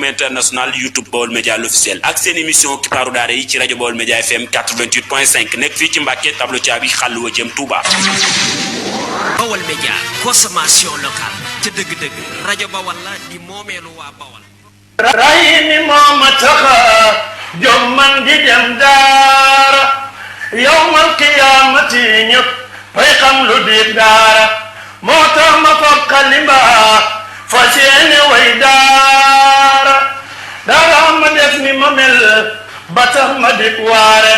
FM international YouTube Baol Média l'officiel ak seen émission Kipaaru Daara yi ci rajo Baol Média FM 88.5 nekk fii ci Mbàkke tableau caabi xàll wa jëm Touba. Baol Média consommation locale ca dëgg-dëgg rajo Baol la di moomeelu waa Baol. ray ni mooma taxa jom man di dem daara yawmal qiyaamati ñëpp fay xam lu di daara moo tax ma foog xalimba fas yéene way daara daara ma def ni ma mel ba tax ma dik waare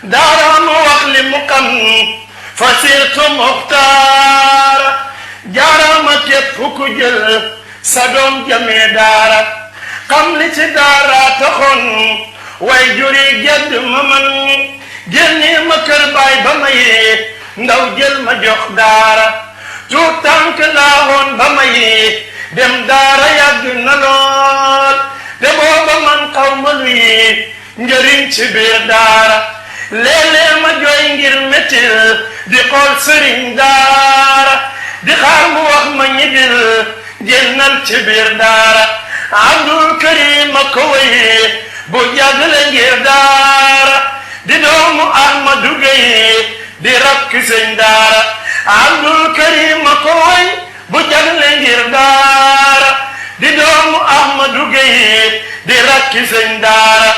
daara ma wax li mu xam fasirtu muxtaara jaara ma képp ku jël sa doom jamee daara xam li ci daara taxoon way juri gedd ma man génne ma kër baay ba maye ndaw jël ma jox daara tuut tànk laa woon ba maye dem daara yàgg na lool te booba man xaw ma luy njëriñ ci biir daara léeg-léeg ma jooy ngir métil di xool sëriñ daara di xaar mu wax ma ñibbil génnal ci biir daara Abdul Karim ma ko wéy bu jàggale ngir daara di doomu Ahmadu Gay di rakk sëñ daara Abdul Karim ma ko wéy bu jàggale ngir daara di doomu Ahmadu Gay di rakk sëñ daara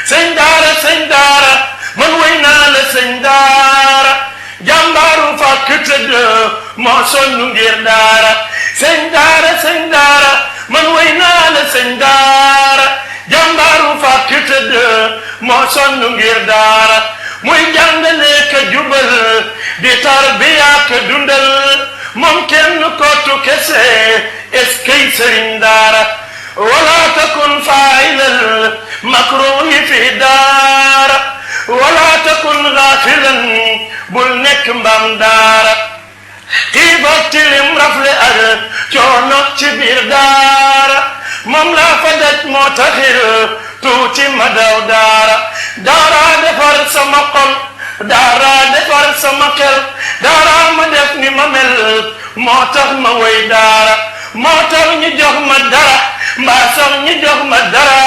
sëñ daara man wéy naa la sëñ daara jàmbaaru fàkk tëdd moo sonn ngir daara sëñ daara man wéy naa la sëñ daara jàmbaaru fàkk tëdd moo sonn ngir daara muy jàngale ka jubal di tarbiya ka dundal moom kenn kootu kese eskay sëriñ daara wala takun faa'ilal makruhi fi daara wala takun gaafilan bul nekk mbam daara xiibak tilim rafle ak coono ci biir daara moom laa fa daj moo taxir tuuti ma daw daara daara defar sama xol daara defar sama xel daara ma def ni ma mel moo tax ma way daara moo tax ñu jox ma dara mbaa sax ñu jox ma dara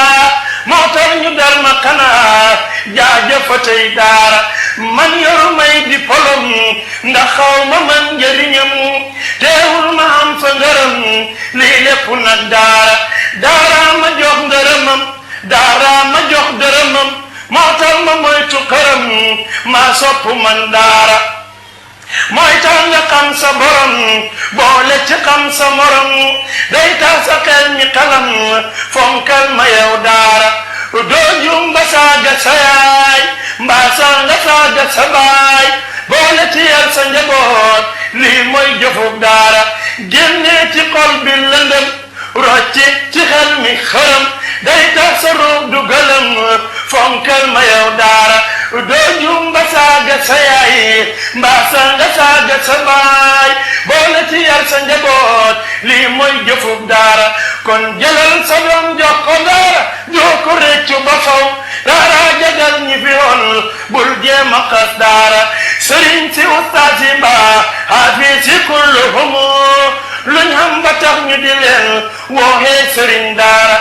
moo tax ñu dar ma xanaa jaajëfatay daara man yoru may diplôme ndax xaw ma man njëriñam teewul ma am fa ngërëm lii lépp nag daara ma jox ngërëmam daara ma jox dërëmam moo tax ma moytu xërëm maa sopp man daara mooy tax nga xam sa borom boole ci xam sa morom day tax sa xel mi xalam fonkal ma yow daara doo jum ba saaga sa yaay mbaa saa nga saaga sa baay boole ci yar sa njaboot lii mooy jëfug daara génnee ci xol bi lëndëm rocci ci xel mi xërëm day tax sa ruug du gëlëm fonkal ma yow daara doo jum ba saaga sa yaay mbaa saa nga saaga sa baay boole ci yar sa njaboot lii mooy jëfug daara kon jëlal sa doom jox ko daara joo ko réccu ba faw daara jagal ñi fi woon bul jéem a xas daara sëriñ si ustaas yi mbaa xaafis si kulluhumu luñ xam ba tax ñu di leen wooxee sëriñ daara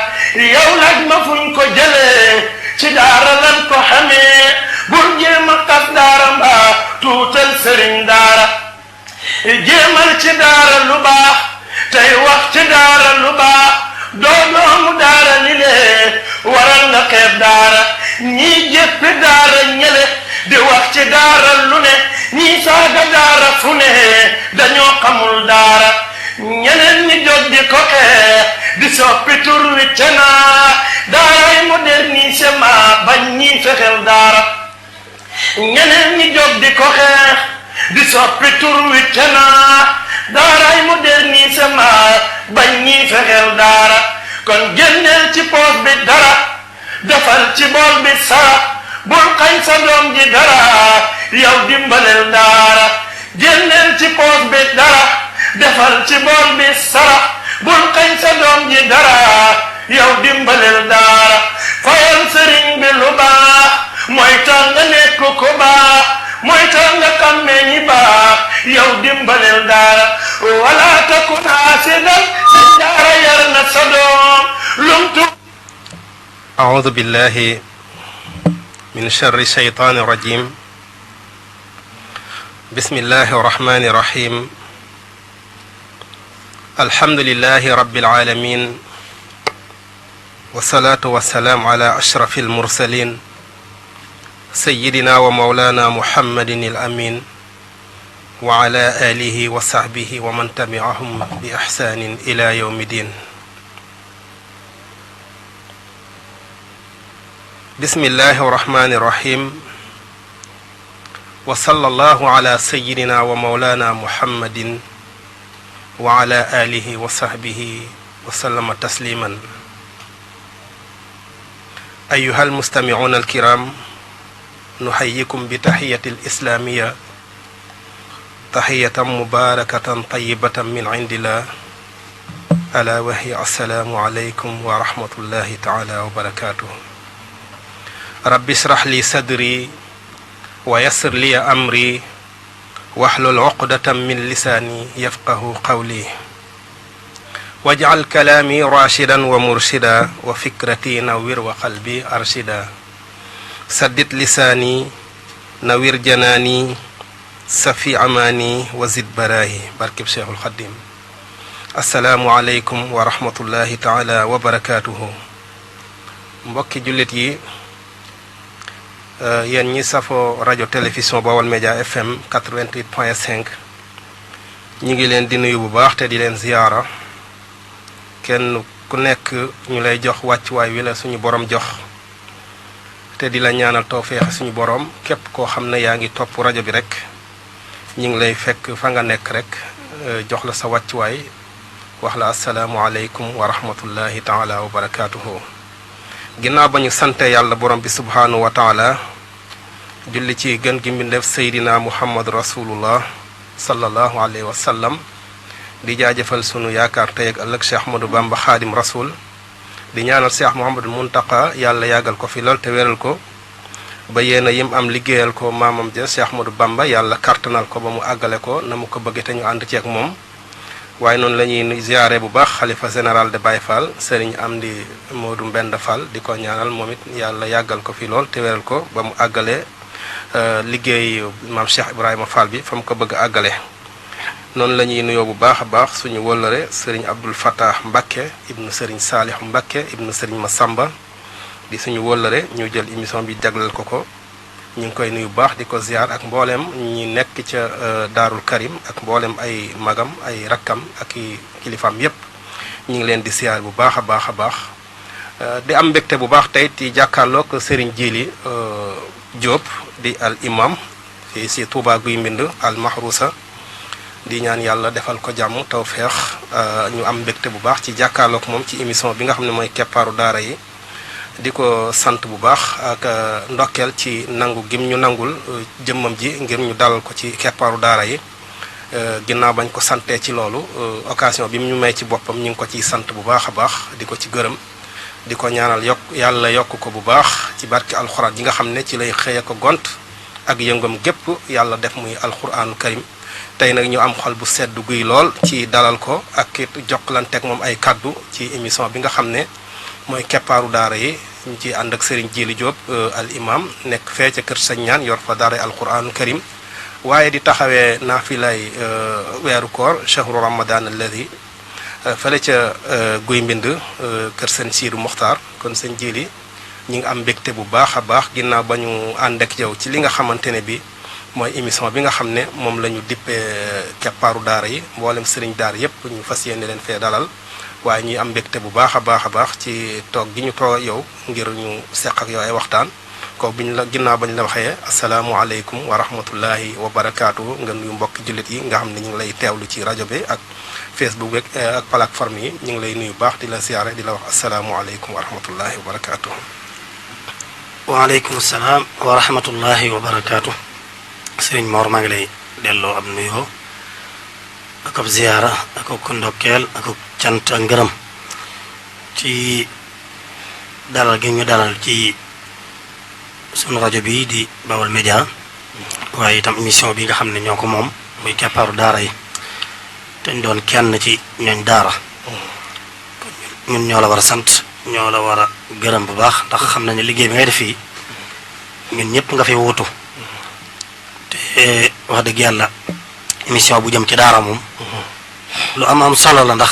yow laaj ma fuñ ko jëlee ci daara lan ko xamee bul jéem a xas daara mbaa tuutal sëriñ daara jéemal ci daara lu baax tey wax ci daara lu baax doomu daara ni lee waral nga xeeb daara ñii jéppi daara ñele di wax ci daara lu ne ñii saaga daara fu ne dañoo xamul daara ñeneen ñi jóg di ko xeex di soppi tur wi te naa daaray modernisement bañ ñii fexeel daara ñeneen ñi jóg di ko xeex di soppi tur wi te naa daaray modernisement bañ ñii fexeel daara kon génneel ci poos bi dara defal ci bool bi sara bul xañ sa doom ji dara yow dimbalel daara génneel ci poos bi dara defal ci bool bi sara bul xañ sa doom ji dara yow dimbalel daara fayal sëriñ bi lu baax mooy tax nga nekk ku baax mooy tax nga xàmmee ñi baax yow dimbalel daara wala takun hasidan daara yar na sa doom lum tu أعوذ بالله من شر الشيطان الرجيم بسم الله الرحمن الرحيم الحمد لله رب العالمين والصلاة والسلام على أشرف المرسلين سيدنا ومولانا محمد الأمين وعلى آله وصحبه ومن تبعهم بإحسان إلى يوم الدين بسم الله الرحمن الرحيم وصلى الله على سيدنا ومولانا محمد وعلى آله وصحبه وسلم تسليما أيها المستمعون الكرام نحييكم بتحية الإسلامية تحية مباركة طيبة من عند الله ألا وهي السلام عليكم ورحمة الله تعالى وبركاته رب اشرح لي صدري ويسر لي أمري واحلل عقدة من لساني يفقه قولي واجعل كلامي راشدا ومرشدا وفكرتي نوير وقلبي أرشدا سدد لساني نوير جناني سفي أماني وزد براهي بركب شيخ الخديم السلام عليكم ورحمة الله تعالى وبركاته مبكي جلتي yéen ñi safo rajo télévision Baol Média FM 88.5 ñi ngi leen di nuyu bu baax te di leen ziyaara kenn ku nekk ñu lay jox wàccuwaay wi la suñu borom jox te di la ñaanal tawfeex suñu borom képp koo xam ne yaa ngi topp rajo bi rek ñi ngi lay fekk fa nga nekk rek jox la sa wàccuwaay wax la asalaamualeykum wa rahmatullahi taala wa barakaatuhu ginnaaw ba ñu sante yàlla borom bi subhaanahu wa taala julli ci gën gi mbindeef seydina muhammad rasulullah sallallahu alayhi wa sallam di jaajëfal sunu yaakaar tey ak ëllëg cheikh ahmadou bamba xaadim rasul di ñaanal cheikh muhammadul muntaqa yàlla yàggal ko fi lool te wéral ko ba yéena yim am liggéeyal ko maamam ja cheikh ahmadou bamba yàlla kartanal ko ba mu àggale ko na mu ko bëgge te ñu ànd ci ak moom waaye noonu la ñuy ziare bu baax xalifa général de Baye Fall sëriñ Amdi Modou Mbend Fall di ko ñaanal moom it yàlla yàggal ko fi lool te wéral ko ba mu àggale liggéey maam Cheikh Ibrahima Fall bi fa mu ko bëgg a àggale noonu la ñuy nuyoo bu baax a baax suñu wëllëre sëriñ Abdul Fattah Mbakke ibnu sëriñ Saalih Mbakke ibnu sëriñ Masamba di suñu wëllëre ñu jël émission bi jagleel ko ñu ngi koy nuyu bu baax di ko ziar ak mboolem ñi nekk ca Daarul Karim ak mboolem ay magam ay rakkam ak i kilifaam yépp ñu ngi leen di ziar bu baax a baax a baax di am mbégte bu baax tey ci jàkkaarloog Serigne Djily Diop di al imam fii si Touba Guy Mbind al Mahrousa di ñaan yàlla defal ko jàmm tawfeex ñu am mbégte bu baax ci jàkkaarloog moom ci émission bi nga xam ne mooy keppaaru daara yi di ko sant bu baax ak ndokkeel ci nangu gim ñu nangul jëmmam ji ngir ñu dalal ko ci keppaaru daara yi ginnaaw bañ ko santee ci loolu occasion bi mu ñu may ci boppam ñu ngi ko ciy sant bu baax a baax di ko ci gërëm di ko ñaanal yàlla yokk ko bu baax ci barki alxuraan yi nga xam ne ci lay xëye ko gont ak yëngam gépp yàlla def muy alxuraanu karim tey nag ñu am xol bu sedd guy lool ci dalal ko ak it jokkalanteeg moom ay kaddu ci émission bi nga xam ne mooy keppaaru daara yi ñu ci ànd ak Serigne Djily Diop al imam nekk fee ca kër Sëñ Ñaan yor fa daara alquranul karim waaye di taxawee naafilay weeru koor chahru ramadan alladi fële ca guy mbind kër Sëñ Siidu Muxtaar kon Sëñ Djily ñi ngi am mbégte bu baax a baax ginnaaw ba ñu ànd ak yow ci li nga xamante ne bi mooy émission bi nga xam ne moom la ñu dippee keppaaru daara yi mboolem sëriñ daara yépp ñu fas yéene leen fee dalal waaye ñuy am mbégte bu baax a baax ci toog gi ñu toog yow ngir ñu seq ak yow ay waxtaan ko biñ la ginnaaw bañ la waxee asalaamualeykum wa rahmatullahi wa barakaatu nga nuyu mbokki jullit yi nga xam ne ñu ngi lay teewlu ci rajo bi ak Facebook bi ak plateforme yi ñu ngi lay nuyu baax di la siyaare di la wax asalaamualeykum wa rahmatullahi wa barakaatu. waaleykum salaam wa rahmatullahi wa barakaatu. Sëriñ Mor maa ngi lay delloo ab nuyoo ak ab ziyaara ak ab ndokkeel ak ab cant ak ngërëm ci dalal gi ñu dalal ci sunu rajo bi di Baol Média waaye itam émission bi nga xam ne ñoo ko moom muy keppaaru daara yi te ñu doon kenn ci ñooñ daara ñun ñoo la war a sant ñoo la war a gërëm bu baax ndax xam nañ ne liggéey bi ngay def fii ñun ñëpp nga fi wuutu te wax dëgg yàlla émission bu jëm ci daara moom lu am solo la ndax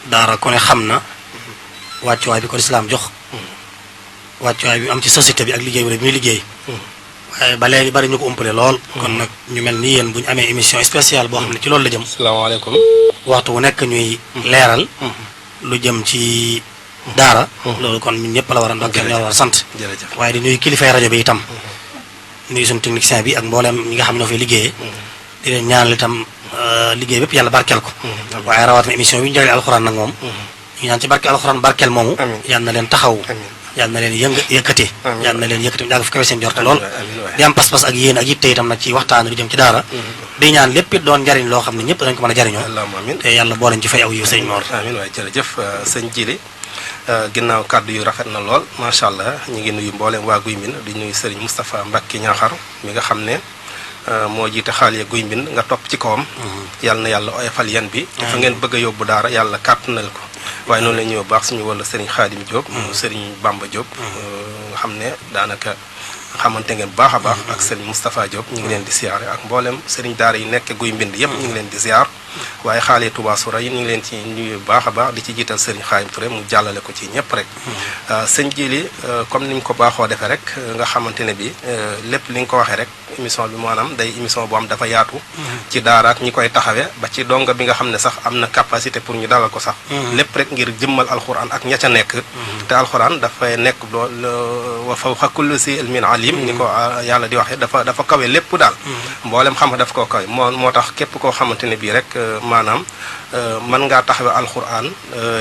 daara ku ne xam na wàccuwaay bi ko lislaam jox wàccuwaay bi am ci société bi ak liggéey bi muy liggéey waaye ba léegi bari ñu ko umpale lool kon nag ñu mel ni yéen bu ñu amee émission spéciale boo xam ne ci loolu la jëm salaamaaleykum waxtu wu nekk ñuy leeral lu jëm ci daara loolu kon ñun ñëpp la war a ndokkeel ñoo war a sant jërëjëf waaye di nuyu kilifay rajo bi itam nuyu suñu technicien bi ak mboolem ñi nga xam ne ñoo fay liggéeyee di leen ñaanal itam liggéey bépp yàlla barkeel ko waaye rawatina émission bi ñu jagleel alxuraan nag moom ñu ñaan ci barke alxuraan barkeel moomu yal na leen taxaw yal na leen yëkkati yal na leen yëkkati yàgg fu kawe seen jorte lool di am pas-pas ak yéen ak yitte itam nag ci waxtaan lu jëm ci daara di ñaan lépp it doon njariñ loo xam ne ñëpp dañ ko mën a jariñoo te yàlla boo leen ci fay aw yiw sëñ Mor amiin waay jërëjëf sëñ Jili ginnaaw kàddu yu rafet na lool macha allah ñu ngi nuyu mboolem waa Guy Mbind di nuyu Serigne Moustapha Mbacke Ñaaxar mi nga xam ne moo jiite xaaliya Guy Mbind nga topp ci kawam yàlla na yàlla oyofal yan bi dafa ngeen bëgg a yóbbu daara yàlla kàttanal ko waaye noonu la ñuy baax suñu wala Serigne Khadim Diop Serigne Bamba Diop nga xam ne daanaka xamante ngeen baax a baax ak Serigne Moustapha Diop ñu ngi leen di siyaare ak mboolem Serigne daara yi nekk Guy Mbind yëpp ñu ngi leen di siyaar waaye xaale Touba Soura yi ñu ngi leen ci nuyu baax a baax di ci jiital Serigne Khadim Touré mu jàllale ko ci ñëpp rek sëñ Jili comme ni ñu ko baaxoo defee rek nga xamante ne bi lépp li nga ko waxee rek émission bi maanaam day émission bu am dafa yaatu ci daara ak ñi koy taxawee ba ci donga bi nga xam ne sax am na capacité pour ñu dalal ko sax lépp rek ngir jëmmal alxuraan ak ña ca nekk te alxuraan dafay nekk wa fawqa kulli zi ilmin alim ni ko yàlla di waxee dafa kawe lépp daal mboolem xam daf koo kawe moo tax képp koo xamante ne bii rek maanaam mën ngaa taxawee alxuraan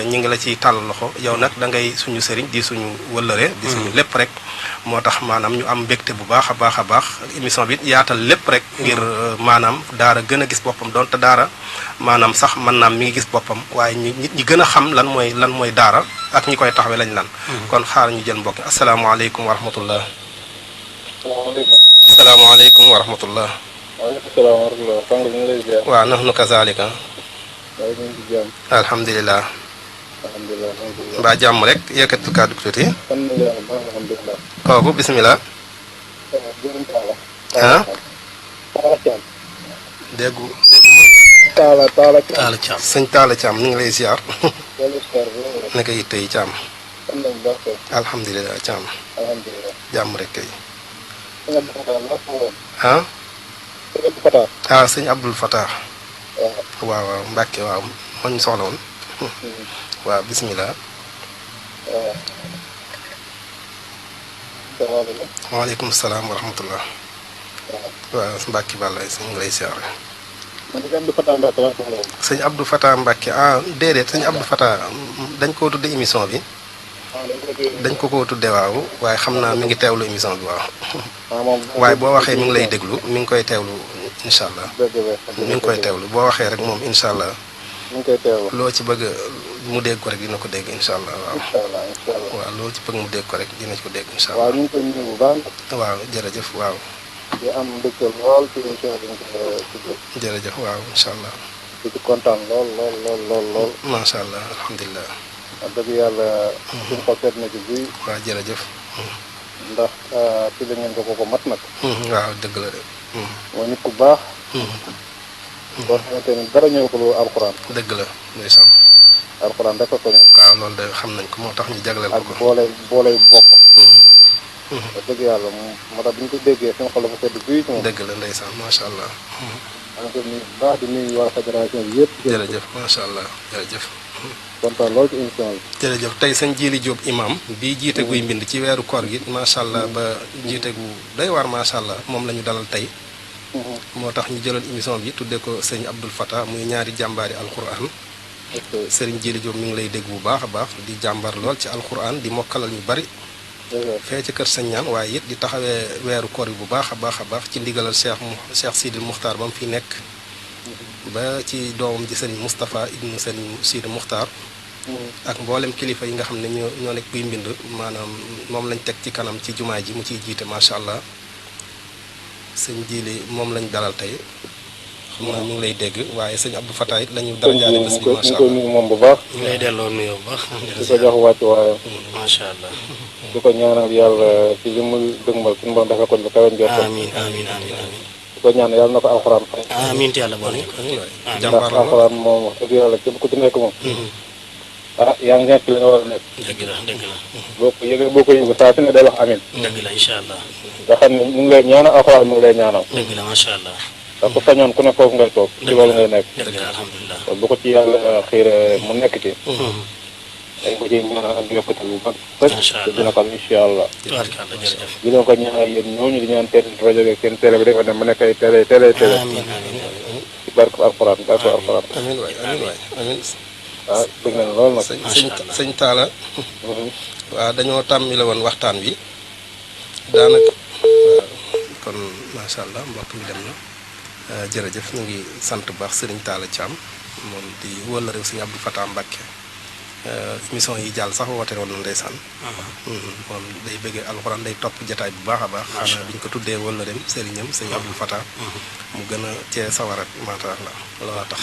ñi ngi la ciy tàll loxo yow nag da ngay suñu sëriñ di suñu wëllëre di suñu lépp rek moo tax maanaam ñu am mbégte bu baax a baax émission bi yaatal lépp rek ngir maanaam daara gën a gis boppam donte daara maanaam sax mën naam mi ngi gis boppam waaye nit ñi gën a xam lan mooy daara ak ñi koy taxawee lañ lan kon xaar ñu jël mbokk asalaamaaleykum wa rahmatullah asalaamaaleykum wa rahmatullah waaleykum salaam wa rahmatulah. Fang bi ñu ngi lay ziar. waaw nahnu kazalika. waaye ñu ngi ci jàmm. alhamdulilah. alhamdulilah. mbaa jàmm rek yëkkati kàddu tuuti. sant nañu yàlla bu baax alhamdulilah. kooku bisimilah. jërëjëf Talla. ah. Talla Thiam. déggu Talla Thiam sëñ Talla Thiam ñu ngi lay ziar. wala ziar bi la nga. naka yitte yi Thiam. sant nañu baax kay. alhamdulilah Thiam. alhamdulilah. jàmm rek kay. sëñ Abdou Fatah la ko woon. ah. sëñ Abdou Fatah. ah sëñ Abdul Fatah. waaw. waaw Mbàkke waaw moo ñu soxla woon. waaw bisimilah. waaw. salaamaaleykum. waaleykum salaam wa rahmatullah. waaw Mbàkke Balla sëñ ngi lay ziar. man sëñ Abdou Fatah Mbacke laa soxla woon. sëñ Abdou Fatah Mbàkke ah déedéet sëñ Abdou Fatah dañ koo tudde émission bi. dañ ko tudde waaw waaye xam naa mi ngi teewlu émission bi waaw. waaye boo waxee mi ngi lay déglu mi ngi koy teewlu incha allah. mi ngi koy teewlu boo waxee rek moom incha allah. mi ngi koy teewlu. loo ci bëgg mu dégg ko rek dina ko dégg incha allah waaw. incha allah. waaw loo ci bëgg mu dégg ko rek dina ko dégg incha waaw allah. ñu ngi koy nuyu bu baax. waaw jërëjëf waaw. di am mbégte lool ci émission bi ñu ko tuddee. jërëjëf waaw incha allah. di ci kontaan lool. macha allah alhamdulilah. wax dëgg yàlla. suñu xol seet na ci buy. waaw jërëjëf. ndax ci la ngeen ko mat nag. waaw dëgg la de. mooy nit ku baax. boo xamante ne dara ñëw ko lu alxuraan. dëgg la ndeysaan. alxuraan rek ko ñëw. waaw loolu de xam nañ ko moo tax ñu jagleel ak ko ko. booley bokk. wax dëgg yàlla moo tax bu ñu ko déggee suñu xol dafa sedd buy ci moom. dëgg la ndeysaan macha allah. maa ngi koy nuyu bu baax di nuyu waa fédération bi yëpp. jërëjëf macha allah jërëjëf. kontaan lool ci émission bi. jërëjëf tey sëñ Jili Diop imam bii jiite guy mbind ci weeru koor gi macha allah ba jiite gu doy waar macha allah moom la ñu dalal tey. moo tax ñu jëloon émission bi tuddee ko sëñ Abdul Fatah muy ñaari jàmbaari alquran. sëriñ Jili Diop mi ngi lay dégg bu baax a baax di jàmbar lool ci alquran di mokkalal ñu bari. fee ci kër sëñ ñaan waaye it di taxawee weeru koor yi bu baax a baax ci ndigalal Cheikh Sidil Muxtaar ba mu fi nekk. ba ci doomam ji sëriñ Moustapha ibnu sëriñ Sidil Muxtaar. ak mboolem kilifa yi nga xam ne ñoo nekk guy mbind maanaam moom lañ teg ci kanam ci jumaa ji mu ciy jiite macha allah sëñ Jili moom lañ dalal tey xam naa ñu ngi lay dégg waaye sëñ Abdou Fatah it lañu dara jaale bés bi ñu macha koy allah. nuyu moom bu baax. ñu lay delloo nuyoo bu baax. di ko jox wàcc waaye. macha allah. di ko ñaanal yàlla ci li mu dëgmal suñu borom defal ko lu kawe njortam. amiin amiin amiin amiin. di ko ñaan yàlla na ko alxuraan fay. amiin te yàlla boole ko. ndax jàmbaar la alxuraan moom wax dëgg yàlla képp ku ci nekk moom. yaa ngi nekk li nga war a nekk. dëgg la dëgg la. boo ko yëgee boo ko yëgee saa su ne day wax amin. dëgg la incha allah. nga xam ne mu ngi lay ñaanal alxuraan mu ngi lay ñaanal. dëgg la macha allah. ndax ku sañoon ku ne foofu ngay toog ci loolu ngay nekk. dëgg la alhamdulilah. kon bu ko ci yàlla xiire mu nekk ci. dañ ko ciy ñaanal ak yokkute bu mag. Macha allah te dina ko am incha allah. tubaarkàlla jërëjëf. di leen ko ñaanal yéen ñooñu di ñaan seen rajo bi seen télé bi dafa dem mu nekk ay télé. amiin amiin. ci barke alxuraan alxuraan. amiin waay amiin waay amiin. ah dëgg nañ lool nag. sëñ Talla. waaw dañoo tàmmile woon waxtaan wi daanaka kon macha allah mbokk mi dem na jërëjëf ñu ngi sant bu baax Serigne Talla Thiam moom di wala réew sëñ Abdou Fatah Mbacké émission yi jàll sax woote woon na ndeysaan moom day bëggee alxuraan day topp jataay bu baax a baax xanaa bi ñu ko tuddee wala dem sëriñam sëñ Abdou Fatah mu gën a cee sawarat macha allah loola tax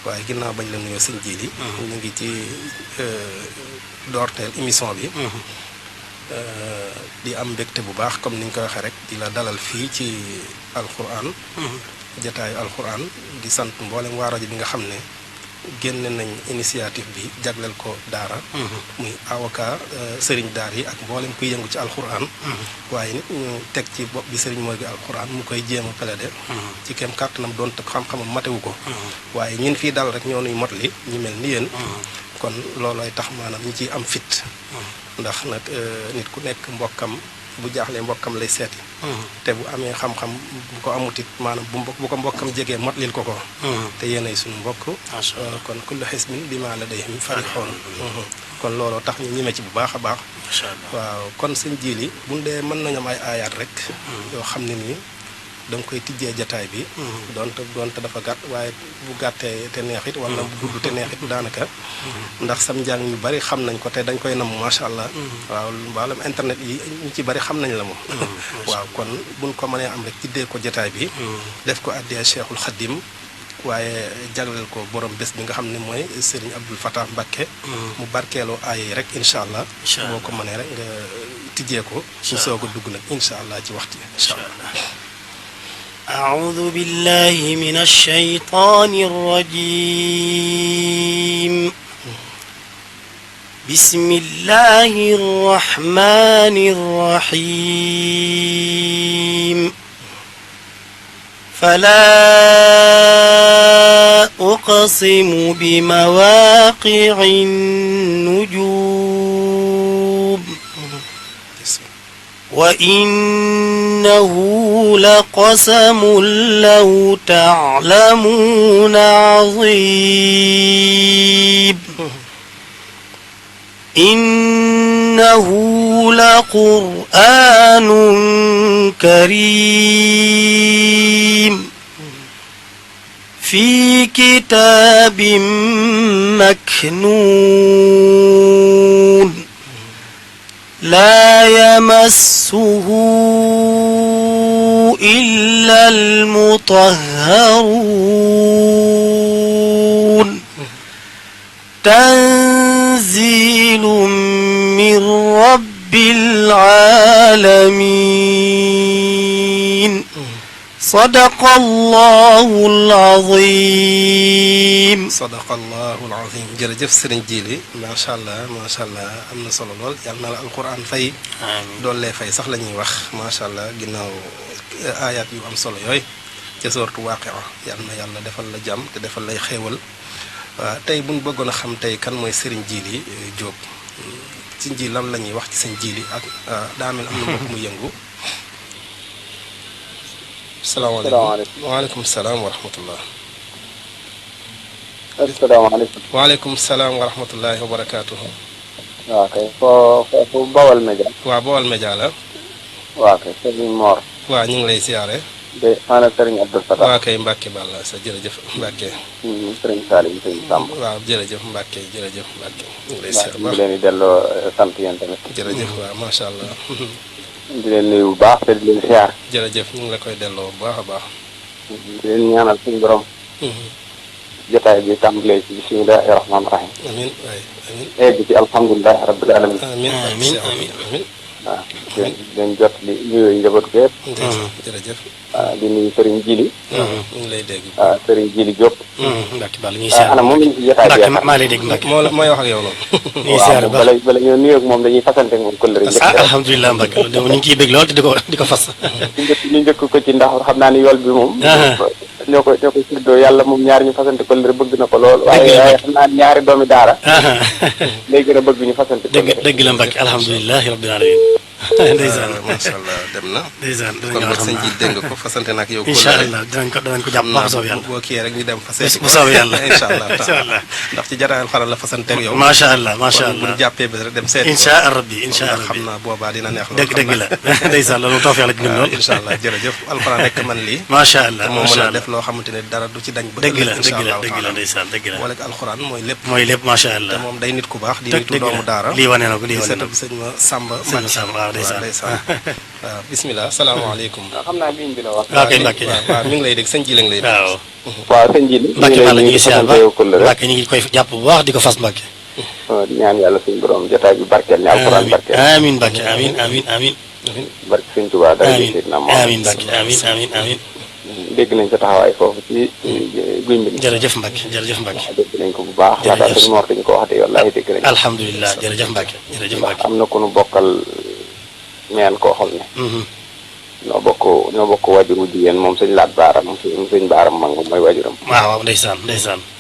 waaye ginnaaw bañ la nuyoo sëñ Jili ñu ngi ci doorteel émission bi di am mbégte bu baax comme ni ñu ko waxee rek di la dalal fii ci alxuraan jataayu alxuraan di sant mboolem waa rajo bi nga xam ne génne nañ initiative bi jagleel ko daara muy avocat sëriñ daar yi ak mboolem kuy yëngu ci alxuraan waaye nit ñu teg ci bopp bi sëriñ mooy gi alxuraan mu koy jéem a plaider ci kem kàttanam doon te xam-xamam matewu ko waaye ñun fii dal rek ñoo nuy mot li ñu mel ni yéen kon loolooy tax maanaam ñu ciy am fit ndax nag nit ku nekk mbokkam bu jaaxlee mbokkam lay seeti te bu amee xam-xam bu ko amutit maanaam bu ko mbokkam jegee motlil ko ko te yéenay suñu mbokk kon kullu xisbin bimaa ladayhim farixoon kon looloo tax ñu ñime ci bu baax a baax waaw kon sëñ Jili buñ dee mën nañu am ay aayaat rek yoo xam ne nii da nga koy tijjee jataay bi doonte dafa gàtt waaye bu gàttee te neexit wala bu gudd te neexit daanaka ndax sam njàng ñu bari xam nañ ko te dañ koy nam macha allah waaw wàllum internet yi ñu ci bari xam nañ la moom waaw kon buñ ko mënee am rek tiddee ko jataay bi def ko addee Cheikhul Khadim waaye jagleel ko borom bés bi nga xam ne mooy Serigne Abdou Fatah Mbacké mu barkeeloo aaya yi rek incha allah boo ko mënee rek nga tijjee ko ñu soog a dugg nag incha allah ci waxtu incha allah أعوذ بالله من الشيطان الرجيم بسم الله الرحمن الرحيم فلا أقسم بمواقع النجوم وإنه لقسم لو تعلمون عظيم إنه لقرآن كريم في كتاب مكنون لا يمسه إلا المطهرون تنزيل من رب العالمين صدق الله العظيم sadaqallahul azim jërëjëf sëriñ Jili macha allah am na solo lool yàlla na la alquran fay doollee fay sax la ñuy wax macha allah ginnaaw ayat yu am solo yooyu ca soortu waaqia yàlla na yàlla defal la jàmm te defal lay xéewal waaw tey buñ bëggoon a xam tey kan mooy sëriñ Jili Diop ci ji lan la ñuy wax ci sëñ Jili ak daa mel am na mbokk mu yëngu salaamaaleykum waaleykum salaam wa rahmatullah asalaamaaleykum. waaleykum salaam wa rahmatullahi wa barakaatuhu. waaw kay foofu Bawal Média. waaw Bawal Média la. waaw kay Serigne Mor. waaw ñu ngi lay siyaare. de maanaam Serigne Abdou Fatah. waaw kay Mbacke Balla sa jërëjëf Mbacke. Serigne Salim Serigne Samb. waaw jërëjëf Mbacke jërëjëf Mbacke. ñu ngi lay waaw siyaare ñu ngi leen di delloo sant yéen tamit. jërëjëf waaw macha allah. di leen nuyu bu baax te di leen siyaar. jërëjëf ñu ngi la koy delloo bu baax a baax. di leen ñaanal suñu borom jotaay bi tàmbalee ci bismillahi rahmaani rahim amiin waay amiin egg ci alhamdulilahi rabbil alamin amiin amiin amiin waaw leen jot li nuyoo njaboot gépp jërëjëf di nuyu Serigne Jili ñu ngi lay dégg waaw Serigne Jili Diop Mbacke Balla ñuy siyaar ana moom lañu ci jotaay bi Mbacke maa lay dégg Mbacke mooy wax ak yow noonu ñuy siyaar waaw bala ñoo nuyoo ak moom dañuy fasante ak moom kóllëre njëkk alhamdulilah Mbacke loolu de ñu ngi ciy bég lool te di ko fas ñu njëkk ko ci ndax xam naa ni yool bi moom ñoo koy séddoo yàlla moom ñaari ñu fasante kóllëre bëgg na ko lool waaye xam naa ñaari doomi daara lay gën a bëgg ñu fasante kóllëre dëgg la Mbacke alhamdulilahi rabbil alamin ndeysaan macha allah dem na ndeysaan kon nag sëñ ji dégg nga ko fasante nag yow incha allah danañ ko jàpp bu soobee yàlla boo kii rek ñu dem fa seeti bu soobee yàlla incha allah ndax ci jataayal xaral la fasante ak yow macha allah macha allah bu ñu jàppee bés rek dem seeti incha rabbi incha rabbi xam naa boobaa dina neex lool dëgg la ndeysaan loolu tawfeex la ci ñun lool incha allah jërëjëf alxuraan rek man lii macha allah moo mën a def loo xamante ne dara du ci dañ ba dëgg la ndeysaan dëgg la wala alxuraan mooy lépp macha allah te moom day nit ku baax di nitu doomu daara lii wane na ko lii wane na ko sëñ ma Samba waaw ndeysaan waaw bisimilah salaamaaleykum xam naa ligne bi la wax waaw kay Mbacke waaw mi ngi lay dégg sëñ ji lañ lay dégg waaw waaw sëñ ji Mbacke Balla ñu ngi siyaar ba Mbacke ñu ngi koy jàpp bu baax di ko fas Mbacke di ñaan yàlla suñu borom jotaay bi barkeel ni alxuraan barkeel amiin Mbacke amiin barke sëñ Tuubaa dara amiin Mbacke amiin dégg nañ sa taxawaay foofu ci guy mbi jërëjëf Mbacke dégg nañ ko bu baax laata sëñ Mor dañu ko wax de wallaahi dégg nañ alhamdulilah jërëjëf Mbacke am na ku nu bokkal meen koo xam ne ñoo bokk wajuru jigéen moom sëñ Laat Baara moom sëñ Baara Mang mooy wajuram waaw ndeysaan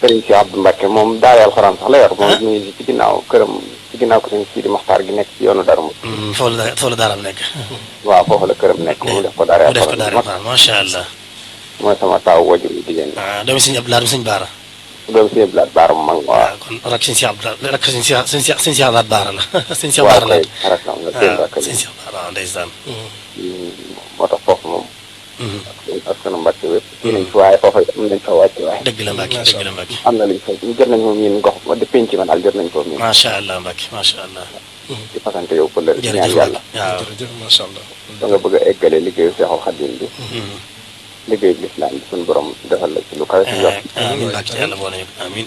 sëriñ si Abdou Mbacke moom daara alxuraan sax la yor moom mu ngi ci ginnaaw këram ci ginnaaw ko sëñ Sidi Maxtaar gi nekk ci yoonu Darou Mouhty foofu la daaram nekk waaw foofu la këram nekk mu def ko daara alxuraan macha allah mooy sama taaw wajuru jigéen doomi sëñ Abdou Lahat sëñ Baara doomu sëñ Laat Baara Mang waaw kon rak sëñ si Laat Baara la sëñ si Baara la sëñ si Baara waaw ndeysaan moo tax foofu moom askanu Mbacke wépp kii nañ fi waaye foofa am nañ fa wàcc waaye dëgg la Mbacke am na luñ fa ñu jot nañ moom miin gox de penc ma daal jot nañ ko miin macha allah Mbacke macha allah di fasante yow ko lër ñaan yàlla waaw jërëjëf macha allah da nga bëgg a eggale liggéeyu Seexul Xadiim bi liggéeyu lislaam bi suñu borom defal la ci lu kawe ci jot amiin Mbacke yàlla boole ñu amiin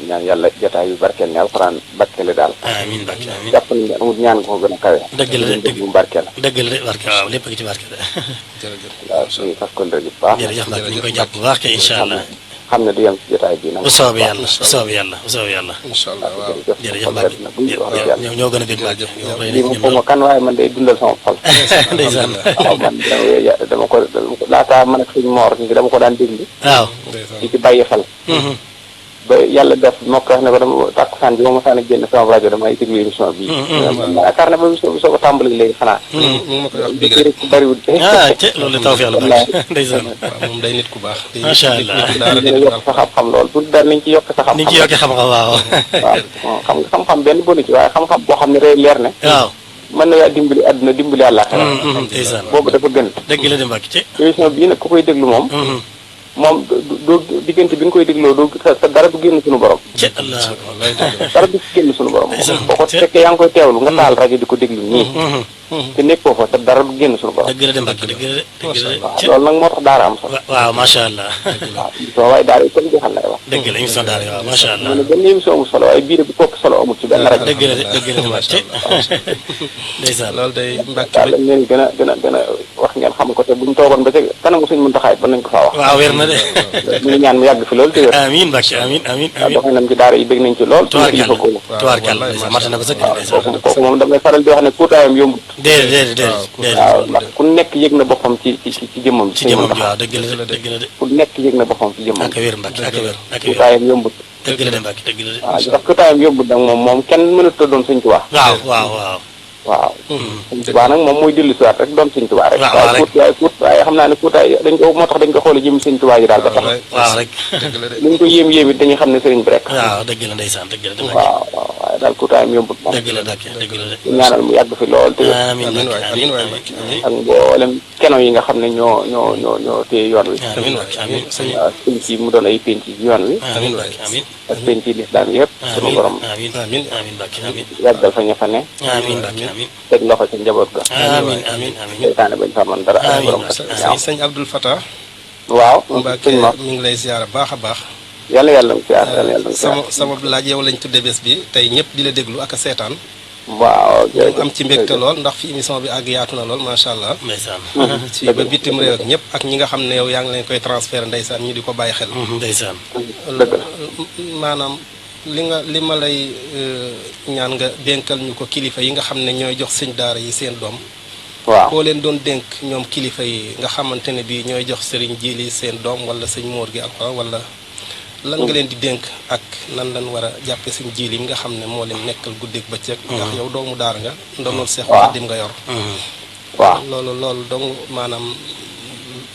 ñaan yàlla jotaay yu barkeel ne alxuraan barkele daal amiin Mbacke amiin jàpp nañ ne amul ñaan ko gën a kawe dëgg la dëgg mu barkeel dëgg la de barke waaw lépp a ngi ci barke de jërëjëf waaw suñu fas ko ndër bu baax jërëjëf Mbacke ñu ngi koy jàpp bu baax kay incha allah xam ne du yem ci jotaay bi nag bu soobee yàlla incha allah waaw jërëjëf Mbacke ñoo gën a bég Mbacke lii moom xaw ma kan waaye man day dundal sama xol ndeysaan waaw man dama ko laataa man ak suñu moor ngi dama ko daan déglu waaw di ci bàyyi xel ba yàlla def moo ko wax ne ko dama tàkkusaan bi ma mosaan a génn sama rajo damay déglu émission bi yaakaar na ba émission bi soo ko tàmbali léegi xanaa mu ma koy wax bii rek ci bëriwul loolu tawfeex la Mbacke ndeysaan moom day nit ku baax macha allah dina yokk sa xam-xam lool bu dara nañ ci yokk sa xam-xam ni ci yokkee xam-xam waaw xam nga xam-xam benn bonu ci waaye xam-xam boo xam ne rey leer ne waaw mën na yaa dimbali àdduna dimbali àllaaxira ndeysaan boobu dafa gën dëgg la de Mbacke ci émission bii nag ku koy déglu moom doo diggante bi nga koy dégloo doo sa dara du génn suñu borom ci allah dara du génn suñu borom boo ko fekkee yaa ngi koy teewlu nga taal rajo di ko déglu nii te nekkoo fa te dara du génn suñu borom dëgg la de Mbacke dëgg la de waaw loolu nag moo tax daara am solo waaw macha allah waaw soo waaye daara yi comme jeexal lay wax dëgg la émission daara waaw macha allah mu ne benn émission amul solo waaye biir bi toog solo amul ci benn rajo dëgg la de Mbacke ndeysaan loolu day Mbacke daal lañ leen gën a wax ngeen xam ko te buñ toogoon ba ca kanamu suñ mën taxaay ba nañ ko faa wax waaw wér na de ñu ngi ñaan mu yàgg fi loolu te wér amiin Mbacke amiin waaw doxee nañ ci daara yi bëgg nañ ci lool tubaarkàlla mat na ba sëkk ndeysaan kooku moom damay faral di wax ne kuutaayam yombut déedéet waaw ndax ku nekk yëg na boppam ci jëmmam ci jëmmam ji waaw dëgg la de ku nekk yëg na boppam ci jëmmam ak wér Mbacke ak wér kuutaayam yombut dëgg la de Mbacke dëgg la de waaw ndax kuutaayam yombut nag moom kenn mënut a doon Sëñ Tuubaa waaw Sëñ Tuubaa nag moom mooy dellu si waat rek doon Sëñ Tuubaa rek waaye xam naa ne kuutaay moo tax dañ ko xoole jëm Sëñ Tuubaa ji daal ba tax waaw rek lu ñu ko yéem it dañuy xam ne sëriñ bi rek waaw dëgg la ndeysaan dëgg la de waaw waaye daal kuutaayam yombut moom dëgg la dëgg la de ñaanal mu yàgg fi lool te amiin amiin waay ak mboolem keno yi nga xam ne ñoo téye yoon wi amiin waaw penc yi mu doon ay penc yi yoon wi amiin ak penc yi lislaam yëpp sunu borom amiin Mbacke amiin yàggal fa ña fa ne amiin Mbacke amiin teg loxo ci njaboot ga amiin seytaane bañ fa man dara ak borom sëñ Abdul Fatah waaw Mbacke mi ngi lay ziar baax a baax. yàlla sama laaj yow lañ tudde bés bi tey ñëpp di la déglu ak a seetaan. waaw ñu am ci mbégte lool ndax fi émission bi àgg yaatu na lool macha allah. ndeysaan. ci ba bitim réew ak ñëpp ak ñi nga xam ne yow yaa ngi leen koy transfert ndeysaan ñu di ko bàyyi xel. ndeysaan. maanaam li ma lay ñaan nga dénkal ñu ko kilifa yi nga xam ne ñooy jox sëñ daara yi seen doom. waaw boo leen doon dénk ñoom kilifa yi nga xamante ne bii ñooy jox sëriñ Jili seen doom wala sëñ Mor gi alxuraan wala. lan nga leen di dénk ak nan lan war a jàppe sëñ Jili mi nga xam ne moo leen nekkal guddeeg bëccëg. ndax yow doomu daara nga. ndonool Seex Xaadim nga yor. waaw loolu dong maanaam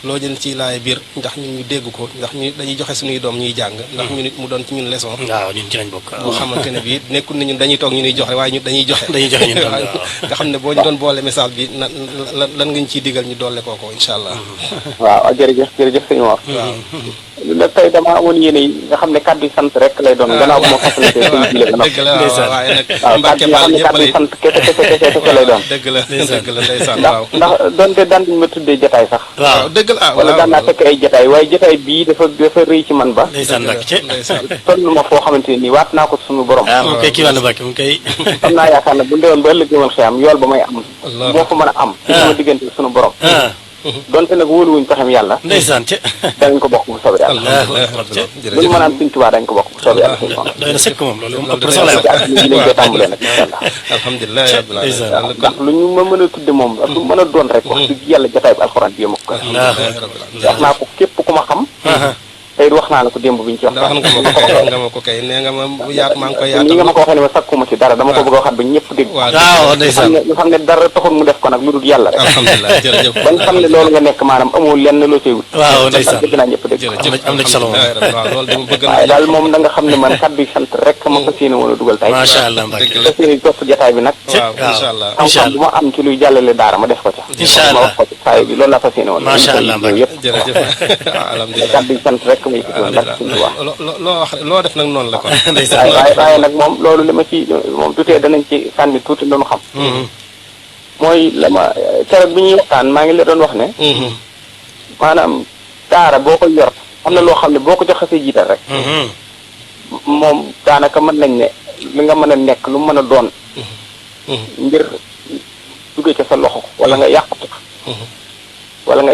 loo jël ci laay biir ndax ñun ñu dégg ko ndax ñu dañuy joxe suñuy doom ñuy jàng. ndax ñu nit mu doon ci ñun leçon. waaw ñun ci lañ bokk. boo xamante ne bii nekkul ne ñun dañuy toog ñu ñuy joxe waaye ñun dañuy joxe. dañuy joxe ñun waaw nga xam ne boo ñu doon boole message bi lan nga ñu ciy digal ñu doole kooko incha allah. waaw jërëjëf sëñ Mor. waaw. nag tey damaa amoon yéene yi nga xam ne kàddu yi sant rek lay doon gannaaw bu ma fàttali sëñ Jili dëgg la waaye nag Mbacke Bal ñëpp lay sant kese lay doon. dëgg la ndeysaan ndax waaw. ndax donte daan nañ ma tuddee jotaay sax. waaw dëgg la wala daan naa fekk ay jotaay waaye jotaay bii dafa rëy ci man ba. ndeysaan nag ci toll ma foo xamante ni waat naa ko suñu borom. mu koy kii wàllu Mbacke mu koy. xam naa yaakaar ne bu ndewoon ba ëllëg woon xëy am yool ba may am. moo fa mën a am. ci sama diggante suñu borom. donte nag wóoluwuñ ko xam yàlla. ndeysaan ci. danañ ko bokk bu soobee yàlla. lu ñu mën a am Sëñ Tuubaa dañ ko bokk bu soobee yàlla. doy na sëkk moom loolu moom ëpp soxla yow. tàmbalee nag incha allah. alhamdulilah ndax lu ñu ma mën a tudde moom ak lu mën a doon rek wax dëgg yàlla jotaay bi alxuraan bi yëma ko. wax naa ko képp ku ma xam. tey wax naa la ko démb bi ñu ci wax. wax nga ma ko kay nee nga ma yaat maa ngi koy yaatal. ni nga ma ko waxee ne ma sakkuma ci dara dama ko bëgg a waxaat ba ñëpp dégg. waaw ndeysaan ñu xam ne dara taxul mu def ko nag lu dul yàlla rek. alhamdulilah jërëjëf. bañ xam ne loolu nga nekk maanaam amul lenn loo cay wut. waaw ndeysaan dégg naa ñëpp dégg. am na ci solo moom. waaw loolu dama bëgg waaye daal moom da nga xam ne man kàddu yi sant rek ma fas yéene woon a dugal tey. macha allah Mbacke. fas yéene topp jotaay bi nag. waaw incha allah xam-xam bu ma am ci luy jàllale daara ma def ko ca. incha allah ma wax ko ci saa bi loolu laa fas yéene woon. macha allah Mbacke jërëjëf alhamdulilah. kàddu yi sant rek may ci doon ndax suñu wax. loo wax loo def nag noonu la ko. waaye nag moom loolu li ma ci moom tutee danañ ci sànni tuuti doon xam. mooy la ma keroog bi ñuy waxtaan maa ngi la doon wax ne. maanaam daara boo ko yor am na loo xam ne boo ko jox xasee jiital rek. moom daanaka mën nañ ne li nga mën a nekk lu mën a doon. ngir duggee ca sa loxo wala nga yàq ca. wala nga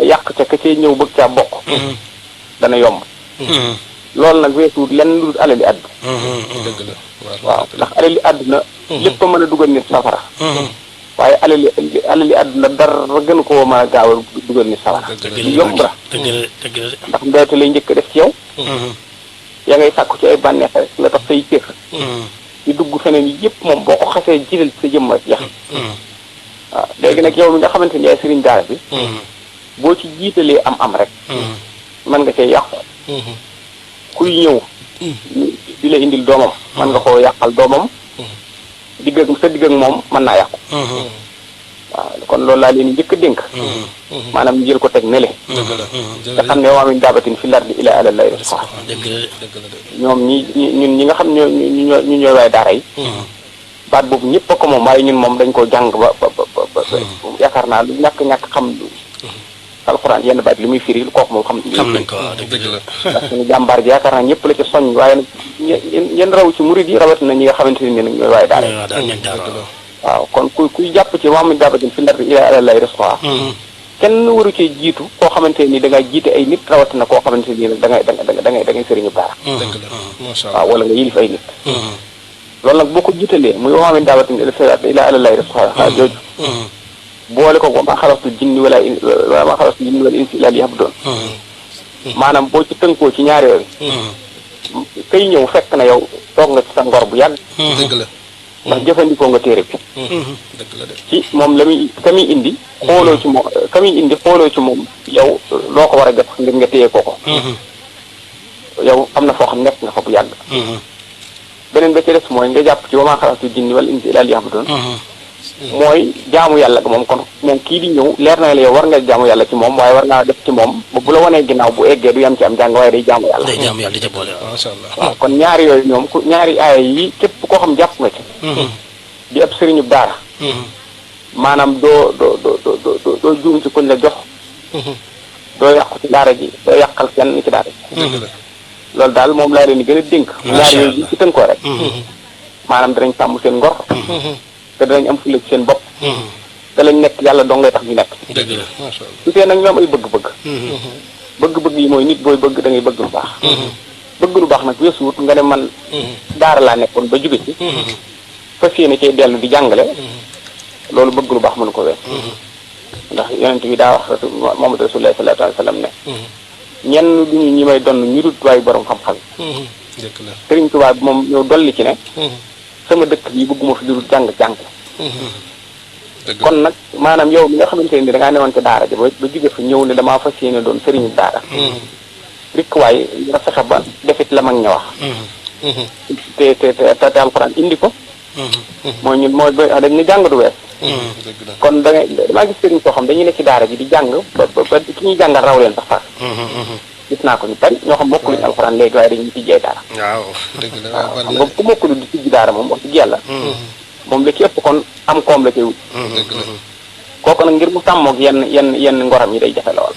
yàq ca ka cee ñëw bëgg caa bokk. dana yomb. loolu nag weesuut lenn lu dul alali àdduna. dëgg la waaw ndax alali àdduna. lépp ko mën a dugal nit safara. waaye alali àdduna dara gën koo mën a gaaw a dugal nit safara. yomb la ndax mbéyte lay njëkk def ci yow. yaa ngay sàkku ci ay bànneex rek la tax say cër. di dugg feneen yi yëpp moom boo ko xasee jiital sa jëmm rek jeex. waaw léegi nag yow mi nga xamante ni yaay sëriñ daara bi. boo ci jiitalee am rek. mën nga cee yàqu. kuy ñëw di la indil doomam mën nga koo yàqal doomam digg ak moom mën naa yàqu. waaw kon loolu laa leen njëkk a dénk. maanaam ñu jël ko teg nele. nga xam ne wa min daabatin fil ardi illaa alaa llaahi rizquhaa. ñoom ñun ñi nga xam ñu ñooy waay daara yi. baat boobu ñëpp a ko moom waaye ñun moom dañ koo jàng ba yaakaar naa lu ñàkk xam alxuraan yenn baat li muy firi kooku moom xam nañ ko waaw dëgg la. ndax suñu jàmbaar ji yaakaar naa ñëpp la ci soññ waaye nag yéen raw ci murid yi rawatina ñi nga xamante ne nag ñooy waaye daara. waaw kon kuy jàpp ci wa min daabatin fil ardi illaa alaa llaahi rizquhaa. kenn waru cee jiitu koo xamante ni da ngay jiite ay nit rawatina koo xamante ni nag da ngay sëriñu daara. dëgg la macha allah waaw wala nga yilif ay nit. loolu nag boo ko jiitalee muy wa min daabatin fil ardi illaa alaa llaahi rizquhaa jooju. boole ko wa maa xalaqtul jinna wal insa illaa liya'buduun. maanaam boo ci tënkoo ci ñaari yooyu. kay ñëw fekk na yow toog nga ci sa ngor bu yàgg. dëgg la. ndax jëfandikoo nga téere bi. dëgg la de. ci moom la muy ka muy indi. xooloo ci moom yow loo ko war a def ngir nga téye ko. yow am na foo xam nekk nga fa bu yàgg. beneen ba ci des mooy nga jàpp ci wa maa xalaqtul jinna wal insa illaa liya'buduun. mooy jaamu yàlla ga moom kon moom kii di ñëw leer na la yow war nga jaamu yàlla ci moom waaye war naa def ci moom ba bu la wanee ginnaaw bu eggee du yam ci am jàng waaye day jaamu yàlla. day jaamu yàlla di ca boole macha allah. waaw kon ñaari yooyu ñoom ñaari aaya yi képp koo xam jàpp nga ci. di ab sëriñub daara. maanaam doo juum ci kuñ la jox. doo yàqu ci daara ji doo yàqal kenn ci daara ji loolu daal moom laa leen di gën a dénk ñaar yooyu bi ci tënkoo rek maanaam danañ sàmm seen ngor te danañ am fulla ci seen bopp te lañ nekk yàlla dong ngay tax ñu nekk su tee nag ñoom ay bëgg-bëgg bëgg-bëgg yi mooy nit booy bëgg da ngay bëgg lu baax bëgg lu baax nag weesuwut nga ne man daara laa nekkoon ba jóge ci fas yéene cee dellu di jàngale loolu bëgg lu baax mënu ko wees ndax yonent bi daa wax Muhammad Rasulullah sallallahu alayhi wa sallam ne ñenn duñu ñi may donn ñu dut waaye borom xam-xam Sëriñ Tuubaa bi moom ñëw dolli ci ne sama dëkk bi bëgguma fi dul jàng kon nag maanaam yow mi nga xamante ne da ngaa newoon ci daara ji ba jóge fa ñëw ne damaa fas yéene doon sëriñu daara rikk waaye nga fexe ba defit la mag ña wax te alxuraan indi ko mooy ñun mooy dañ ne jàng du wees kon da ngay damaa gis sëriñ soo xam dañuy nekk ci daara ji di jàng ba ki ñuy jàngal raw leen sax far gis naa ko ñu bari ñoo xam mokkuluñu alxuraan léegi waaye dañuy tijjee daara waaw xam nga ku mokkulu di tijji daara moom wax dëgg yàlla moom la ci ëpp kon am koom la cay wut kooku nag ngir mu tàmmoog yenn ngoram yi day jafe lool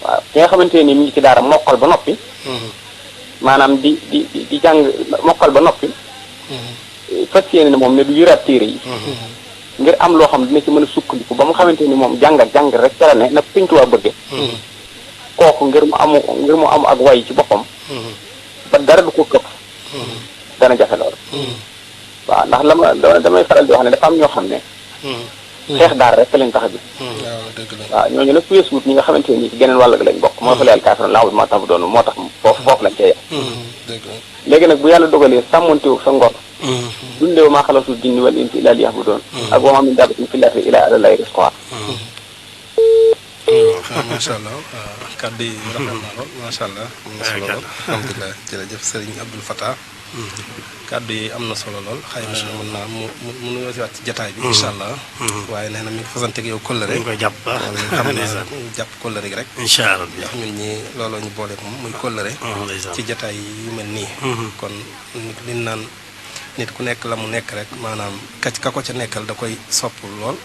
waaw ki nga xamante ni mi ngi ci daara mokkal ba noppi maanaam di jàng mokkal ba noppi fas yéene ne moom ne du yuraat téere yi ngir am loo xam dina ci mën a sukkandiku ba mu xamante ni moom jàng rek ca la ne nag Sëñ Tuubaa bëgge kooku ngir mu amu ak way ci boppam ba dara du ko këpp dana jafe lool waaw ndax damay faral di wax ne dafa am ñoo xam ne xeex daara rek lañ tax a gis waaw ñooñu nag weesuut ñi nga xamante ni ci geneen wàll gi lañ bokk moo fa leel kaafiroon laaxul moo tax bu doon moo tax foofu lañ cee yem léegi nag bu yàlla dogalee sàmmontewu sa ngor dundeewu maa xalatul jinni wal insi illaa liya'buduun ak wa maa min daabbatin fil ardi illaa alaa llaahi rizquhaa macha allah kàddu yi rafet na lool macha allah am na solo lool alhamdulilah jërëjëf Serigne Abdoul Fatah kàddu yi am na solo lool xëy na mën naa mu nuyoo si waat ci jataay bi incha allah waaye nee na mi ngi fasanteeg yow kóllëre ñu koy jàpp baax xam ne jàpp kóllëre gi rek incha allah ndax ñun ñi looloo ñu boole moom muy kóllëre ci jataay yu mel nii kon liñ naan nit ku nekk la mu nekk rek maanaam ka ko ca nekkal da koy sopp lool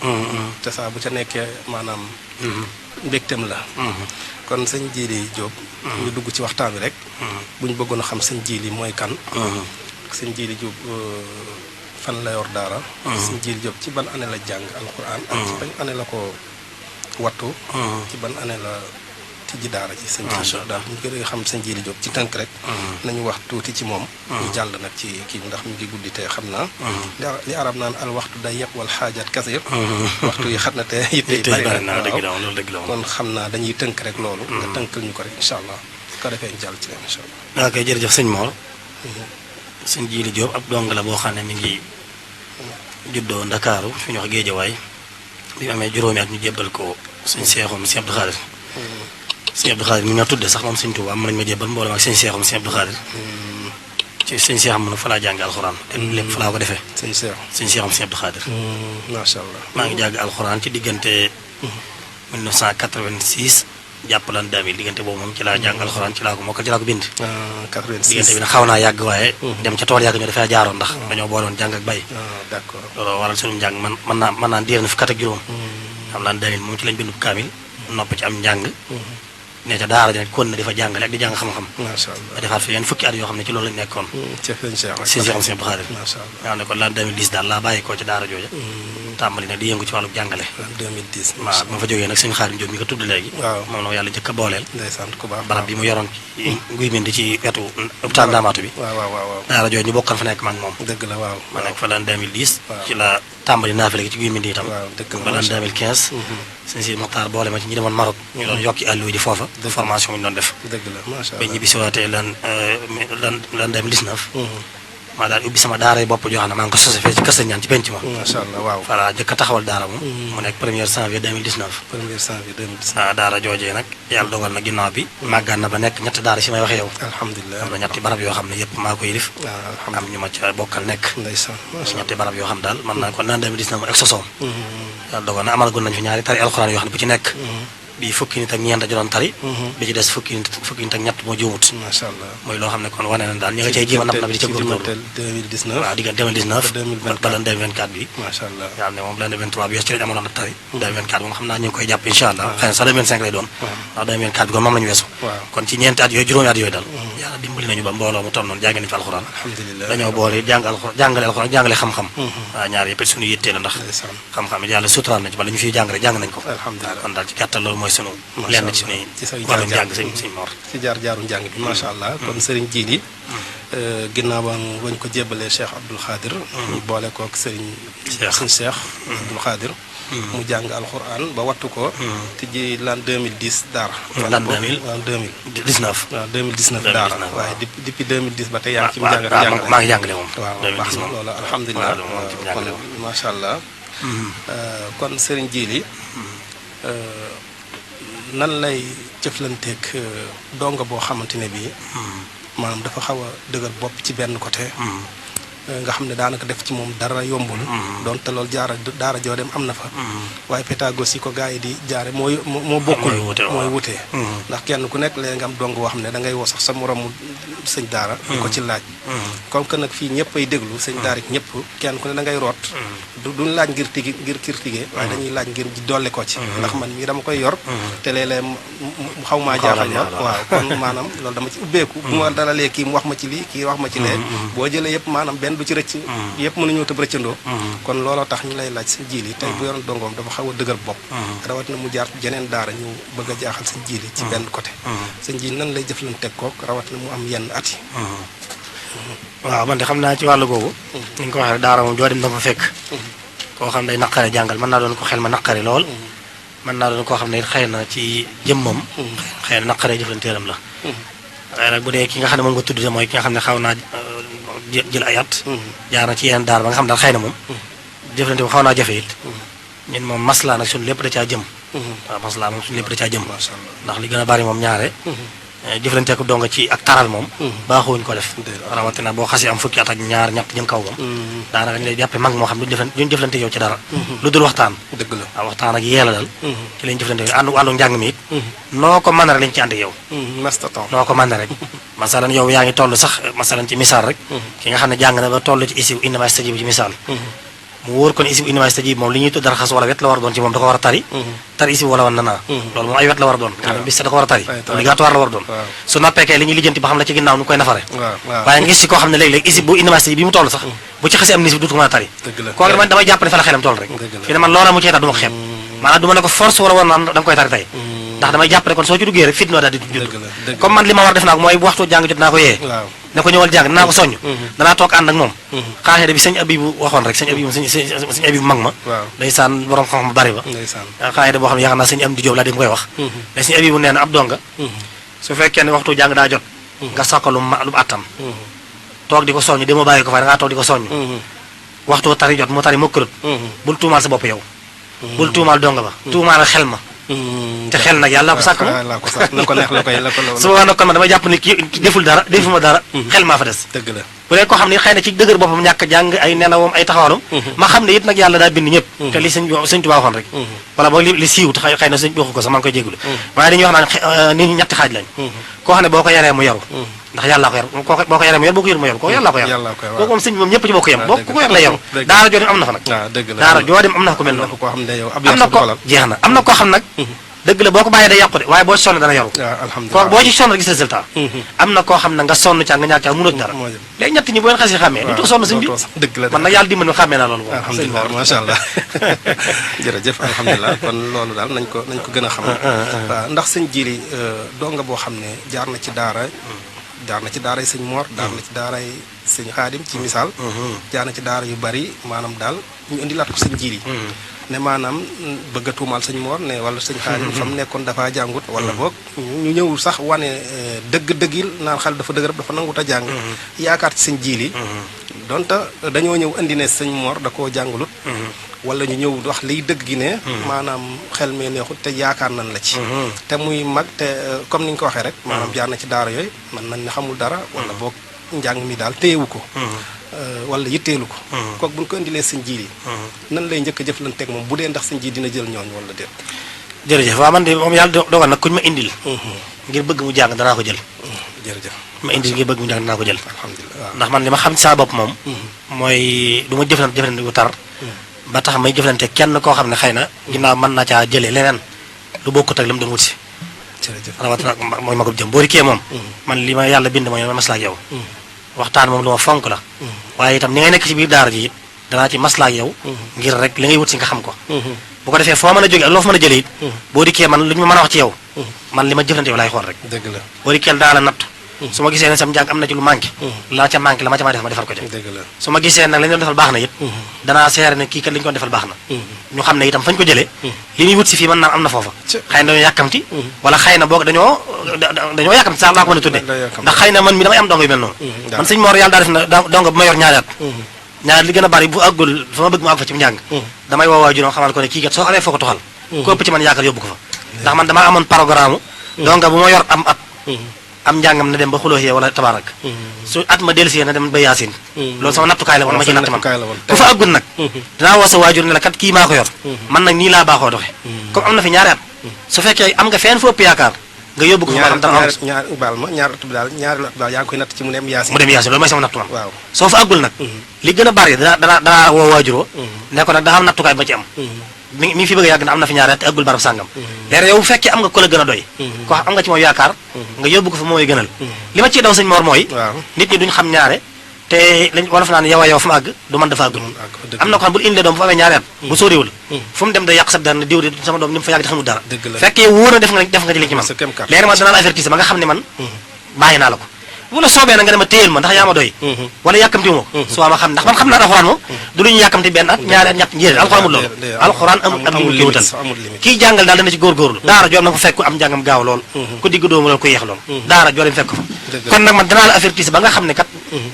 te saa bu ca nekkee maanaam mbégteem la kon sëñ Jili Diop ñu dugg ci waxtaan bi rek buñ bëggoon a xam sëñ Jili mooy kan sëñ Jili Diop fan la yor daara sëñ Jili Diop ci ban année la jàng alxuraan ak ci ban année la ko wattu ci ban année la tijji daara ci sëñ Jili Diop daal ñu gën a xam sëñ Jili Diop ci tënk rek nañu wax tuuti ci moom ñu jàll nag ci kii ndax mu ngi guddi te xam naa li arab naan al waxtu day yëpp wal xaajaat kasir waxtu yi xat na te yitte bari na kon xam naa dañuy tënk rek loolu nga tënkal ñu ko rek incha allah su ko defee ñu jàll ci leen incha allah ok jërëjëf sëñ Mor sëñ Jili Diop ab dong la boo xam ne mi ngi juddoo Ndakaaru fi ñu wax Géejawaay bi mu amee juróomi at ñu jébbal ko sëñ Seexum sëñ Abdou Khadir sëñ Abdou Khadir mi nga tudde sax moom sëñ Tuubaa am nañ ma jébbal mboolem ak sëñ Seexum sëñ Abdou Khadir ci sëñ Seexum mu ne fa laa jàng alxuraan lépp fa laa ko defee sëñ Seexum sëñ Abdou Khadir macha allah maa ngi jàng alxuraan ci diggante 1986 jàpp lan 2000 diggante boobu moom ci laa jàng alxuraan ci laa ko mokkal ci laa ko bind 86 diggante bi nag xaw naa yàgg waaye dem ca tool yàgg ñoo dafay jaaroon ndax dañoo booloon jàng ak bay d'accord loolu waral suñu njàng mën naa diir na fi kat ak juróom xam lan 2000 moom ci lañ bindu kaamil nopp ci am njàng ne ca daara ji nag kon na di fa jàngale ak di jàng xam-xam macha allah ba defaat fi yenn fukki at yoo xam ne ci loolu lañ nekkoon ci sëñ Cheikh sëñ Cheikh Abdou Khadir macha allah nga xam ne kon lan 2010 daal laa bàyyi koo ci daara jooja tàmbali nag di yëngu ci wàllu jàngale 2010 waaw ma fa jógee nag sëñ Xaadim Jóob mi ko tudd léegi waaw moom la yàlla jëkk a booleel ndeysaan ku baax barab bi mu yoroon ci nguy mindi ci wetu hôpital Ndaamaatu bi waaw daara jooju ñu bokkan fa nekk mag moom dëgg la waaw ma nekk fa lan 2010 ci la tàmbali naafile gi ci guy mindi itam ba lan 2015 sëñ si Moxtaar boole ma ci ñi demoon Maroc ñu doon yokki àlluwa ji foofa formation ñu doon def dëgg la macha allah ba ñibbi si waatee lan 2019 maa daal ubbi sama daara yi bopp joo xam ne maa ngi ko sose fee ci kër ñaan ci penc ma macha allah waaw voilà jëkk a taxawal daara moom mu nekk 1er janvier 2019 waaw daara joojee nag yàlla dogal na ginnaaw bi màggaan na ba nekk ñetti daara si may waxee yow alhamdulilah am na ñetti barab yoo xam ne yëpp maa ko yilif am ñu ma ca bokkal nekk ñetti barab yoo xam daal man naa ko naan 2019 mu egg sosoom yàlla dogal na amal gun nañ fi ñaari tari alxuraan yoo xam ne bu ci nekk bi fukki nit ak ñeent doon tari bi ci des fukki nit ak ñett moo juumut macha allah mooy loo xam ne kon wane na daal ñi nga cay jéem a napp na bi di ca góorgóorlu 2019 waaw diggante 2019 ba lan 2024 bi macha allah nga xam ne moom lan 2023 bi ci lañ amoon na tari 2024 moom xam naa ñu ngi koy jàpp incha allah xëy na sax 2025 lay doon ndax 2024 bi kon moom la ñu weesu kon ci ñeenti at yooyu juróomi at yooyu daal yàlla dimbali nañu ba mbooloo mu toll noonu jànge nañu fi alxuraan alhamdulilah dañoo boole jàngale alxuraan jàngale xam-xam waaw ñaar yëpp suñu yittee la ndax xam-xam it yàlla suturaal nañ ci bala ñu fiy jàng rek jàng nañ ko alhamdulilah kon daal ci gàttal loolu mooy sunu lenn ci suñuy wàllum jàng sëñ Mor ci jaar-jaaru njàng bi macha allah kon sëriñ Jili ginnaaw bañ ko jébbalee Cheikh Abdoul Khadir ñu boole kook sëriñ Cheikh Abdoul Khadir mu jàng alxuraan ba wattu ko te ji l'an 2010 daara l'an 2019 waaw 2019 daara waaye depuis 2010 ba tey yaa ngi ci mu jàngale maa ngi jàngale moom waaw baax na loolu alhamdulilah kon macha allah kon sëriñ Jili nan lay jëflanteeg donga boo xamante ne bii maanaam dafa xaw a dëgër bopp ci benn côté nga xam ne daanaka def ci moom dara yombul donte loolu daara joo dem am na fa waaye pédagogie ko gars yi di jaare moo bokkul mooy wutee ndax kenn ku nekk léegi nga am dong boo xam ne da ngay woo sax sa moromu sëñ daara di ko ci laaj comme que nag fii ñëpp ay déglu sëñ daara ñëpp kenn ku ne da ngay root duñ laaj ngir critiquer waaye dañuy laaj ngir dolli ko ci ndax man mii dama koy yor te léeg-léeg mu xaw maa jaaxal ma waaw kon maanaam loolu dama ci ubbeeku bu ma dalalee kii mu wax ma ci lii kii wax ma ci lee boo jëlee yëpp maanaam benn du ci rëcc yëpp mën nañoo tëb rëccandoo kon looloo tax ñu lay laaj sëñ Jili tey bu yoroon dongoom dafa xaw a dëgër bopp rawatina mu jaar jeneen daara ñu bëgg a jaaxal sëñ Jili ci benn côté sëñ Jili nan lay jëflanteeg kook rawatina mu am yenn at yi waaw man de xam naa ci wàllu googu ni nga ko waxee daara moom joo dem da fa fekk koo xam ne day naqare jàngal mën naa doon ko xel ma naqare lool mën naa doon koo xam ne xëy na ci jëmmam xëy na naqare jëflanteeram la waaye nag bu dee ki nga xam ne moom nga tudd mooy ki nga xam ne xaw naa jël ay at jaar na ci yeneen daara ba nga xam daal xëy na moom jëflante bu xaw naa jafe it ñun moom maslaa nag suñu lépp da caa jëm waaw maslaa moom suñu lépp da caa jëm ndax li gën a bari moom ñaare jëflante ko donga ci ak taral moom baaxuwuñ ko def rawatina boo xasee am fukki at ak ñaar ñett jëm kaw moom daanaka ñu lay jàppe mag moo xam duñ jëflante yow ci dara lu dul waxtaan dëgg la waaw waxtaan ak yeela dal ci lañ jëflante yow wàllu njàng mi it noo ko mën rek lañ ci ànd ak yow noo ko mën rek masalan yow yaa ngi toll sax masalan ci misaal rek ki nga xam ne jàng na ba toll ci isiw innamaa yastajiibu ci misaal mu wóor kon isiw innamaa yastajiibu moom li ñuy tudd dara xas wala wet la war a doon ci moom da ko war a tari isiw wala wan nanaa loolu moom ay wet la war a doon nga xam ne bis da ko war a tari obligatoire la war a doon su nappee kay li ñuy lijjanti ba xam la ci ginnaaw nu koy nafare waaye nga gis ci koo xam ne léeg-léeg isiw bu innamaa yastajiibu bi mu toll sax bu ci xasee am nisib dutu ko mën a tari kooku damay jàpp ne fa la xelam toll rek fii ne man loola mu cee tax du ma ko xeeb maanaam du ma ne ko force wala war naan da nga koy tari tey ndax damay jàpp ne kon soo ci duggee rek fit noo daal di judd comme man li ma war def naa ko mooy bu waxtu jàng jot naa ko yee ne ko ñëwal jàng dinaa ko soññ danaa toog ànd ak moom xaaxee bi sëñ Abibu waxoon rek sëñ Abibu mag ma ndeysaan borom xam-xam bari ba xaaxee boo xam ne yaakaar naa sëñ Amdi Jóob laa di koy wax mais sëñ Abibu nee na ab donga su fekkee ne waxtu jàng daa jot nga sàkko lu attan toog di ko soññ di ma bàyyi ko fa da ngaa toog di ko soññ waxtu tari jot mu tari mokkalut bul tuumaal sa bopp yow bul tuumaal donga ba tuumaal xel ma te xel nag yàlla ko sàkk la ko neex la ko su boobaa nag kon man damay jàpp ne kii deful dara defuma dara xel maa fa des dëgg la bu dee koo xam ne xëy na ci dëgër boppam ñàkk jàng ay nelawam ay taxawalum ma xam ne it nag yàlla daa bind ñëpp te li sëñ Tuubaa waxoon rek wala boog li siiw te xëy na sëñ waxu ko sax maa ngi koy jégalu waaye dañuy wax naan nit ñi ñetti xaaj lañ koo xam ne boo ko yaree mu yaru ndax yàllaa ko yar boo ko yaree mu yar boo ko yar mu yaru kooku yàllaa ko yar kooku moom sëñ bi moom ñëpp ci bokk yem boo ku ko yar la yaru daara joo dem am na fa nag daara joo dem am na fa ku mel noonu am na ko jeex na am na koo xam nag dëgg la boo ko bàyyee day yàqu de waaye boo ci sonn dana yaru kooku boo ci sonn gis résultat am na koo xam ne nga sonn ca nga ñàkk ca mënoo ci dara léegi ñett ñi bu ngeen xasee xàmmee du sonn sëñ bi man nag yàlla dimbali ma xàmmee naa loolu alhamdulilah macha allah jërëjëf alhamdulilah kon loolu daal nañ ko gën a xam waaw ndax sëñ Jili donga boo xam ne jaar na ci daaray sëñ Mor jaar na ci daaray sëñ Xaadim ci misaal jaar na ci daara yu bari maanaam daal ñu indilaat ko sëñ Jili ne maanaam bëgg a tuumaal sëñ Mor ne wala sëñ Xaadim fa mu nekkoon dafa jàngut wala boog ñu ñëw sax wane dëgg-dëggil naan xel dafa dëgër dafa nangut a jàng yaakaar ci sëñ Jili donte dañoo ñëw indi ne sëñ Mor da koo jàngulut wala ñu ñëw wax liy dëgg gi ne maanaam xel mee neexut te yaakaar nañ la ci te muy mag te comme ni ñu ko waxee rek maanaam jaar na ci daara yooyu man nañ ne xamul dara wala boog njàng mi daal téyewu ko wala yitteelu ko kooku bu ñu ko indilee sëñ Jili nan lay njëkk a jëflanteeg moom bu dee ndax sëñ Jili dina jël ñooñu wala déet jërëjëf waaw man de moom yàlla dogal nag kuñ ma indil ngir bëgg mu jàng danaa ko jël jërëjëf ma indil ngir bëgg mu jàng danaa ko jël alhamdulilah ndax man li ma xam ci saa bopp moom mooy du ma jëflante bu tar ba tax may jëflante kenn koo xam ne xëy na ginnaaw mën naa caa jëlee leneen lu bokkut ak la mu doon wut si jërëjëf rawatina mooy magub jëm boo dikkee moom man li ma yàlla bind mooy ma maslaa ak yow waxtaan moom lu ma fonk la waaye itam ni ngay nekk ci biir daara ji it danaa ci maslaa ak yow ngir rek li ngay wut si nga xam ko bu ko defee foo mën a jóge ak loo fa mën a jëlee it boo dikkee man lu ñu ma mën a wax ci yow man li ma jëflante yow laay xool rek dëgg la boo dikkee daa la natt su ma gisee ne sam njàng am na ci lu manqué la ca manqué la ma ca ma def ma defal ko ca dëgg la su ma gisee nag la ñu doon defal baax na it danaa seere ne kii kat li ñu ko defal baax na ñu xam ne itam fañ ko jëlee li ñuy wut si fii mën naa am na foofa xëy na dañoo yàkkamti wala xëy na boog dañoo yàkkamti sax laa ko mën a tuddee ndax xëy na man mi damay am dongo yu mel noonu man sëñ Mor yàlla daa def na dongo bu ma yor ñaari at ñaari li gën a bari bu àggul fa ma bëgg mu àgg fa ci njàng damay woowaa juróom xamal ko ne kii kat soo amee foo ko toxal ko ëpp ci man yaakaar yóbbu ko fa ndax man damaa amoon programme dongo bu ma yor am at am njàngam na dem ba xulóoxiyee wala tabaarak su at ma dellusiyee na dem ba yaasin loolu sama nattukaay la woon ma ci natt man bu fa àggul nag dinaa woo sa waajur ne la kat kii maa ko yor man nag nii laa baaxoo doxe comme am na fi ñaari at su fekkee am nga fenn fu ëpp yaakaar nga yóbbu ko fa ñaari at daal yaa ngi koy natt ci mu dem yaasin loolu mooy sama nattu man waaw soo fa àggul nag li gën a bari danaa woo waajuroo ne ko nag daa am nattukaay ba ci am mi ngi fi bëgg a yàgg na am na fi ñaari at te àggul barab sàngam leer yow bu fekkee am nga ko la gën a doy ko am nga ci moom yaakaar nga yóbbu ko fa mooy gënal li ma ciy daw sëñ Mor mooy nit ñi duñ xam ñaare te lañ wala fa naan yow a yow fu mu àgg du man dafa àggul am na ko xam bu indee doom bu fa amee ñaari at bu sóoriwul fu mu dem da yàq sab dara ne diw de sama doom ni mu fa yàgg te xamul dara fekkee wóor na def nga ci li ci man leer ma danaa la avertise ba nga xam ne man bàyyi naa la ko bu la soobee na nga dema téyel ma ndax yaa ma doy wala yàkkamti moo su ma xam ndax man xam naa alxuraan moom du lu ñu yàkkamti benn at ñaari at ñett njéer alxuraan amul loolu alxuraan amul am limul kiwutal kii jàngal daal dana ci góorgóorlu daara joo na ko fekk ku am njàngam gaaw lool ku digg doomu lool ku yeex lool daara joo leen fekk ko fa kon nag man danaa la avertise ba nga xam ne kat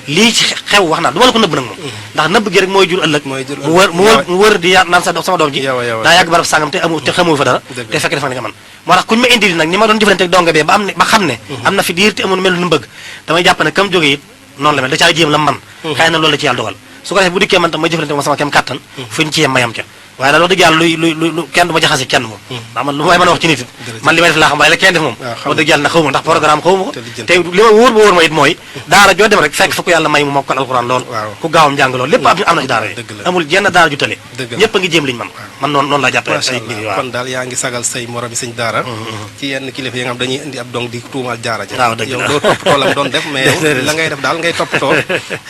lii ci xew wax naa du ma la ko nëbb nag moom ndax nëbb gi rek mooy jur ëllëg mu wër di naan sama doom ji daa yàgg barab sàngam te xamu fa dara te fekk defa li nga man moo tax kuñ ma indil nag ni ma doon jëflante ak donga bee ba xam ne am na fi diir te amul mel nu bëgg damay jàpp ne kam jóge it noonu la mel da caa jéem la man xëy na loolu la ci yàlla dogal su ko defee bu dikkee man tam may jëflante ma sama kem kàttan fuñ ci yem mayam ca waaye daal wax dëgg yàlla lu kenn du ma jaxase kenn moom ndax man lu may mën a wax ci nit it man li may def laa xam waaye la kenn def moom wax dëgg yàlla na xaw ma ndax programme xaw ma ko te li ma wóor ba wóor ma it mooy daara joo dem rek fekk fa ku yàlla may mu mokkal alxuraan lool ku gaawam njàng lool lépp am na ci daara yi amul jenn daara ju tële ñëpp a ngi jéem liñ man noonu laa jàppee ay mbir yi waaw kon daal yaa ngi sagal say morom yi sëñ daara ci yenn kilifa yi nga xam dañuy indi ab dong di tuumaal jaara ja yow doo toppatoo la doon def mais la ngay def daal ngay toppatoo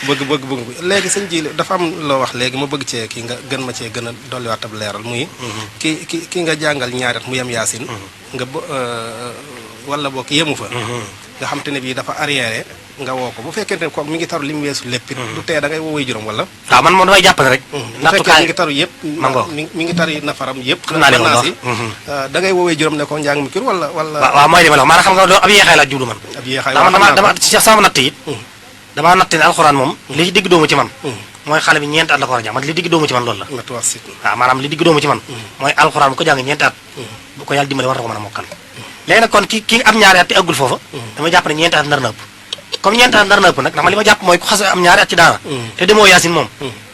bëgg léegi sëñ ji dafa am loo wax léegi ma bëgg cee kii nga gën ma cee gën a dolliwaat ab leeral muy ki nga jàngal ñaari at mu yem yaasin nga wala boo yemu fa nga xam te ne bii dafa arriéré nga woo ko bu fekkente ne kooku mi ngi taru li mu weesu lépp du tee da ngay woowee juróom wala waaw man moom damay jàpp ne rek bu fekkee mi ngi taru yëpp mi ngi taru nafaram yëpp naa si da ngay woowee juróom ne ko njàng mi kër wala waaw mooy li ma la wax maanaam xam nga doo ab yeexaay laa jublu man ab yeexaay dama ci sama natt it damaa natt ne alxuraan moom li ci digg doomu ci man mooy xale bi ñeenti at la ko war a jàng man li digg doomu ci man loolu la waaw maanaam li digg doomu ci man mooy alxuraan bu ko jàng ñeenti at bu ko yàlla dimbale war na ko mën a mokkal léegi nag kon ki am ñaari at te aggul foofa dama jàpp ne ñeenti at nar na ëpp comme ñeenti at nar na ëpp nag ndax man li ma jàpp mooy ku xas am ñaari at ci daara te demoo yaasin moom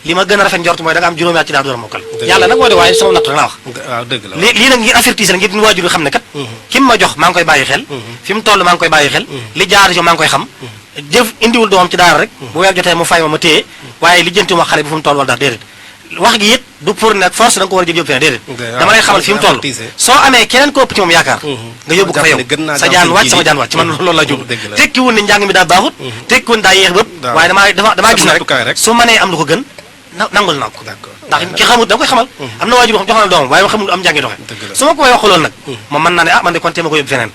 li ma gën a rafet njort mooy da nga am juróomi at ci daara door a mokkal yàlla nag moo de waaye sama natt rek laa wax waaw dëgg la lii nag ngir avertise la ngir ñu waajur xam ne kat ki ma jox maa ngi koy bàyyi xel fi mu toll maa ngi koy bàyyi xel li jaar ci maa ngi koy xam jëf indiwul doomam ci daara rek bu weer jotee mu fay ma téye waaye lijjanti ma xale bi fu mu toll wala dara déedéet wax gi it du pour nag force da nga ko war a jël yóbbu feneen déedéet dama lay xamal fi mu toll soo amee keneen ko ëpp ci moom yaakaar nga yóbbu ko fa yow sa jaan wàcc sama jaan wàcc man loolu la jublu tekkiwul ne njàng mi daa baaxut tekkiwul daa yeex bëpp waaye damaa gis na rek su mënee am lu ko gën nangul naa ko ndax ki xamut da nga koy xamal am na waajur boo xam jox na doomam waaye xamul am njàngi doxe su ma ko wax loolu nag moom mën naa ne man de kon tee ma ko yóbbu feneen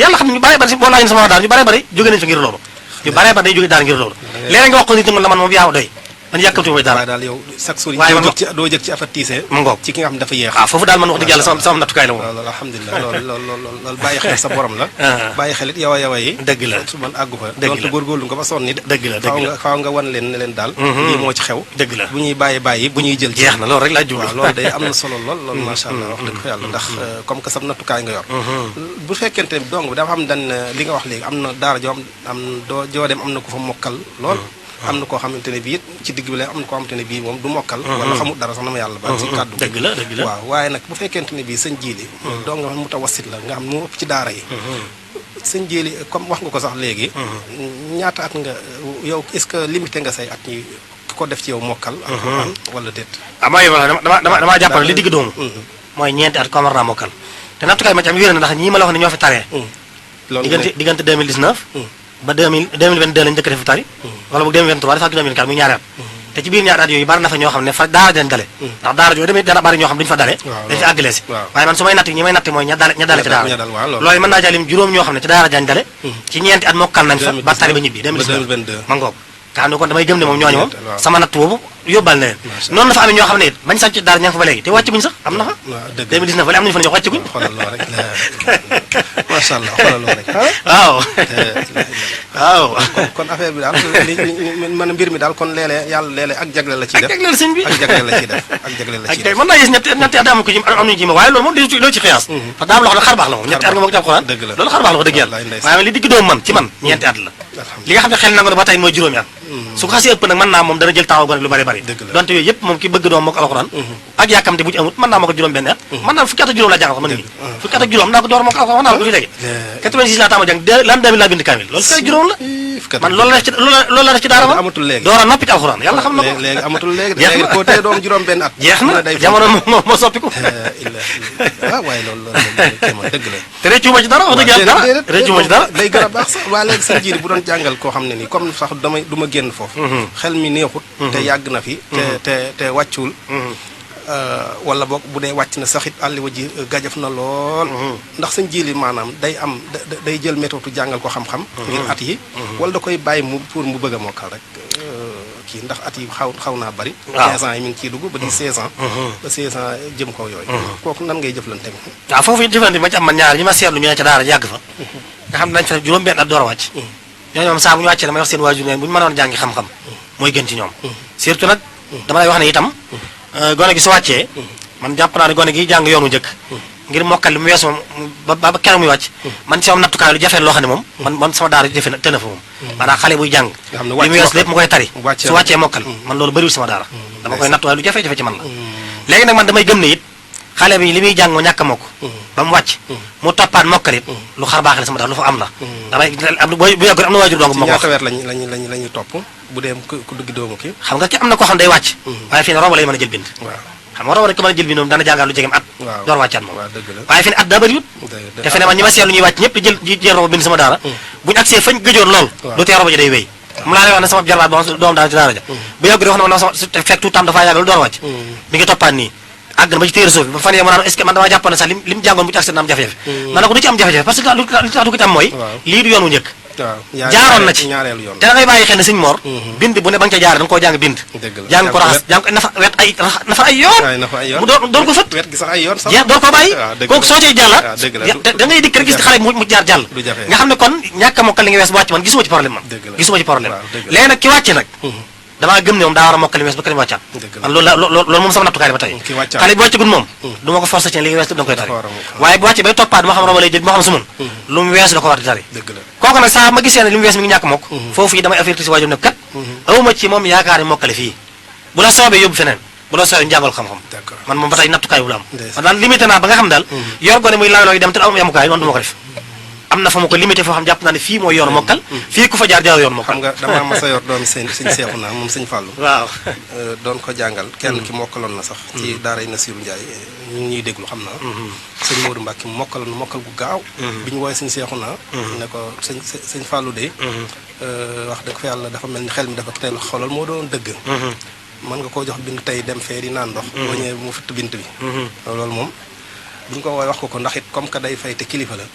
yàlla xam ne ñu bëree bëri si boo laajee sama daal ñu bëree bëri jóge nañu fa ngir loolu ñu bëree bëri dañuy jóge daal ngir loolu léeg nga wax ko nit la man moom yaa doy man yàkkamti mooy dara daal yow chaque jour doo jëg ci avertise ma ngoog ci ki nga xam ne dafa yéex foofu daal man wax dëgg yàlla sama nattukaay la moom loolu alhamdulilah loolu bàyyi xel sa borom la bàyyi xel it yow a yi dëgg la su man àggu fa doonte góorgóorlu nga ba sonn ni dëgg la faaw nga wan leen ne leen daal lii moo ci xew dëgg la bu ñuy bàyyi bu ñuy jël jeex na loolu rek laa jublu waaw loolu day am na solo loolu macha allah wax dëgg fa yàlla ndax comme que sam nattukaay nga yor bu fekkente ne donc bi dafa xam dan li nga wax léegi am na daara joo am joo dem am na ku fa mokkal lool am na koo xamante ne bii ci digg bi la am na koo xamante ne bii moom du mokkal wala xamul dara sax na ma yàlla ba ci kàddu dëgg la waaw waaye nag bu fekkente ne bii sëñ Jili doo nga xam mu tawassit la nga xam ne moo ëpp ci daara yi sëñ Jili comme wax nga ko sax léegi ñaata at nga yow est-ce que limité nga say at ñi ko def ci yow mokkal alxuraan wala déet mooy dama jàppal li digg doomu mooy ñeenti at ko war naa mokkal te nattukaay ma ci am wér na ndax ñii ma la wax ne ñoo fi taree diggante 2019 ba 2022 lañu njëkk def fi tari wala boog 2023 dafa ak 2024 muy ñaari at te ci biir ñaari at yooyu bari na fa ñoo xam ne fa daara dañ dale ndax daara yooyu tamit dana bari ñoo xam duñu fa dale dañ fi àggale si waaye man su may natt ñi may natt mooy ña dale ci daara loolu mën naa jàllim juróom ñoo xam ne ci daara dañ dale ci ñeenti at mokkal nañ fa ba tari ba ñibbi 2022 ma ngoog nga xam ne kon damay gëm ne moom ñooñu moom sama natt boobu yóbbal na leen noonu la fa amee ñoo xam ne it bañ sàcc daara ña nga fa ba léegi te wàcc guñ sax am na fa 2019 wala am nañu fa ne ñoo wàcc guñ xoolal loolu rek macha allah xoolal loolu rek waaw kon affaire bi daal man mbir mi daal kon léeg-léeg yàlla léeg-léeg ak jagle la ci def ak jagleel sëñ bi ak jagle la ci def ak jagle la ci def mën naa gis ñetti at am ko ci am nañu ci ma waaye loolu moom loolu ci xiyaas parce que daa am loo xam ne xar baax la moom ñetti at nga moom ci alxuraan loolu xar baax la ko dëgg yàlla waaye li digg doom man ci man ñeenti at la li nga xam ne xel nangu ne ba tey mooy juróomi at su ko xasee ëpp nag mën naa moom dana jël temps gone lu bari bari donte yooyu yëpp moom ki bëgg doom moo ko alxuraan ak yàkkamte bu ci amut mën naa moo ko juróom benn at mën naa fukki at ak juróom laa jàng ko mën nii fukki at ak juróom naa ko door moo ko alxuraan naa ko fi léegi 86 laa tàmm jàng l'an 2000 laa bind kaamil loolu fukki at juróom la man loolu la def ci daara ma amatul léegi door a noppi ci alxuraan yàlla xam na ko léegi amatul léegi koo tee doom juróom benn at jeex na jamono moo soppiku waaye loolu dëgg la te réccu ma ci dara wax dëgg yàlla dara réccu ma ci dara day gën a baax sax waa léegi seen jiiri bu doon jàngal koo xam ne nii comme sax du ma génn foofu xel mi neexut te yàgg na fi te wàccul wala boog bu dee wàcc na saxit àlliwa ji gajaf na lool ndax sëñ jili maanaam day jël méthode jàngal ko xam-xam ngir at yi wala da koy bàyyi mu pour mu bëgg a mokkal rek kii ndax at yi xaw naa bari 15 ans yi mi ngi ciy dugg ba di 16 ans ba 16 ans jëm kaw yooyu kooku nan ngay jëflante waaw foofu jëflante bi ma ci am man ñaar ñi ma seetlu ñu ne ca daara yàgg fa nga xam ne dañ fa juróom benn at door a wàcc ñooñu moom saa bu ñu wàccee damay wax seen waajur ne bu ñu mënoon jàngi xam-xam mooy gën ci ñoom surtout nag dama lay wax ne itam gone gi su wàccee man jàpp naa ne gone gi jàng yoonu njëkk ngir mokkal li mu weesu moom ba keroog muy wàcc man ci moom nattukaay lu jafee loo xam ne moom man sama daara jafe na tëna fa moom maanaam xale buy jàng li mu weesu lépp mu koy tari su wàccee mokkal man loolu bëriwul sama daara dama koy nattuwaay lu jafe-jafe ci man la léegi nag man damay gëm ne it xale bi li muy jàng mu ñàkk a mokk ba mu wàcc mu toppaat mokkal it lu xar baax la sama daara lu fa am la damay bu yàggul am na waajur donc moo ko wax ñaata weer lañuy topp bu dee ku dugg doomu kii xam nga ki am na koo xam day wàcc waaye fii ne romb lay mën a jël bind xam nga romb rek ko mën a jël bind moom dana jàngaat lu jegeem at door wàccaat moom waaye fii ne at daa bëriwut te fi ne man ñi ma seetlu ñuy wàcc ñëpp di jël romb bind sama daara buñu agsee fañ gëjoon lool du tee romb ji day wéy mu laa lay wax ne sama jarbaat boo doom daara ci daara ja bu yàgg di wax ne man sama fekk tout temps dafaa yàgg lu door wàcc mi ngi toppaat nii àgg na ba ci téere suuf bi ba fan yee mu naan est-ce que man damaa jàppoon ne sax li mu jàngoon bu ci accès na am jafe-jafe man na ko du ci am jafe-jafe parce que lu tax du ko ci am mooy lii du yoon wu njëkk jaaroon na ci te da ngay bàyyi xel ne sëñ Mor bind bu ne ba nga ca jaar da nga koo jàng bind jàng ko raxas jàng ko nafa ay yoon mu doon ko fët jeex door koo bàyyi kooku soo cay jàllaat da ngay dikk rek gis xale mu jaar jàll nga xam ne kon ñàkk a mokkal li nga wees bu wàcc man gisuma ci problème man gisuma ci problème léegi nag ki wàcce nag damaa gëm ne moom daa war a mokkal li wees ba kenn wàccaat man loolu moom sama nattukaay ba tey xale bi wàccagul moom du ma ko forcé ci li nga wees lépp da nga koy tari waaye bu wàccee bay toppaat moo xam roma lay jël moo xam su mun lu mu wees da ko war di tari kooku nag saa ma gisee ne li mu wees mi ngi ñàkk mokk foofu yi damay affecté si waajur ne kat awuma ci moom yaakaar ne mokkale fii bu la soobee yóbbu feneen bu la soobee njàngal xam-xam man moom ba tey nattukaay bu la am man daal limité naa ba nga xam daal yor gone muy lawloo yi dem te am yamukaay man du ma ko def am na fa ma ko limité foo xam jàpp naa ne fii mooy yoonu mokkal fii ku fa jaar yoonu mokkal xam nga damaa mas a yor doomi sëñ seexu naa moom sëñ Fallou waaw doon ko jàngal kenn ki mokkaloon na sax ci daara Nasiru Njaay ñu ngi ñuy déglu xam naa sëñ Modou Mbacke mokkaloon na mokkal gu gaaw bi ñu woowee sëñ seexu naa ne ko sëñ Fallou de wax dëgg fa yàlla dafa mel ni xel mi dafa teel xoolal moo doon dëgg mën nga koo jox bind tey dem fee di naan ndox boo ñëwee mu fitt bint bi loolu moom bi ñu ko woowee wax ko ndax it comme que day fay te kilifa la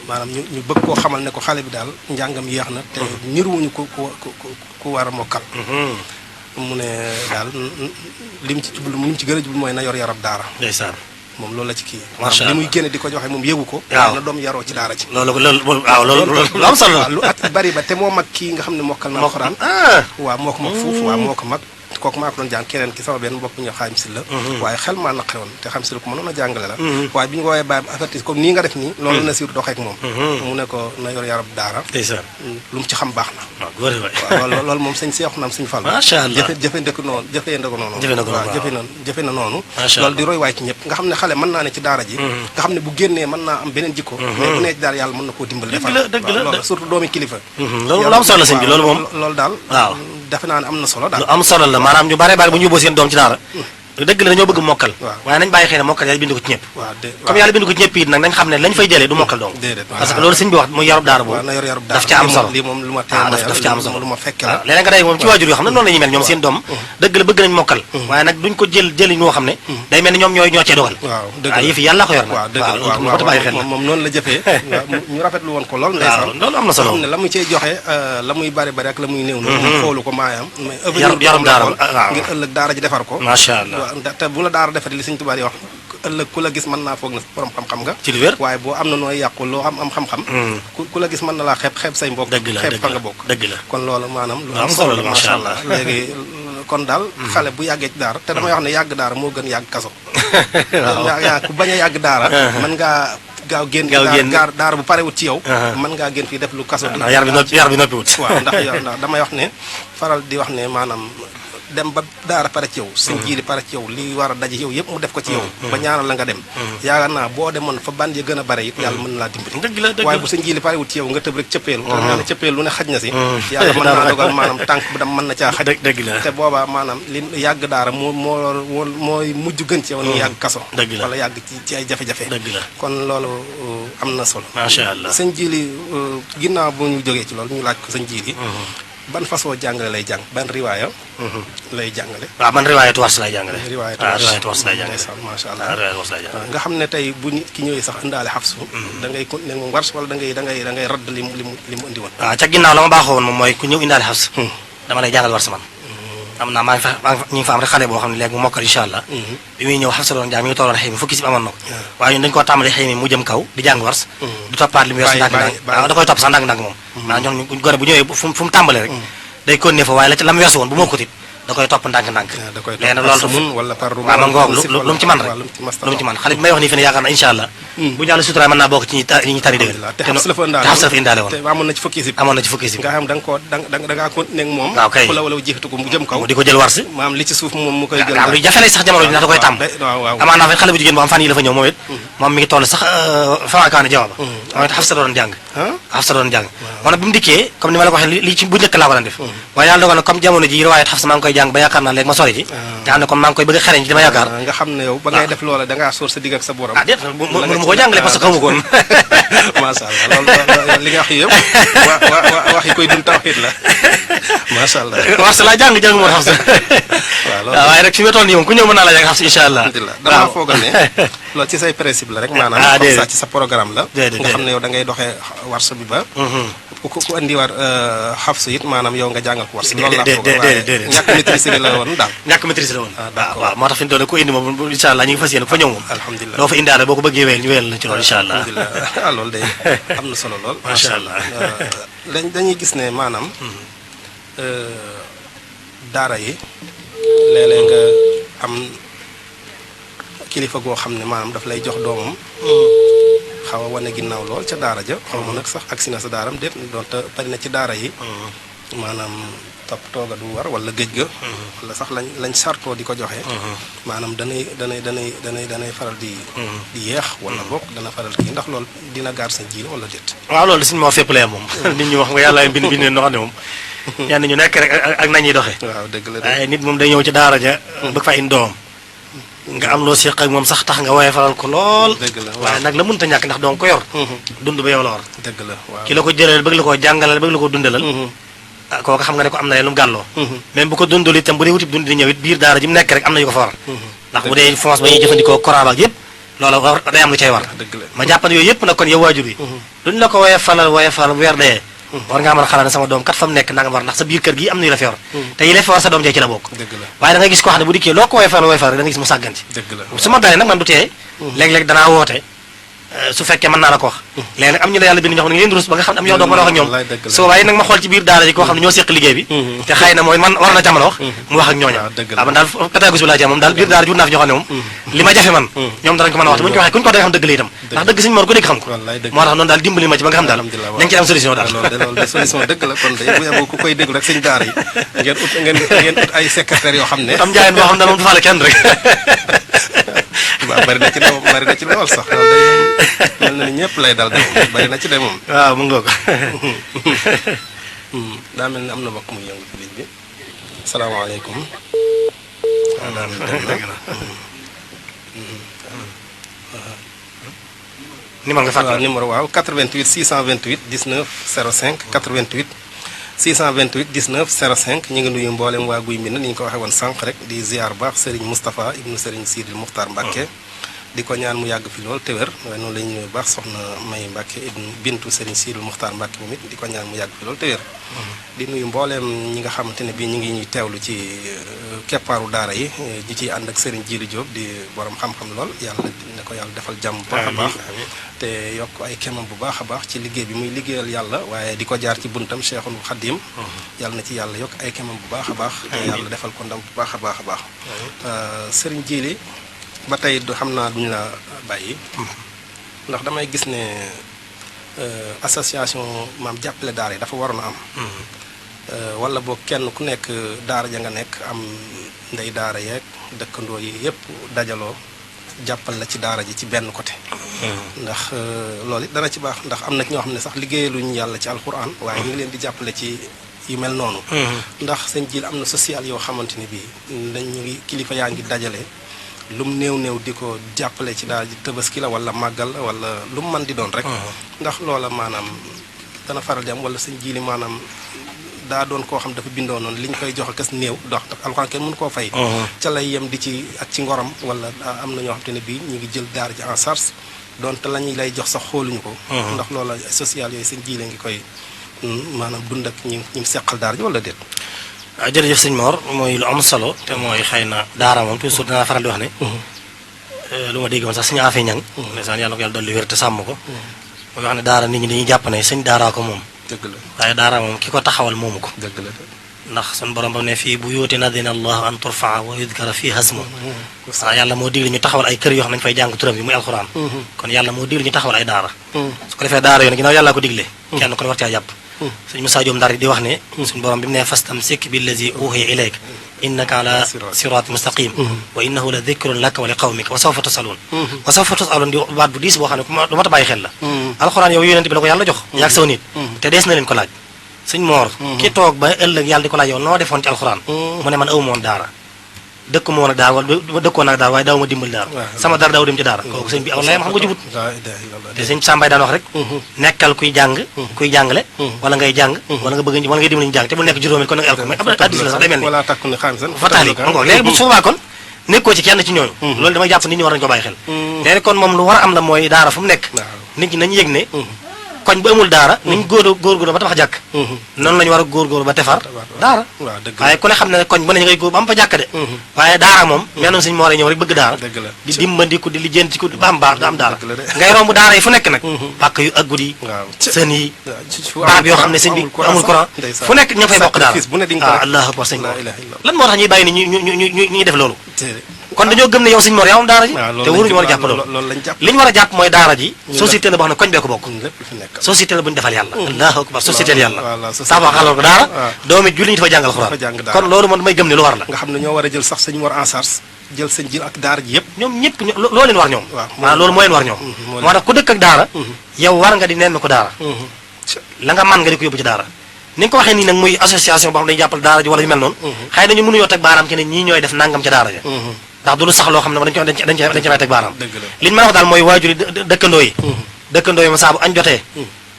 maanaam ñu bëgg koo xamal ne ko xale bi daal njàngam yéex na te niruwuñu ku war a mokkal mu ne daal lim ci jublu lim ci gën a jublu mooy na yor yarab daara ndeysaan moom loolu la ci kii macha li muy génne di ko joxe moom yëgu ko na doom yaroo ci daara ci loolu am solo lu at bari ba te moo mag kii nga xam ne mokkal na alxuraan waaw moo ko mag foofu waaw moo ko mag kooku maa ko doon jàng keneen ki sama benn mbokk ñu xaam si la waaye xel maa naqare woon te xam si la ko mënoon a jàngale la waaye bi ñu woowee bàyyi avertis comme nii nga def nii loolu na siir doxeek moom mu ne ko na yor yarab daara lu mu ci xam baax na góor waay waaw loolu moom sëñ Seexu naam sëñ Fall macha allah jëfe na noonu loolu di roy waay ci ñëpp nga xam ne xale mën naa ne ci daara ji nga xam ne bu génnee mën naa am beneen jikko mais bu nee ci daara yàlla mën na koo dimbal defal dëgg la loolu surtout doomi kilifa loolu am solo la sëñ bi loolu moom loolu daal waaw defe naa ne am na solo daal lu am solo la maanaam ñu bare bu ñu yóbboo seen doom ci daara dëgg la dañoo bëgg mokkal waaye nañ bàyyi xëy ne mokkal yàlla bind ko ci ñëpp comme yàlla bind ko ci ñëpp it nag nañ xam ne lañ fay jëlee du mokkal donc parce que loolu sëñ bi wax muy yarub daara boobu daf ca am solo lii moom lu ma daf ca am solo lu ma fekke waaw léeg-léeg nga day moom ci waajur yoo xam ne noonu la ñuy mel ñoom seen doom dëgg la bëgg nañ mokkal waaye nag duñ ko jëli ñoo xam ne day mel ni ñoom ñoo cee dogal waaw dëgg la yëf yi yàlla ko yor waaw dëgg la waaw bàyyi xel moom noonu la jëfee ñu rafetlu woon ko lool waaw loolu am na solo xam ne la muy cey joxe la muy bari ak la muy néew noonu xoolu ko maayam yarum daara waaw ngir ëllëg daara ji defar ko macha allah te bu la daara defati li Sëñ Tuubaa di wax ëllëg ku la gis mën naa foog na borom xam-xam nga ci lu wér waaye boo am na nooy yàqu loo am xam-xam ku la gis mën na laa xeeb say mbokk xeeb fa nga bokk dëgg la kon loolu maanaam lu am solo la macha allah léegi kon daal xale bu yàggee ci daara te damay wax ne yàgg daara moo gën yàgg kaso ku bañ a yàgg daara mën ngaa gaaw génn daara bu parewut ci yow mën ngaa génn fii def lu kaso yar bi noppi wut waaw ndax damay wax ne faral di wax ne maanaam dem ba daara pare ci yow sëñ jiili pare ci yow li war a daje yow yëpp mu def ko ci yow ba ñaanal la nga dem yaakaar naa boo demoon fa ban ya gën a bare it yàlla mën na laa dimbali waaye bu sëñ jiili pare wut ci yow nga tëb rek cëppeelu te naa ne cëppeelu lu ne xaj na si yàlla mën naa dogal maanaam tànk bu dem mën na caa xaj dëgg la te boobaa maanaam li yàgg daara mooy mujj gën ci yow ni yàgg kaso wala yàgg ci ay jafe-jafe dëgg la kon loolu am na solo macha allah sëñ jiili ginnaaw bu ñu jógee ci loolu ñu laaj ko sëñ jiili ban façon jàngale lay jàng ban riwaaya lay jàngale waaw man riwaayatu wars lay jàngale riwaayatu wars lay jàngale macha allah riwaayatu wars lay jàngale nga xam ne tey bu nit ki ñëwee sax indaale xafsu da ngay continuer moom wars wala da ngay radd li mu indi woon waaw ca ginnaaw la ma baaxoo woon moom mooy ku ñëw indaale xafsu dama lay jàngal wars man am naa maa ngi fa am rek xale boo xam ne léegi mu mokkal incha allah bi muy ñëw xafsa doon jàng mi ngi tolloon xëy mi fukki si amoon na ko waaye ñun dañu koo tàmbali xëy mi mu jëm kaw di jàng wars di toppaat li mu yor si ndànk-ndànk waaw da koy topp sax ndànk-ndànk moom maanaam ñoom gore bu ñëwee fu mu tàmbalee rek day continuer fa waaye la mu weesu woon bu moo ko tit da koy topp ndànk-ndànk léegi nag loolu waaw ma ngoog lu mu ci man rek lu mu ci man xale bi may wax nii fi ne yaakaar na incha allah bu ñàlla sutura mën naa bokk ci ñi tari déwén te xafs la fa indaale woon te amoon na ci fukki sib nga xam da ngaa continuer ak moom waaw kay fu la wala jeexatu ko mu jëm kaw di ko jël wars maam li ci suuf moom mu koy jël lu jafe lay sax jamono ji ndax da koy tàmm amaan naa fa xale bu jigéen bu am fan yi la fa ñëw moom it moom mi ngi toll sax famaakaane jawaaba moom it xafsa doon jàng moo nag bi mu dikkee comme ni ma la ko waxee li ci bu njëkk laa ko daan def waaye yàlla dogal na comme jamono ji riwaayat xafsa maa ngi koy jàng ba yaakaar naa léegi ma sori ji nga xam ne comme maa ngi koy bëgg a xereñ ci dama yaakaar nga xam ne yow ba ngay def loola dangaa sóor sa digg ak sa borom déet mënu ma ko jàngale parce que xamu ko woon macha allah loolu li nga wax yëpp wax yi koy dund tawxiid la macha allah wars laa jàng moo xafsa waaw waaye rek fi ma toll nii moom ku ñëw mën naa la jàng xafsa incha allah dama foogal ne loolu ci say principe la rek maanaam comme ça ci sa programme la nga xam ne yow da ngay doxee wars bi ba ku andi war xafsa it maanaam yow nga jàngal ko wars loolu laa foogal waaye ñàkk maîtrise la woon daal ñàkk maîtrise la woon waaw moo tax fi mu toll ku indi moom incha allah ñu ngi fas yéene fa ñëw moom alhamdulilah doo fa indaale boo ko bëggee wéyal ñu wéyal la ci loolu incha allah alhamdulilah loolu day am na solo lool macha allah dañuy gis ne maanaam daara yi léeg-léeg nga am kilifa goo xam ne maanaam daf lay jox doomam xaw a wane ginnaaw lool ca daara ja xaw ma nag sax agsi na sa daaram déet doonte bari na ci daara yi maanaam topp tooga du war wala géej ga wala sax lañ sartoo di ko joxe maanaam danay faral di yeex wala bokk dana faral kii ndax loolu dina gaar sa jiile wala déet waaw loolu suñu moo fépp lee moom nit ñi wax nga yàlla bind noo xam ne moom ñenn ñu nekk rek ak nañuy doxee waaw dëgg la waaye nit moom day ñëw ci daara ja bëgg fa indi doomam nga am loo séq ak moom sax tax nga woye faral ko lool dëgg la waaye nag la mënta ñàkk ndax doon ko yor dund ba yow la war dëgg la waaw ki la ko jëlal bëgg la koo jàngalal bëgg la koo dundalal kooku xam nga ne ko am na lu mu gàlloo même bu ko dundul itam bu dee wutib dund di ñëw it biir daara ji mu nekk rek am na yu ko fa war ndax bu dee fonce ba ñuy jëfandikoo courant ak yëpp loolu day am lu cay war ma jàpp ne yooyu yëpp nag kon yow waajur yi duñ la ko woye falal weer dee war ngaa mën a xalaat ne sama doom kat fa mu nekk nanga war ndax sa biir kër gi am na yu la fi war te yi la fi war sa doom jee ci la bokk waaye da nga gis koo xam ne bu dikkee loo ko woye falal da nga gis mu sàggan ci su ma dalee nag man du tee léeg-léeg danaa woote su fekkee mën naa la ko wax léegi nag am ñu la yàlla bind ñoo xam ne ngeen rus ba nga xam ne am ñoo doog mën a wax ak ñoom soo waaye nag ma xool ci biir daara ji koo xam ne ñoo seq liggéey bi te xëy na mooy man war na ca mën a wax mu wax ak ñooña waaw man daal katagus bi laa ci moom daal biir daara jur naa fi ñoo xam ne moom li ma jafe man ñoom danañ ko mën a wax te bu ñu ko waxee ku ñu ko da nga xam dëgg la itam ndax dëgg suñu mor ko dégg xam ko moo tax noonu daal dimbali ma ci ba nga xam daal nañ ci am solution daal loolu de solution dëgg la kon de bu yeboo ku koy déglu rek sëñ daara yi ngeen ut ay secrétaire yoo xam ne am njaayeen boo xam ne moom du faale kenn rek waaw bari na ci lool sax loolu day mel na ni ñëpp lay dal de moom bari na ci de moom waaw mu ngoog daa mel ni am na mbokk muy yëngu ci ligne bi salaamaaleykum waaw daa mel dem na numéro nga fàttali numéro waaw 88 628 19 05 88 628 19 05 ñu ngi nuyu mboolem waa Guy Mbind ni ñu ko waxee woon sànq rek di ziar baax Serigne Moustapha ibnu Serigne Sidil Muxtaar Mbacke di ko ñaan mu yàgg fi lool te wér waaye noonu la ñu nuyu baax soxna May Mbacke ibnu bintu Serigne Sidil Muxtaar Mbacke moom it di ko ñaan mu yàgg fi lool te wér di nuyu mbooleem ñi nga xamante ne bii ñu ngi ñuy teewlu ci keppaaru daara yi di ciy ànd ak Serigne Djili Diop di borom xam-xam lool yàlla ne ko yàlla defal jàmm bu baax a baax te yokk ay kemam bu baax a baax ci liggéey bi muy liggéeyal yàlla waaye di ko jaar ci buntam Cheikhul Khadim yàlla na ci yàlla yokk ay kemam bu baax a baax te yàlla defal ko ndam bu baax a baax a baax Serigne Djili ba tey du xam naa duñu la bàyyi ndax damay gis ne association maam jàppale daara yi dafa waroon a am wala boo kenn ku nekk daara ja nga nekk am ndey daara yeeg dëkkandoo yi yëpp dajaloo jàppal la ci daara ji ci benn côté ndax loolu it dana ci baax ndax am na ñoo xam ne sax liggéeyaluñu yàlla ci alxuraan waaye ñu ngi leen di jàppale ci yu mel noonu ndax seen jiil am na social yoo xamante ni bii dañ ñu ngi kilifa yaa ngi dajale lum néew di ko jàppale ci daara ji Tabaski la wala màggal la wala lu mu mën di doon rek ndax loola maanaam dana faral di am wala seen jiili maanaam daa doon koo xam dafa bindoo noonu li ñu koy jox akas néew dox alxuraan kenn mënu koo fay ca lay yem di ci ak ci ngorom wala am na ñoo xam te ne bii ñu ngi jël daara ji en charge donte la ñuy lay jox sax xooluñu ko ndax loola social yooyu seen jiile ngi koy maanaam dund ak ñi seqal daara ji wala déet waaw jërëjëf sëñ Mor mooy lu am solo te mooy xëy na daara moom toujours danaa faral di wax ne lu ma dégg woon sax suñu affaire ñang ndeysaan yàlla ko yàlla dolli wér te sàmm ko mooy wax ne daara nit ñi dañuy jàpp ne sëñ daaraa ko moom dëgg la waaye daara moom ki ko taxawal moomu ko dëgg la ndax sun borom ba ne fii bu yóoti nadina allah an turfaa wa yudkara fii hasmu waaw yàlla moo digle ñu taxawal ay kër yoo xam ne dañu fay jàng turam bi muy alxuraan kon yàlla moo digle ñu taxawal ay daara su ko defee daara yoon ginnaaw yàllaa ko digle kenn ku ne war caa jàpp sëñ Moussa Diom Ndar di wax ne suñ borom bi mu ne fastamsik billazi uhiya ilayk innaka ala siraat mustaqim wa innahu la dhikrun laka wa li qawmika wa sawfa tusalun wa sawfa tusalun di baat bu diis boo xam ne du mat a bàyyi xel la alxuraan yow yonent bi la ko yàlla jox yaag saw nit te dees na leen ko laaj sëñ Moor ki toog ba ëllëg yàlla di ko laaj yow noo defoon ci alxuraan mu ne man aw moon daara dëkk moo nag daara wala dëkkoon nag daara waaye daaw ma dimbali daara sama dara daaw dem ci daara kooku sëñ bi aw layam xam nga jubut te sëñ Sambay daan wax rek nekkal kuy jàng kuy jàngale wala ngay jàng wala nga bëgg wala ngay dimbali ñu jàng te bu nekk juróomeel kon nag el ko mais ab addis la sax day mel ni fataali ma ngoog léegi bu soobaa kon nekkoo ci kenn ci ñooñu loolu damay jàpp nit ñi war nañu ko bàyyi xel léegi kon moom lu war a am la mooy daara fu mu nekk nit ñi nañu yëg ne koñ bu amul daara niñ góorgóorlu ba tabax jàkk noonu la ñu war a góorgóorlu ba defar daara waaye ku ne xam ne koñ bu ne ñu ngay góor ba am fa jàkk de waaye daara moom menn suñu moo ñëw rek bëgg daara di dimbandiku di lijjantiku ba am baax da am daara ngay romb daara yi fu nekk nag pàkk yu aggut yi sën yi barab yoo xam ne sëñ bi amul courant fu nekk ña fay bokk daara waaw allahu akbar sëñ Mor lan moo tax ñuy bàyyi ni ñuy def loolu kon dañoo gëm ne yow sëñ Mor yaa moom daara ji te waruñu war a jàpp loolu li ñu war a jàpp mooy daara ji société la boo xam ne koñ bee ko bokk société la bu ñu defal yàlla allahu akbar société la yàlla tabaxalal ko daara doomi julli ñu dafa jàngal xuraan kon loolu man may gëm ne lu war la nga xam ne ñoo war a jël sax sëñ Mor en charge jël sëñ ji ak daara ji yëpp ñoom ñëpp loo leen war ñoom waaw loolu moo leen war ñoom moo tax ku dëkk ak daara yow war nga di neen ko daara la nga man nga di ko yóbbu ci daara ni nga ko waxee nii nag muy association boo xam dañuy jàppal daara ji wala yu mel noonu xëy nañu mënu yoo teg baaraam ci ne ñii ñooy def nangam ca daara ja ndax du lu sax loo xam ne dañ ci fay teg baaraam li ñu mën a wax daal mooy waajur yi dëkkandoo yi ma saa bu añ jotee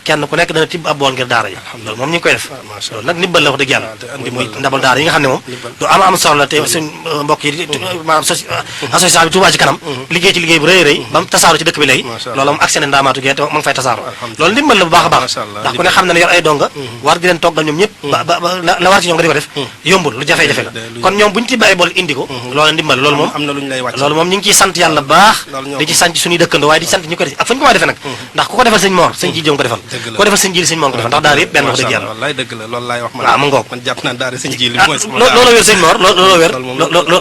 kenn ku nekk dana tibb ab bool ngir daara ji loolu moom ñu ngi koy def loolu nag ndimbal la wax dëgg yàlla muy ndabal daara yi nga xam ne moom du am solo la te suñ mbokk yi maanaam association bi Touba ci kanam liggéey ci liggéey bu rëy rëy ba mu tasaaru ci dëkk bi léegi loolu moom accès ne ndaamaatu gee te ma ngi fay tasaaro loolu ndimbal la bu baax a baax ndax ku ne xam ne ne yor ay donga war di leen toggal ñoom ñëpp ba la war ci ñoom nga di ko def yombul lu jafe-jafe la kon ñoom bu ñu tibb ay bool indi ko loolu ndimbal loolu moom loolu moom ñu ngi ciy sant yàlla baax di ci sant suñuy dëkkandoo waaye di ci sant ñu ko def ak fu ñu ko waa defee nag ndax ku ko defal sëñ Mor sëñ ji jëm ko defal ku ko defal sëñ Jili sëñ Mor ko defal ndax daara yëpp benn wax dëgg yàlla wallaay dëgg la loolu laay wax waaw mu ngoog man jàpp naa daara sëñ Jili mooy loolu wér sëñ Mor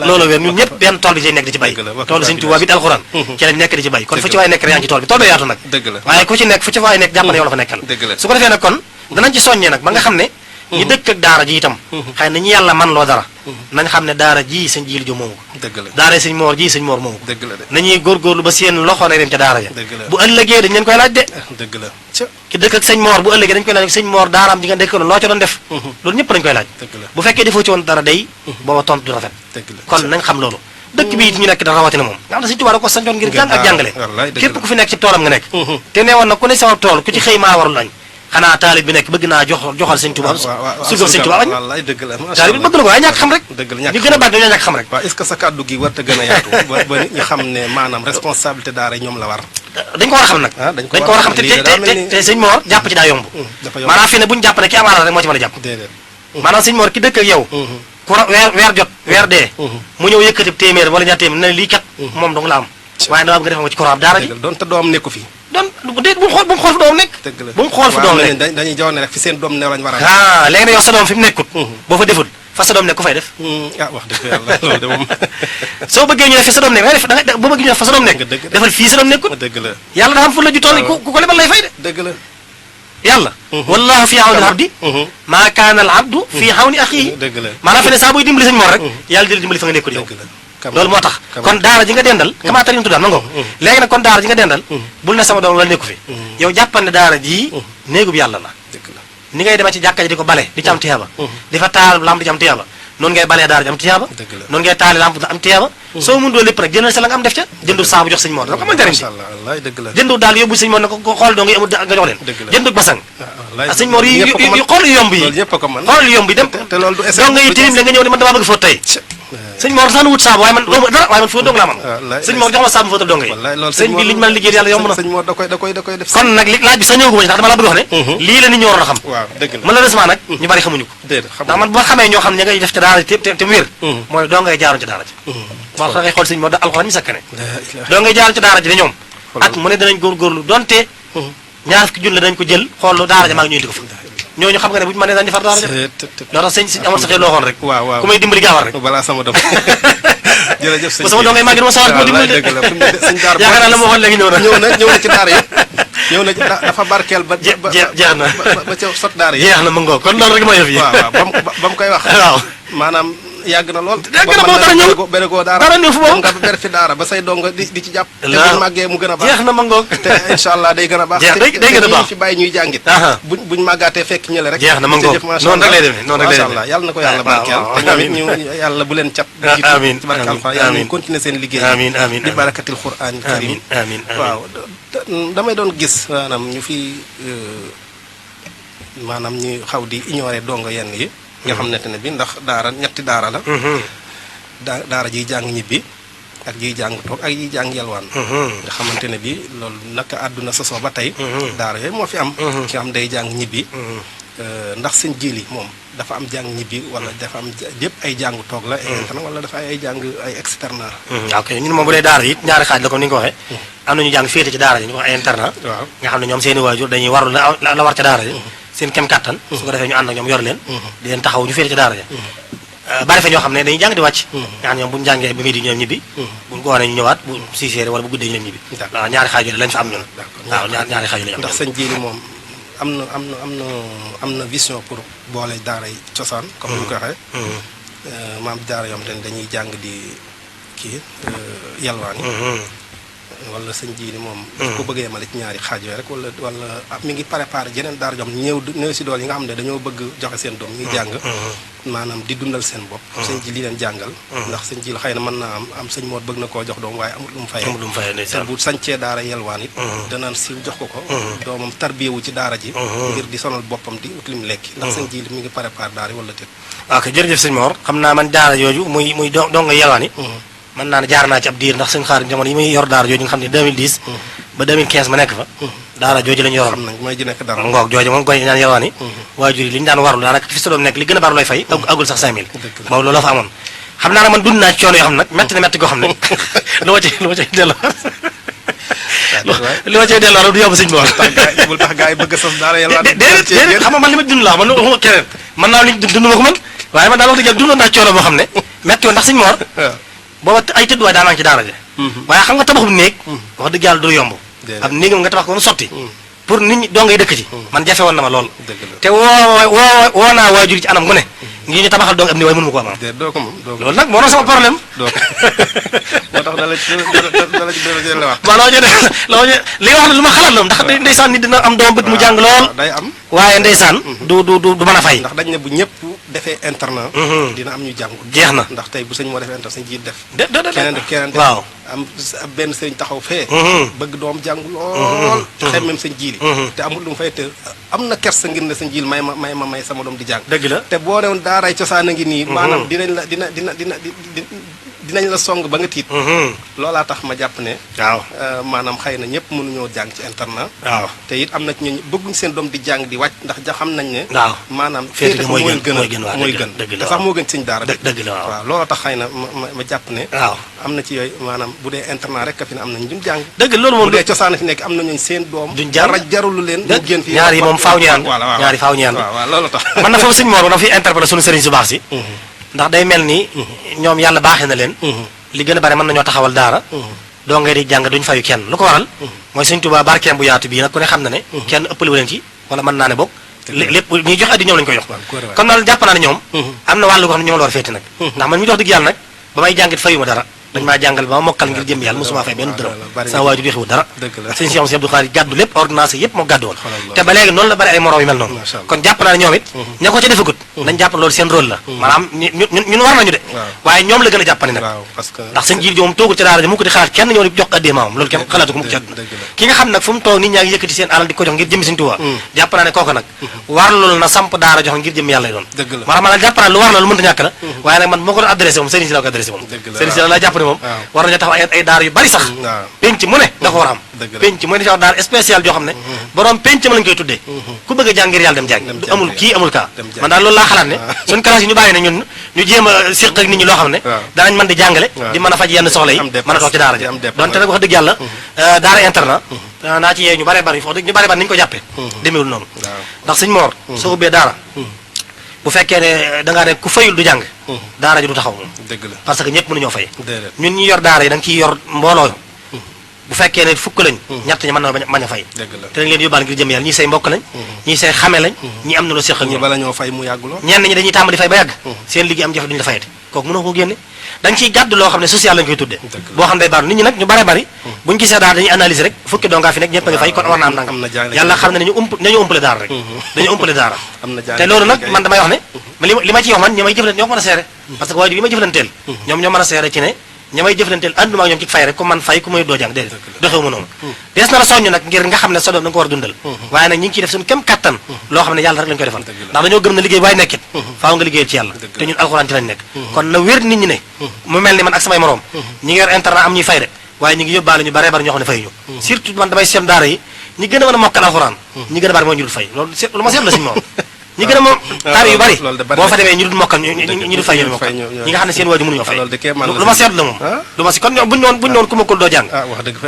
loolu wér ñun ñëpp benn tool bi ci nekk di ci bay toolu sëñ Tuubaa bi alxuraan ci lañ nekk di ci bay kon fu ci waay nekk rek yaa ngi ci tool bi tool bi yaatu nag waaye ku ci nekk fu ci waay nekk jàpp na yow la fa nekkal su ko defee nag kon danañ ci soññee nag ba nga xam ne ñi dëkk ak daara ji itam xëy na ñu yàlla man loo dara nañ xam ne daara ji sëñ Jili jo moomu ko daara sëñ Mor ji sëñ Mor moomu ko nañuy góorgóorlu ba seen loxo ne dem ca daara ja bu ëllëgee dañ leen koy laaj de ki dëkk ak sëñ Mor bu ëllëgee dañ koy laaj sëñ Mor daaraam ji nga dëkkoon loo ca doon def loolu ñëpp dañ koy laaj bu fekkee defoo ci woon dara day booba tontu du rafet kon nañ xam loolu dëkk bi it ñu nekk da rawatina moom nga xam ne sëñ Tuubaa da ko sancoon ngir jàng ak jàngale képp ku fi nekk ci toolam nga nekk te nee woon na ku ne sama tool ku ci xëy maa warul añ xanaa taalib bi nekk bëgg naa joxal sëñ Tuubaa sugal sëñ Tuubaa añ taalib bi bëgg na ko waaye ñàkk xam rek ñu gën a baax dañoo ñàkk xam rek waaw est-ce que sa kàddu gi war te gën a yaatu ba ñu xam ne maanaam responsabilité daara ñoom la war dañ ko war a xam nag dañ ko war a xam te sëñ Mor jàpp ci daa yomb maanaam fii ne bu ñu jàpp ne ki am alal rek moo ci mën a jàpp maanaam sëñ Mor ki dëkk ak yow ku weer jot weer dee mu ñëw yëkkati téeméer wala ñaar téeméer ne lii kat moom dong la am waaye dama nga defal ko ci courant daara ji doon te doom nekku fi doon déet bu mu xool fu doom nekk bu mu xool fu doom nekk dañuy jaw ne rek fi seen doom ne lañ war a léegi nag yow sa doom fi mu nekkut boo fa deful fa sa doom nekk ku fay def wax dëgg yàlla loolu de moom soo bëggee ñu def fi sa doom nekk dangay def danga boo bëggee ñu def fa sa doom nekk defal fii sa doom nekkut dëgg la yàlla daa am fu la ju toll ku ko lebal lay fay de dëgg la yàlla wallahu fi awni al abdi maa kaana al abdu fi awni axihi maanaam fi ne saa buy dimbali sëñ Mor rek yàlla di la dimbali fa nga nekkul yow loolu moo tax kon daara ji nga dendal kamaa tarin tuddaan ma ngoo léegi nag kon daara ji nga dendal bul ne sama doom la nekku fi yow jàppal ne daara ji néegub yàlla la ni ngay demee ci jàkka ji di ko bale di ci am tiyaaba di fa taal lamp di ci am tiyaaba noonu ngay balee daara ji am tiyaaba noonu ngay taali lamp am tiyaaba soo mun doo lépp nag jëndal sa la nga am def ca jëndu saabu jox sëñ Mor da ko mën njariñ jëndu daal yóbbu sëñ Mor ne ko xool doo nga amul nga jox leen jëndu basang sëñ Mor yi xool yu yomb yi xool yu yomb yi dem doo nga yi tilim la nga ñëw ne man damaa bëgg fóot tey sëñ Mor sax na wut saabu waaye man dara waaye man fóot dong laa man sëñ Mor jox ma saabu fóotal dong yi sëñ bi liñ mën a liggéey yàlla yomb na kon nag li laaj bi sax ñëw ko ndax dama la bëgg wax ne lii la nit ñi waroon a xam malheureusement nag ñu bari xamuñu ko ndax man bu ma xamee ñoo xam ne ngay def ca daara ji te mu wér mooy doo ngay jaaroon ca daara ji wax da ngay xool sëñ Mor da alxuraan mi sakkane doo ngay jaaroon ca daara ji de ñoom at mu ne danañ góorgóorlu donte ñaar fukki junni dañ ko jël xool daara ja maa ngi ñuy di ko fa ñooñu xam nga ne bu ñu mënee dañ defar daara ja loo tax sëñ amoon sax loo xoon rek ku may dimbali gaawal rek balaa sama doom jërëjëf sëñ ba sama doom ngay màgg dama sawar ko dimbali de yaakaar naa la ma waxoon léegi ñëw na ci daara yëpp ñëw na dafa barkeel ba jeex na ba ca sot daara yi jeex na ma ngoo kon loolu rek ma yëf yi ba mu koy wax waaw maanaam yàgg na lool yàgg na moo dara ñëw berego daara dara ñëw fu boobu nga ber fi daara ba say donga di ci jàpp te buñ màggee mu gën a baax jeex na ma ngoog te incha allah day gën a baax day gën a baax fi bàyyi ñuy jàngit buñ màggaatee fekk ñële rek jeex na ma ngoog noonu rek lay demee noonu rek lay demee macha allah yàlla na ko yàlla barkeel te ñoom it ñu yàlla bu leen cat amiin ci barke alfa yàlla ñu continuer seen liggéey amiin amiin di barakatil qur'an karim amiin waaw damay doon gis maanaam ñu fi maanaam ñu xaw di ignorer donga yenn yi nga xam ne bi ndax daara ñetti daara la daara jiy jàng ñibbi ak jiy jàng toog ak jiy jàng yalwaan nga xamante ne bi loolu naka àdduna sosoo ba tey daara yooyu moo fi am ki am day jàng ñibbi ndax seen jili moom dafa am jàng ñibbi wala dafa am yëpp ay jàng toog la ay internat wala dafa ay jàng ay externat ok ñun moom bu dee daara yi ñaari xaaj la comme ni nga ko waxee am nañu jàng féete ci daara ji ñu ko wax ay internat nga xam ne ñoom seeni waajur dañuy waru la war ca daara ji seen kem kàttan su ko defee ñu ànd ak ñoom yor leen di leen taxaw ñu féete ci daara ja bari fa ñoo xam ne dañuy jàng di wàcc nga xam ne ñoom bu ñu jàngee bi muy di ñoom ñibbi bu ngoonee ñu ñëwaat bu 6 heures wala bu guddee ñu leen ñibbi waaw ñaari xaaj yooyu lañ fa am ñun waaw ñaari xaaj yooyu lañ am ndax sëñ Jili moom am na vision pour boole daara yi cosaan comme ni ñu ko waxee maam daara yoo xam te ne dañuy jàng di kii yalwaan yi wala sëñ Jili moom ko bëggee yemale ci ñaari xaaj yooyu rek wala mi ngi préparé jeneen daara jom néew si dool yi nga xam ne dañoo bëgg joxe seen doom ñuy jàng maanaam di dundal seen bopp sëñ ji li leen jàngal ndax sëñ ji la xëy na mën naa am sëñ Moor bëgg na koo jox doom waaye amul lu mu fayee te bu sañcee daara yelwaan it danaan siiw jox ko doomam tarbiyewu ci daara ji ngir di sonal boppam di ut lim lekki ndax sëñ ji mi ngi préparé daara yi wala déet ok jërëjëf sëñ Moor xam naa man daara jooju muy dong nga yelwaan yi mën naa ne jaar naa ci ab diir ndax sëñ Xaadim jamono yi muy yor daara jooju nga xam ne 2010 ba 2015 ma nekk fa daara jooju la ñu yoroon xam nañ mooy ji nekk dara ngoog jooju moom koy ñaan yelwaan yi waajur yi li ñu daan warlu daanaka fi sa doom nekk li gën a bari looy fay agul sax 5000 boobu loolu fa amoon xam naa ne man dund naa ci coono yoo xam ne nag metti na metti goo xam ne lu ma ci delloo li ma cay delloo du yomb sëñ Moor bul tax gaa yi bëgg sas daara yelwaan déedéet xam nga man li ma dund laa man waxuma keneen man naa li dund ma ko man waaye man daal wax dëgg yàlla dundoon naa coono boo xam ne metti woon ndax sëñ Moor booba ay tëdduwaay daanaa ci daara ja waaye xam nga tabaxum néeg wax dëgg yàlla du yomb ab néegam nga tabax ko woon sotti pour nit ñi doo ngay dëkk ci man jafe woon na ma lool te woo naa waajur ci anam gu ne ngir ñu tabaxal dong am ni waaye mënu ma ko am loolu nag moo doon sama problème moo tax dala ci wax waaw li wax ne lu ma xalaat la ndax ndeysaan nit dina am doom bëgg mu jàng lool day am waaye ndeysaan du mën a fay ndax dañ ne bu ñëpp defee internat dina am ñu jàngu jeex na ndax tey bu sëñ moo defee internat sëñ jiit def keneen def waaw am benn sëriñ taxaw fee bëgg doom jàngu lool xem même sëñ jiili te amul lu mu fay te am na kersa ngir ne sëñ jiil may sama doom di jàng dëgg la te boo newoon daaray cosaan a ngi nii maanaam dinañ la song ba nga tiit loolaa tax ma jàpp ne waaw maanaam xëy na ñëpp mënuñoo jàng ci internat waaw te it am na ci ñu bëgguñ seen doom di jàng di wàcc ndax xam nañ ne waaw maanaam féete mooy gën te sax moo gën sëñ daara dëgg la waaw looloo tax xëy na ma jàpp ne waaw am na ci yooyu maanaam bu dee internat rek ka fi ne am nañ duñ jàng dëgg loolu moom bu dee cosaan fi nekk am na ñooñ seen doom duñ jàng dara jarulu leen ñu génn fii ñaar yi moom faaw ñu ànd ñaari faaw ñu ànd waaw loolu tax man na foofu sëñ Moor na fi interpellé suñu sëriñ su baax si ndax day mel ni ñoom yàlla baaxee na leen li gën a bari mën nañoo taxawal daara doo ngay di jàng duñ fayu kenn lu ko waral mooy sëñ Tuubaa barkeem bu yaatu bii nag ku ne xam na ne kenn ëppale wu leen ci wala mën naa ne bokk lépp ñuy jox addi ñoom lañu koy jox kon daal jàpp naa ne ñoom am na wàllu ko xam ne ñoom la war féete nag ndax man mi dox dëgg yàlla nag ba may jàngit fayu ma dara dañ maa jàngal ba ma mokkal ngir jëm yàlla mosuma fay benn dërëm sama waajur yoxiwu dara sëñ si Abdou Khadre gàddu lépp ordonnance yëpp moo gàddu woon te ba léegi noonu la bari ay morom yu mel noonu kon jàpp naa ne ñoom it ña ko ca defagut nañ jàpp loolu seen rôle la maanaam ñun war nañu de waaye ñoom la gën a jàppani nag ndax sëñ jiir ji moom toogul ci daara ji mu ko di xalaat kenn ñëw di jox ko addee maamam loolu kenn xalaatu ko mu ko ci àdduna ki nga xam nag fu mu toog nit ñaa ngi yëkkati seen alal di ko jox ngir jëmmi sëñ Tuubaa jàpp naa ne kooku nag war loolu na samp daara jox ngir jëmmi yàlla lay doon maanaam maanaam jàpp naa lu war la lu mënta ñàkk la waaye nag man moo ko doon adressé moom sëriñ si la ko adressé moom sëriñ si la jàpp ne moom war nañu taxaw ay daara yu bari sax penc mu ne da ko war a am penc mu ne dafa daara spécial joo xam ne borom penc ma lañ koy tuddee ku bëgg a jàng ngir yàlla dem jàng amul kii amul kaa man daal loolu laa xalaat ne suñ classe yi ñu bàyyi ne ñun ñu jéem a séq ak nit ñi loo xam ne danañ mën di jàngale di mën a faj yenn soxla yi mën a toog ci daara ja donte nag wax dëgg yàlla daara internat naa ci yee ñu bare bari wax dëgg ñu bare bari ni ñu ko jàppee demeewul noonu ndax sëñ Moor soo ubbee daara bu fekkee ne da ngaa ne ku fayul du jàng daara ji du taxaw moom parce que ñëpp mënuñoo fay ñun ñi yor daara yi da nga ciy yor mbooloo bu fekkee ne fukk lañ ñett ñi mën na bañ a fay te dañ leen yóbbaal ngir jëm yàlla ñii say mbokk lañ ñii say xame lañ ñi am na loo séq ak ñoom bala ñoo fay mu yàgg lool ñenn ñi dañuy tàmbali fay ba yàgg seen liggéey am jafe duñu la fayati kooku mënoo ko génne dañ ciy gàdd loo xam ne social lañ koy tuddee boo xam ne day baaru nit ñi nag ñu bare bari buñ gisee daara dañuy analyser rek fukki dongaa fi nekk ñëpp a ngi fay kon war na am nangam yàlla xam ne nañu umpale daara rek dañu umpale daara te loolu nag man damay wax ne li ma ciy wax man ñi may jëflante ñoo ko mën a seere parce que waajur yi may jëflanteel ñoom ñoo mën a seere ci ne ñi may jëflanteel ànduma ak ñoom ci fay rek ku man fay ku may doo jàng déedéet doxewuma noonu des na la soññ nag ngir nga xam ne sa doom da nga ko war a dundal waaye nag ñi ngi ciy def suñu kem kattan loo xam ne yàlla rek lañu koy defal ndax dañoo gëm na liggéey waaye nekkit faaw nga liggéeyal ci yàlla te ñun alxuraan ci lañ nekk kon na wér nit ñi ne mu mel ni man ak samay morom ñi ngi yor internat am ñuy fay de waaye ñi ngi yóbbaale ñu bare bari ñoo xam ne fay ñu surtout man damay seem daara yi ñi gën a mën a mokkal alxuraan ñi gën a bari mooy ñu dul fay loolu lu ma seet la suñu moom ñi gën a moom daara yu bari boo fa demee ñu dul mokkal ñu dul fay ñu mokkal ñi nga xam ne seen waajur mënuñoo fay lu ma seetlu la moom lu ma si kon buñ noon ku mokkul doo jàng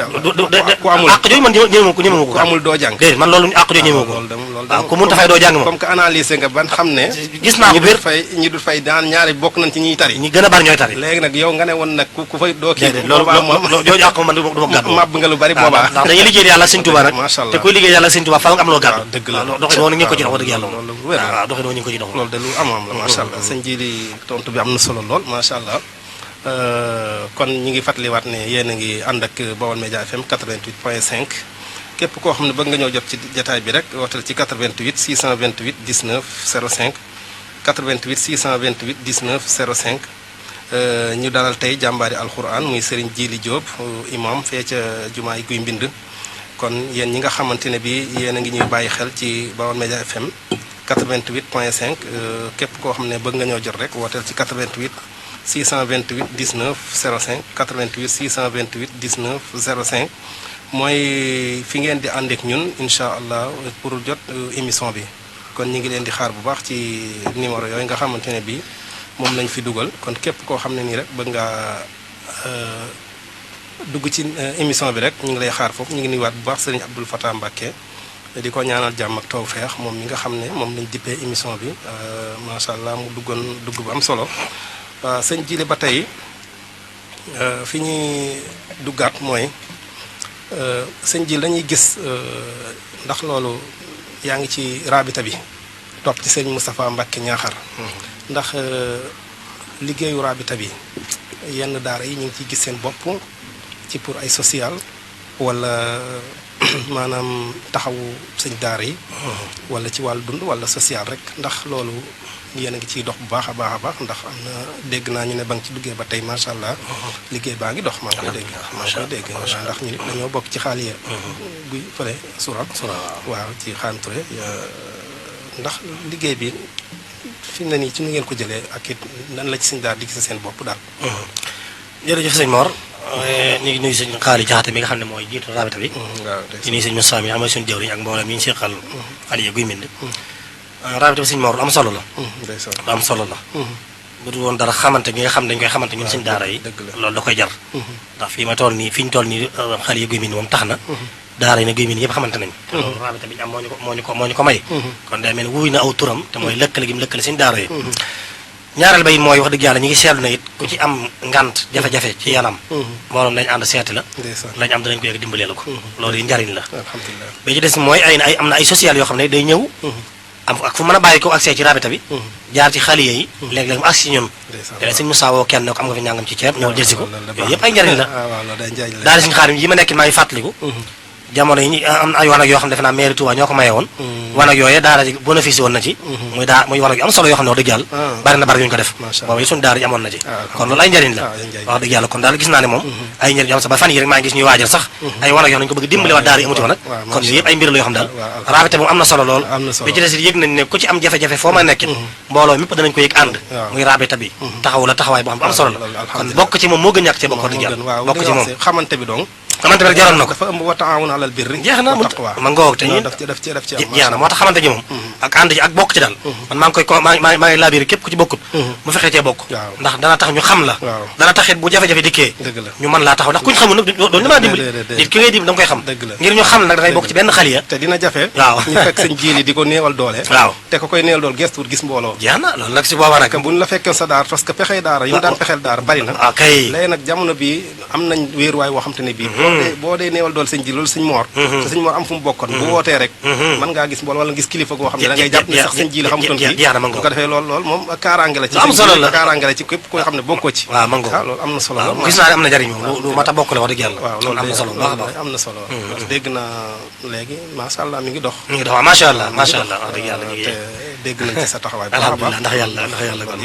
àq jooju man ñëwuma ko ku amul doo jàng déedéet man loolu àq jooju ñëwuma ko waaw ku mënta fay doo jàng moom comme que analyser nga ban xam ne gis naa ko wér ñi dul fay daan ñaari bokk nañ ci ñiy tari ñi gën a bari ñooy tari léegi nag yow nga ne woon nag ku fay doo kii loolu jooju àq man du ma ko gàddu màbb nga lu bari boobaa ndax dañuy liggéey yàlla Sëñ Tuubaa nag te kuy liggéey yàlla Sëñ Tuubaa faaw nga am loo gàddu doxi noonu ñu ko ci dox wax dëgg yàlla moom waaw doxi noonu ñu ko loolu de lu am la macha allah sëñ ji li tontu bi am na solo lool macha allah kon ñi ngi fàttaliwaat ne yéen a ngi ànd ak Baol Média FM 88.5 képp koo xam ne bëgg nga ñëw jot ci jataay bi rek wootal ci 88 628 19 05 88 628 19 05 ñu dalal tey jàmbaari alxuraan muy Serigne Djily Diop imam fee ca jumaay Guy Mbind kon yéen ñi nga xamante ne bi yéen a ngi ñuy bàyyi xel ci Baol Média FM 88.5 képp koo xam ne bëgg nga ñëw jot rek wooteel ci 88 628 19 05 88 628 19 05 mooy fi ngeen di ànd ak ñun incha allah pour jot émission bi kon ñu ngi leen di xaar bu baax ci numéro yooyu nga xamante ne bii moom lañ fi dugal kon képp koo xam ne nii rek bëgg nga dugg ci émission bi rek ñu ngi lay xaar foofu ñu ngi nuyuwaat bu baax sëriñ Abdoul Fatah Mbacké di ko ñaanal jàmm ak tawfeex moom mi nga xam ne moom lañ dippee émission bi macha allah mu duggoon dugg bu am solo sëñ Djily ba tey fi ñuy duggaat mooy sëñ Djily dañuy gis ndax loolu yaa ngi ci rabita bi topp ci sëñ Moustapha Mbacké Ñaaxar ndax liggéeyu rabita bi yenn daara yi ñu ngi ciy gis seen bopp ci pour ay social wala maanaam taxawu sëñ daara yi wala ci wàllu dund wala social rek ndax loolu yéen a ngi ciy dox bu baax a baax ndax am na dégg naa ñu ne ba nga ci duggee ba tey macha allah liggéey baa ngi dox maa ngi koy dégg ndax ñu nit dañoo bokk ci xaaliya guy fële sura waaw ci Xaan Touré ndax liggéey bi fi mu ne nii ci nu ngeen ko jëlee ak it nan la ci sëñ daara di gis seen bopp daal jërëjëf sëñ Mor ñu ngi nuyu sëñ Xaali Jaxate mi nga xam ne mooy jiitu rabita bi di nuyu sëñ Moussa mi xam suñu jëwriñ ak mboolem mi ñu seqal xaaliya Guy Mbind rabita bi sëñ Mor lu am solo la lu am solo la bu dul woon dara xamante gi nga xam dañ koy xamante ñun sëñ daara yi loolu da koy jar ndax fii ma toll nii fi ñu toll nii xaaliya Guy Mbind moom tax na daara yi ne Guy Mbind yëpp xamante nañ loolu rabita bi am moo ñu ko may kon day mel ne wuy na aw turam te mooy lëkkale gi mu lëkkale sëñ daara yi ñaareel ba it mooy wax dëgg yàlla ñi ngi seetlu na it ku ci am ngant jafe-jafe ci yanam mbooloom dañ ànd seeti la lañ am danañ ko yegg dimbalee la ko loolu yi njariñ la ba ci des mooy ay am na ay social yoo xam ne day ñëw am ak fu mën a bàyyi ko accès ci rabita bi jaar ci xaliya yi léeg-léeg mu agsi ñun te sëñ Moussa woo kenn ne ko am nga fi ñàngam ci ceeb ñëw jël si ko yooyu yëpp ay njariñ la daal suñu xaarim yi ma nekk maa ngi fàttaliku jamono yi am na ay wanag yoo xam ne defe naa mairie Touba ñoo ko maye woon wanag yooyu daara ji bénéfice woon na ci muy wanag yu am solo yoo xam ne wax dëgg yàlla bari na bari yu ñu ko def boobu yi suñu daara ji amoon na ci kon loolu ay njariñ la wax dëgg yàlla kon daal gis naa ne moom ay njariñ yoo xam sax ba fan yi rek maa ngi gis ñuy waajal sax ay wanag yoo xam ne ñu ko bëgg dimbali waa daara yi amuti wanag kon yooyu yëpp ay mbir la yoo xam daal rabita moom am na solo lool bi ci des yëg nañ ne ku ci am jafe-jafe foo ma nekkit mbooloo mépp danañ ko yëg ànd muy rabita bi taxaw la taxawaay boo xam am solo la kon bokk ci moom moo gën ñàkk ci bokk wax dëgg yàlla bokk ci moom xamante bi donc xamante bi rek jaroon na ko dafa ëmb wa taawun alal birri jeex na ma ngoog te ñun daf ci jeex na moo tax xamante ji moom ak ànd ji ak bokk ci daal man maa ngi laabiri képp ku ci bokkut mu fexee cee bokk ndax dana tax ñu xam la dana taxit bu jafe-jafe dikkee ñu mën laa taxaw ndax kuñ xamul nag doolu ñu mën a dimbali nit ki ngay dimbali da nga koy xam ngir ñu xam nag da ngay bokk ci benn xaliya te dina jafe waaw ñu fekk sëñ Djily di ko néewal doole waaw te ko koy néewal doole gestuwut gis mbooloo jeex na loolu nag si booba nag buñ la fekkee sa daara parce que pexey daara yu daan pexeel daara bari na kay léegi nag jamono bi am nañ wéeruwaay woo xam te ne bii boo dee néewal doole sëñ Djily loolu sëñ Mor te sëñ Mor am fu mu bokkoon bu wootee rek mën ngaa gis mbooloo wala gis kilifa goo xam ne da ngay jàpp ne sax sëñ Djily xamutoon fii bu ko defee loolu moom kaaraange la ci am solo la kaaraange la ci képp koo xam ne bokkoo ci waaw ma ngoog loolu am na solo la gis naa ne am na njariñ moom lu mat a bokk la wax dëgg yàlla waaw loolu am na solo baax a baax am na solo dégg naa léegi macha allah mi ngi dox mi ngi dox macha allah wax dëgg yàlla ñu ngi dégg nañ ci sa taxawaay baax a baax alhamdulilah ndax yàlla kon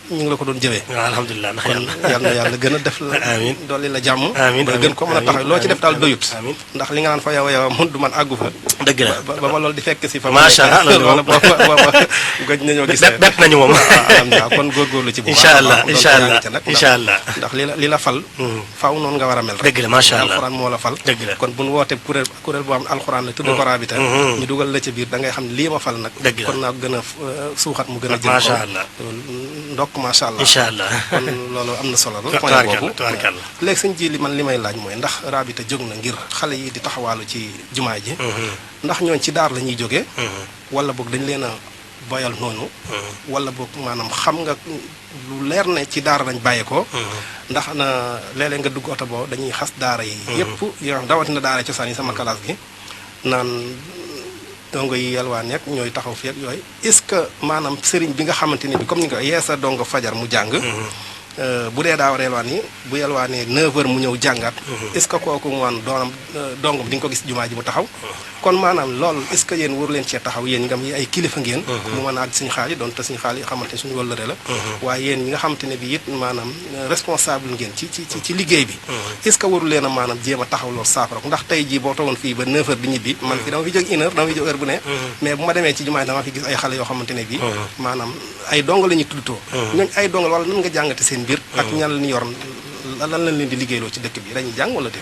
ñu ngi la ko doon jëwee waaw alhamdulilah ndax kon yàlla gën a def la amiin dolli la jàmm amiin ba gën ko mën a taxaw loo ci def daal doyut amiin ndax li nga naan fa yow mun du man àggu fa dëgg la ba ma loolu di fekk si fa macha allah wala booba gëj nañoo gis bépp nañu moom alhamdulilah kon góorgóorlu ci bu baax incha allah ndax li la fal faaw noonu nga war a mel rek dëgg la macha allah alxuraan moo la fal dëgg la kon bu ñu wootee kuréel boo xam ne alxuraan la tudd ko rabita ñu dugal la ca biir da ngay xam ne lii ma fal nag kon naa gën a suuxat mu gën a jëm macha allah ndokk macha allah incha allah kon loolu am na solo la point boobu léegi sëñ Djily man li may laaj mooy ndax rabita jóg na ngir xale yi di taxawaalu ci jumaa ji ndax ñooñ ci daar la ñuy jógee wala boog dañ leen a boyal noonu wala boog maanaam xam nga lu leer ne ci daara lañ bàyyee ko ndax na léeg-léeg nga dugg oto boo dañuy xas daara yi yëpp yoo xam dawatina daara cosaan yi sama classe gi naan dongo yi yalwaa nekk ñooy taxaw fi ak yooyu est-ce que maanaam sëriñ bi nga xamante ni bi comme ni nga yeesa dongo fajar mu jàng bu dee daa war a yelwaan yi bu yelwaanee 9h mu ñëw jàngat est-ce que kooku moom dongam di nga ko gis jumaa ji mu taxaw kon maanaam loolu est-ce que yéen waru leen cee taxaw yéen ñi nga xam ay kilifa ngeen mu mën a àgg suñu xaal yi doon te suñu xaal yi xamante ne suñu wëllëre la waaye yéen ñi nga xamante ne bi it maanaam responsable ngeen ci liggéey bi est-ce que waru leen a maanaam jéem a taxaw loolu saafara ko ndax tey jii boo toogoon fii ba 9h di ñibbi man fi dama fi jóg 1h dama fi jóg heure bu ne mais bu ma demee ci jumaa dama fi gis ay xale yoo xamante ne bi maanaam ay dong la ñuy tuddtoo ñooñu ay dong wala nan nga jàngate seen mbir ak ñan la ñu yor lan lañ leen di liggéeyloo ci dëkk bi dañuy jàng wala dé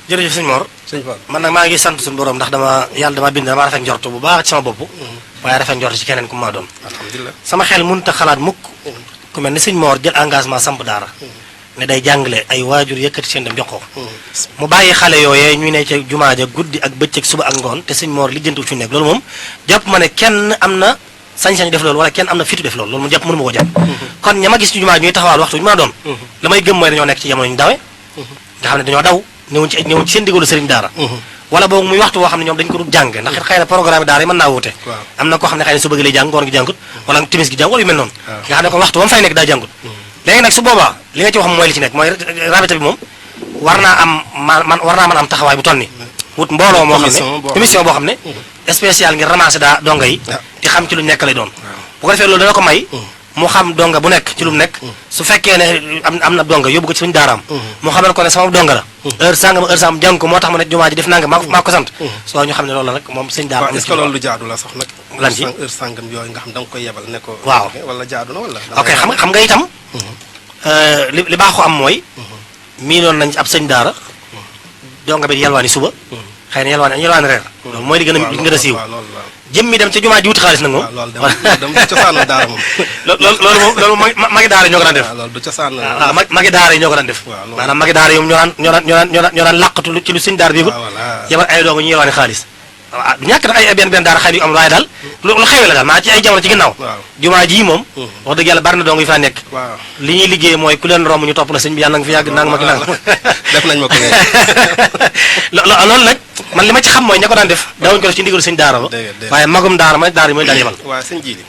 jërëjëf sëñ Mor man nag maa ngi sant suñu borom ndax yàlla dama bind dama rafet njort bu baax ci sama bopp waaye rafet njort ci keneen ku maa doon alhamdulilah sama xel mënut a xalaat mukk ku mel ni sëñ Mor jël engagement samp daara ne day jàngale ay waajur yëkkati seen dem jox ko mu bàyyi xale yooyee ñuy ne ca jumaa ja guddi ak bëccëg suba ak ngoon te sëñ Mor lijjantu fi nekk loolu moom jàpp ma ne kenn am na sañ-sañ def loolu wala kenn am na fitu def loolu mu jàpp mënu ma ko jàpp kon ña ma gis ci jumaa ñuy taxawaal waxtu ñu mën a doon la may gëm mooy dañoo nekk ci jamono ñu dawe nga xam ne dañoo daw ñëwuñ ci seen digalu sëriñ daara wala boog muy waxtu woo xam ne ñoom dañ ko dul jàng ndax xëy na programme daara yi mën naa wuute am na koo xam ne xëy na suba gi lay jàng ngoon gi jàngut wala timis gi jàng wala yu mel noonu nga xam ne kon waxtu ba mu fay nekk daa jàngut léegi nag su boobaa li nga ci wax mooy li ci nekk mooy rabita bi moom war naa mën am taxawaay bu toll ni wut mbooloo moo xam ne commission boo xam ne spécial ngir ramasser donga yi di xam ci lu nekk lay doon bu ko defee loolu dana ko may mu xam donga bu nekk ci lu mu nekk su fekkee ne am na donga yóbbu ko ci suñu daaraam mu xamal ko ne sama donga la heure sangam jàng ko moo tax ma ne jumaa ji def nanga maa ko sant soo ñu xam ne loolu la nag moom sëñ daara am na est-ce que loolu lu jaadu la sax nag lan ci heure sangam yooyu nga xam da nga koy yebal ne ko waaw wala jaadu na wala ok xam nga itam li baaxoo am mooy miinoon nañ ab sëñ daara donga bi yalwaani suba xëy na yalwaani reer loolu mooy li gën a siiw jëmmi dem ca jumaa ji wuti xaalis nag moom loolu du cosaanu daara moom loolu magi daara yi ñoo ko daan def loolu du cosaanu waaw magi daara yi ñoo ko daan def maanaam magi daara yi moom ñoo daan làqatu ci lu sëñ daara bi yebal ay dooga ñu yalwaani xaalis waaw du ñàkk nag ay benn daara xëy yu am waaye daal lu xewee la daal maa ci ay jamono ci ginnaaw jumaa ji moom wax dëgg yàlla bari na dong yu fa nekk li ñuy liggéey mooy ku leen romb ñu topp la sëñ bi yàlla nga fi yàgg nanga ma ki nanga def nañ ma ko loolu nag man li ma ci xam mooy ña ko daan def daawuñu ko def ci ndigalu sëñ daara ba waaye magum daara ma daara yi mooy daan yebal waaw sëñ Jili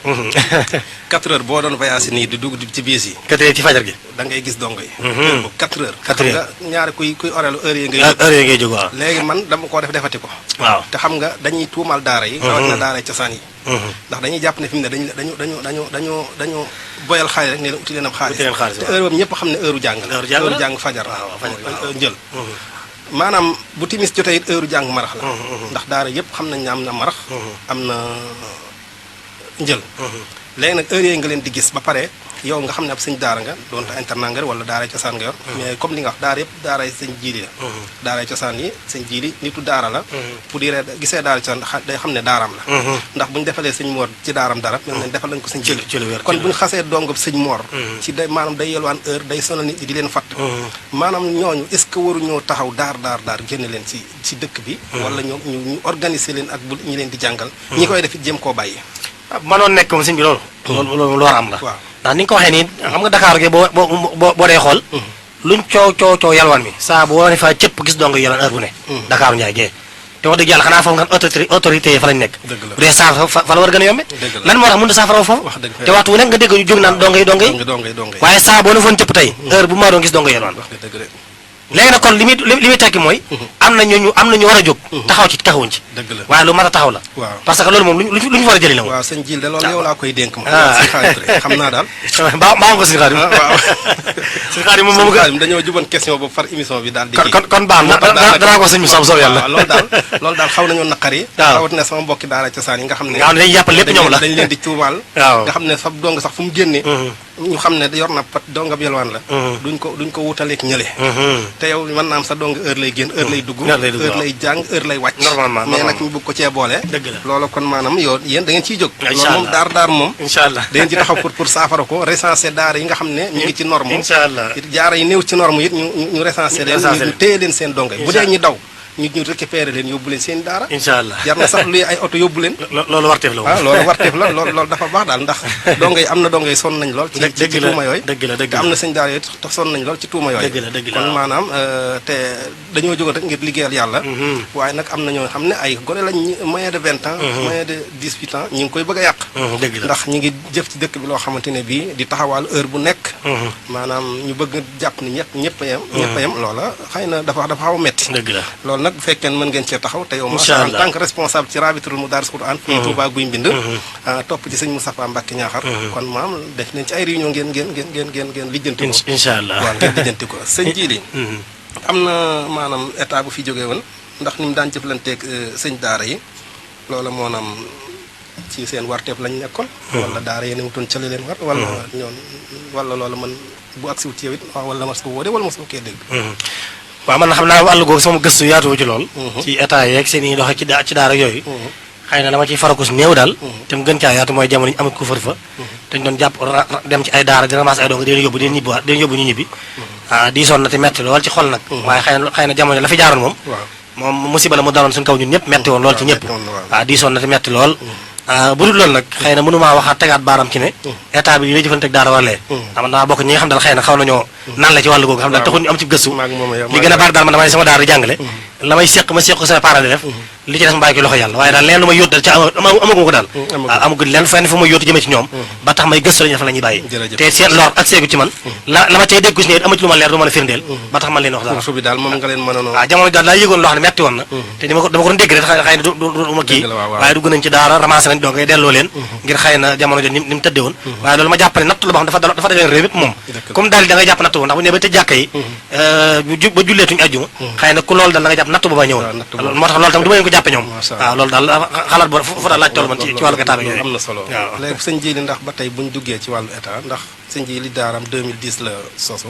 4 heures boo doon voyage nii di dugg ci biis yi 4 heures ci fajar gi da ngay gis dongo yi 4 heures xam nga ñaari kuy orelu heure yi ngay jóg waaw léegi man dama koo defati ko waaw te xam nga dañuy tuumal daara yi rawatina daara yi cosaan yi ndax dañuy jàpp ne fi mu ne dañu boyal xaalis rek ne leen uti leen am xaalis te heure boobu ñëpp xam ne heure jàng la heure jàng fajar njël maanaam bu timis jotee it heure jàng marax la ndax daara yëpp xam nañ ne am na marax am na njël léegi nag heure yooyu nga leen di gis ba pare yow nga xam ne ab sëñ daara nga doon ta internat nga wala daara cosaan nga yor mais comme li nga wax daara yëpp daara sëñ jiili la daara cosaan yi sëñ jiili nitu daara la pour dire gisee daara cosaan day xam ne daaraam la ndax bu ñu defalee sëñ moor ci daaram dara mel nañ defal lañ ko sëñ jiili kon bu ñu xasee dongab sëñ moor ci day maanaam day yelwaan heure day sonal nit ñi di leen fatt maanaam ñooñu est-ce que waruñoo taxaw daar génne leen ci dëkk bi wala ñoom ñu organiser leen ak bu ñi leen di jàngal ñi koy def it jéem koo bàyyi manoon nekk moom sëñ bi loolu lu war a am la ndax ni nga ko waxee nii xam nga Dakar gi boo dee xool luñ coow yalwaan mi saa boo ne fa cëpp gis dong yalwaan heure bu ne Dakar Njaay gee te wax dëgg yàlla xanaa foofu nga autorité yi fa lañ nekk bu dee saafara fa la war a gën a yombe lan moo tax mënut a saafara foofu te waxtu wu nekk nga dégg ñu jóg naan dong yi waaye saa boo ne foon cëpp tey heure bu maa doon gis dong yalwaan léegi nag kon li muy tekki mooy am na ñu war a jóg taxaw ci taxawuñ ci waaye lu mat a taxaw la parce que loolu moom lu ñu war a jëli la moom waaw sëñ Jil de loolu yow laa koy dénk ma sëñ Xaadim xam naa daal baa ko sëñ Xaadim waaw sëñ Xaadim moom Xaadim dañoo juboon question boobu far émission bi daal di kon baax na danaa ko sëñ bi soob yàlla loolu daal xaw nañoo naqari rawatina sama mbokki daara cosaan yi nga xam ne dañuy jàppal lépp ñoom la dañ leen di tuumaal nga xam ne sa dong sax fu mu génnee ñu xam ne yor na pat dongab yelwaan la duñ ko wutaleeg ñële te yow mën naa am sa dong heure lay génn heure lay dugg heure lay jàng heure lay wàcc normalement mais nag ñu bëgg ko cee boole loolu kon maanaam yow yéen da ngeen ciy jóg loolu moom daar moom inshallah da ngeen ci taxaw pour saafara ko recenser daara yi nga xam ne ñu ngi ci norme inshallah jaara yi néew ci norme it ñu recenser leen ñu téye leen seen dongo yi bu dee ñu daw ñu récupérer leen yóbbu leen seen daara. incha allah jar na sax luy ay oto yóbbu leen. loolu warteef la ah loolu warteef la loolu dafa baax daal ndax dongay am na dongay sonn nañ lool. ci tuuma yooyu dëgg la te am na sëñ daara yooyu te sonn nañ lool ci tuuma yooyu. dëgg la kon maanaam te dañoo jógoon rek ngir liggéeyal yàlla. waaye nag am na ñoo xam ne ay gone lañ moyen de 20 ans. moyen de 18 ans ñi ngi koy bëgg a yàq. dëgg la ndax ñi ngi jëf ci dëkk bi loo xamante ne bii di taxawal heure bu nekk. maanaam ñu bëgg jàpp ni ñëpp a yem loola xëy na dafa xaw a metti. dëgg la loolu nag bu fekkee mën ngeen cee taxaw te yow ma incha en allah tant que responsable ci rabitul Madaris Quran fii Touba Guy Mbind topp ci sëñ Moustapha Mbacke Ñaaxar kon maam def nañ ci ay réunion ngeen lijjanti ko incha allah waaw ngeen lijjanti ko sëñ Jili am na maanaam état bu fi jógee woon ndax ni mu daan jëflanteeg sëñ daara yi loola moonaam ci seen warteef lañ nekkoon wala daara yéen wutoon ca leen war wala ñoon wala loola man bu agsi wut ci yow it wala mas ko wóode wala mas ko kee dégg waaw man xam naa wàllu googu sama gëstu yaatuwu ci lool ci état yeeg seen i doxe ci daara yooyu xëy na dama ciy farakus néew daal te mu gën caa yaatu mooy jamono ñu amut ku fër fa te ñu doon jàpp dem ci ay daara di ramas ay dong di leen yóbbu ñu ñibbi diisoon na te metti lool ci xol nag waaye xëy na jamono la fi jaaroon moom musiba la mu daloon suñu kaw ñun ñëpp metti woon lool ci ñëpp waaw diisoon na te metti lool bu dul loolu nag xëy na mënumaa waxaat tegaat baaram ci ne état bi yi lay jëfante ak daara warlee am naa bokk ñi nga xam daal xëy na xaw nañoo naan la ci wàllu googu xam daal taxul ñu am ci gëstu li gën a baax daal man damay sama daara di jàngale la may seq ko sama parent di def li ci des ma bàyyi ko loxo yàlla waaye daal leen lu may yóot dal ci amaguma ko daal amagul leen fenn fu may yóotu jëmee ci ñoom ba tax may gëstu lañu def la ñuy bàyyi te seen lor ak seegu ci man la ma tey dégg ne ama ci lu ma leer du mën a firndeel ba tax man leen wax daal waaw jamono daal laa yëgoon loo xam ne metti woon na te dama ko doon dégg rek xëy na du ma kii waaye dugg nañ ci daara ramassé nañ donc delloo leen ngir xëy na jamono jot ni mu tëddee woon waaye loolu ma jàpp ne natt la boo xam dafa daleen réew yëpp moom comme daal da ngay jàpp natt boobu ndax bu ñu ba tëj jàkka yi ba julleetuñu ajjuma xëy na ku loolu daal da nga jàpp natt booba ñëwoon moo tax loolu tam du ma leen ko jàppe ñoom waaw loolu daal xalaat boo fu daal laaj toll man ci wàllu état bi yooyu am na solo léegi sëñ Jili ndax ba tey buñ duggee ci wàllu état ndax sëñ Jili daaram 2010 la sosu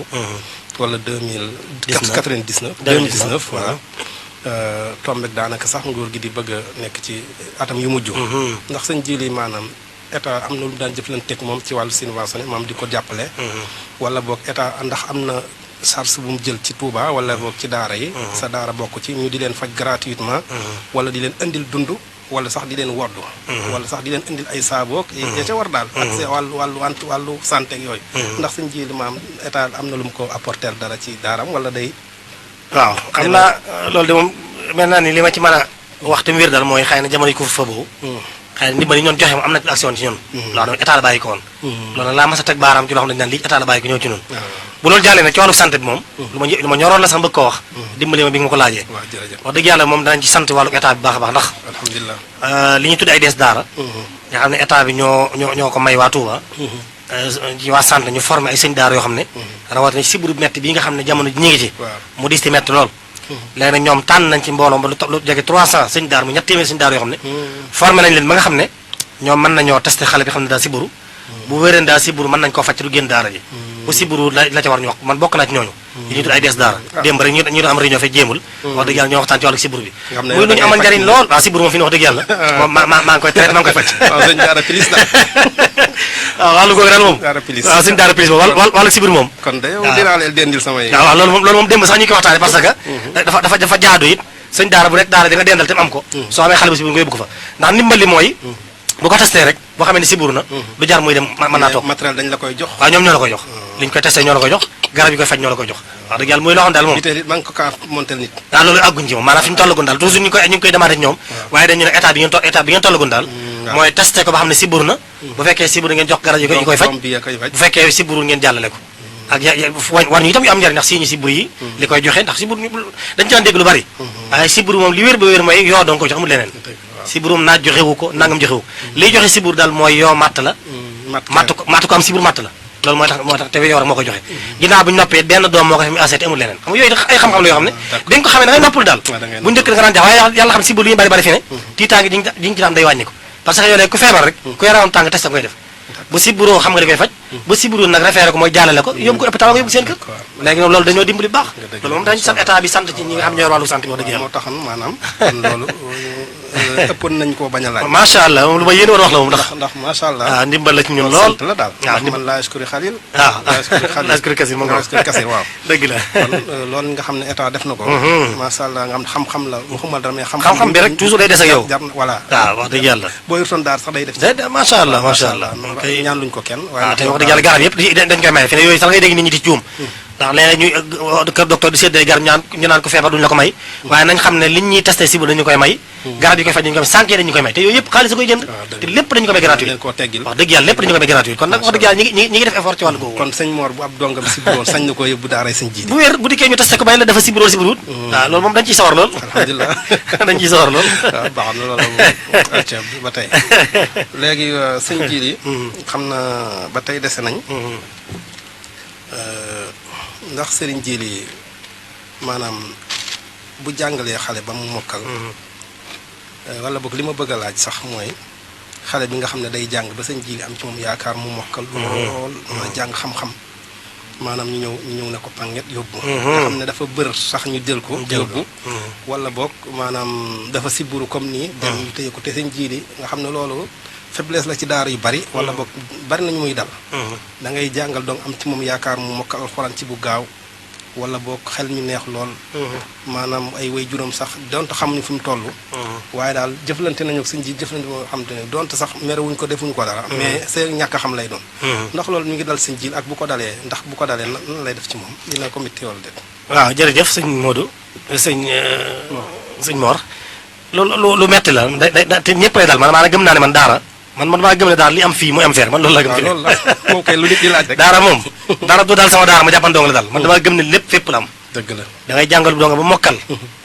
wala 2019 voilà tombek daanaka sax nguur gi di bëgg a nekk ci atam yu mujj ndax sëñ Jili maanaam état am na lu daan jëflanteeg moom ci wàllu subventionné moom di ko jàppale wala boog état ndax am na charge bu mu jël ci Touba wala boog ci daara yi sa daara bokk ci ñu di leen faj gratuitement wala di leen indil dund wala sax di leen woddu wala sax di leen indil ay saaboog ya ca war daal ak see wàllu santé ak yooyu ndax sëñ Jili maam état am na lu mu ko apporter dara ci daaram wala day waaw xam naa loolu de moom mel naa ni li ma ci mën a wax te mu wér daal mooy xëy na jamono yi ko fa boobu xëy na ndimbal yi ñoon joxe moom am na action ci ñun loo xam ne état la bàyyi ko woon loolu nag laa mas a teg baaraam ci loo xam ne dañ naan lii état la bàyyi ko ñëw ci ñun bu loolu jàllee nag ci wàllu santé bi moom lu ma ñoroon la sax bëgg koo wax dimbali ma bi nga ma ko laajee wax dëgg yàlla moom danañ ci sant wàllu état bi baax a baax ndax alhamdulilah li ñuy tudde ay dees daara nga xam ne état bi ñoo ko may waa Touba ci waa santé ñu formé ay sëñ daara yoo xam ne rawatina ci sibbiru metti bii nga xam ne jamono ji ñu ngi ci mu dis ti metti lool léegi nag ñoom tànn nañ ci mbooloo ba lu jege 300 sëñ daara mu ñett téeméer sëñ daara yoo xam ne formé nañ leen ba nga xam ne ñoom mën nañoo testé xale bi xam ne daal sibbiru bu wéreen daal sibbiru mën nañ koo faj du génn daara ji bu sibbiru la ca war ñu wax man bokk naa ci ñooñu yi ñu tudd ay des daara démb rek ñu doon am réunion fe jéemul wax dëgg yàlla ñoo waxtaan ci wàllu sibbiru bi muy lu ñu amal njariñ lool waaw sibbiru moom fi ñu wax dëgg yàlla moom maa ngi koy traité maa ngi koy faj waaw wàllu googu daal moom waaw sëñ daara pilis moom wàllu sibbiru moom kon de yow dinaa leen dendil samay waaw loolu moom démb sax ñu koy waxtaane parce que dafa jaadu it sëñ daara bu nekk daara di nga dendal te am ko soo amee xale bu sibbiru nga yóbbu ko fa ndax ndimbali mooy bu ko testé rek boo xamee ne sibbiru na du jar muy dem mën naa toog matériel dañ la koy jox waaw ñoom ñoo la koy jox li ñu koy testé ñoo la koy jox garab yi koy faj ñoo la koy jox wax dëgg yàlla muy loo xam daal moom maa ngi ko kaa montel nit waaw loolu àgguñ ci moom maanaam fi ñu tollagun daal toujours ñu ngi koy demandé ci ñoom waaye dañu ne état bi ngeen tollagun daal mooy testé ko ba xam ne sibbiru na bu fekkee sibbiru ngeen jox garab yi koy faj bu fekkee sibbiru ngeen jàllale ko ak war ñu itam yu am njariñ ndax siñu sibbiru yi li koy joxe ndax sibbiru dañ ci daan dégg lu bari waaye sibbiru moom li wér ba wér mooy yoo doon ko jox amul leneen sibbiru naaj joxewu ko nangam joxewu liy joxe sibbiru daal mooy yoo matt la matt ko am sibbiru matt la loolu mooy tax te yoo rek moo koy joxe ginnaaw bu ñu noppee benn doom moo ko fi mu aseet amul leneen xam nga yooyu ay xam-xam la yoo xam ne dañ ko xamee da ngay noppul daal bu njëkk da nga daan jax waaye yàlla xam sibbiru li ñu bari fi ne tiitaangi diñ ci daan day wàññi ko parce que yow léegi ku feebar rek ku yaramam tàng test koy def bu sibbiru xam nga di koy faj bu sibbiru nag référé ko mooy jàllale ko yóbbu ko hôpital nga yóbbu seen kër léegi nag loolu dañoo dimbali baax loolu moom dañ sant état bi sant ci ñi nga xam ñoo wàllu santé bi wax dëgg yàlla moo taxoon maanaam kon loolu ëppoon nañ koo bañ a laaj. macha allah moom lu ma yéen war a wax la moom ndax macha allah. waaw ndimbal la ci ñun lool. sant la daal ndax man laa askuri xalil. laa askuri kasir moom askuri kasir waaw. dëgg la kon loolu nga xam ne état def na ko. macha allah nga xam xam-xam la waxuma dara mais xam-xam bi rek toujours day des ak yow. jar na voilà. waaw wax dëgg yàlla. boo yoroon daar sax day def. macha allah macha allah. ñaan luñ ko kenn. waaw te wax dëgg yàlla garab yëpp dañ koy maye fi ne yooyu sax ngay dégg nit ñi di juum ndax léeg-léeg ñuy kër docteur di séddale garab ñu naan ko feebar duñu la ko may waaye nañ xam ne liñ ñuy testé si bu dañu koy may garab yi koy faj dañu koy may sànq dañu koy may te yooyu yëpp xaalis a koy jënd te lépp dañu ko may gratuit wax dëgg yàlla lépp dañu ko may gratuit kon nag wax dëgg yàlla ñi ngi def effort ci wàllu googu kon sëñ Mor bu ab dongam sibiroon sañ na ko yóbbu daaray sëñ Jiili bu wér bu dikkee ñu testé ko bay la dafa sibiroon sibiruut waaw loolu moom dañ ciy sawar lool alhamdulilah dañ ciy sawar lool waaw baax na loolu acca ba tey léegi sëñ Jiili xam na ba tey dese nañ ndax sëriñ Jiili maanaam bu jàngalee xale ba mu mokkal wala boog li ma bëgg a laaj sax mooy xale bi nga xam ne day jàng ba sëñ Jiili am ci moom yaakaar mu mokkal lool ma jàng xam-xam maanaam ñu ñëw ne ko panget yóbbu nga xam ne dafa bër sax ñu jël ko yóbbu wala boog maanaam dafa siburu comme nii dem ñu téye ko te sëñ Jiili nga xam ne loolu faiblesse la ci daara yu bari wala boog bari nañu muy dal da ngay jàngal donc am ci moom yaakaar mu mokkal alxuraan ci bu gaaw wala boog xel mi neex lool maanaam ay way juróom sax donte xamuñu fi mu toll waaye daal jëflante nañu ak sëñ ji jëflante moo xam te ne donte sax merewuñ ko defuñu ko dara mais seen ñàkk a xam lay doon ndax loolu mi ngi dal sëñ ji ak bu ko dalee ndax bu ko dalee nan lay def ci moom dina ko métti wala déet waaw jërëjëf sëñ Modou sëñ Mor loolu lu metti la te ñëpp lay dal maanaam gëm naa ne man daara man maa gëm ne daara li am fii mooy am feer man loolu laa gëm fi ne moom kay lu nit di laaj rek daara moom daara du daal sama daara ma jàppan donga la daal man damaa gëm ne lépp fépp la am dëgg la da ngay jàngal bu donga ba mokkal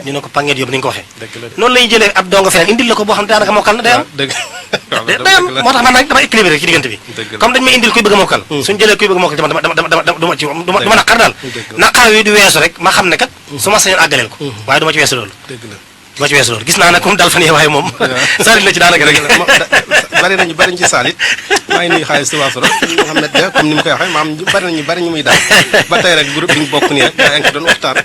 ñu ne ko pangeet yóbbu ni nga ko waxee dëgg la noonu la ñuy jëlee ab donga feneen indil la ko boo xam ne daanaka mokkal na day am dëgg day am moo tax man nag dama équilibré ci diggante bi comme dañu may indil kuy bëgg a mokkal suñu jëlee kuy bëgg a mokkal ci man duma naqar daal naqar yi du weesu rek ma xam ne kat su ma sañoon àggaleel ko waaye du ma ci weesu loolu du ma ci weesu loolu gis naa nag comme daal fan yii waaye moom salit la ci daanaka rek bari nañu ci saalit maa ngi nuyu xaalis Tuubaa Soro Mouhamed de comme ni mu koy waxee maam bari ñu muy daal ba tey rek groupe bi ñu bokk nii rek yaa ngi doon waxtaan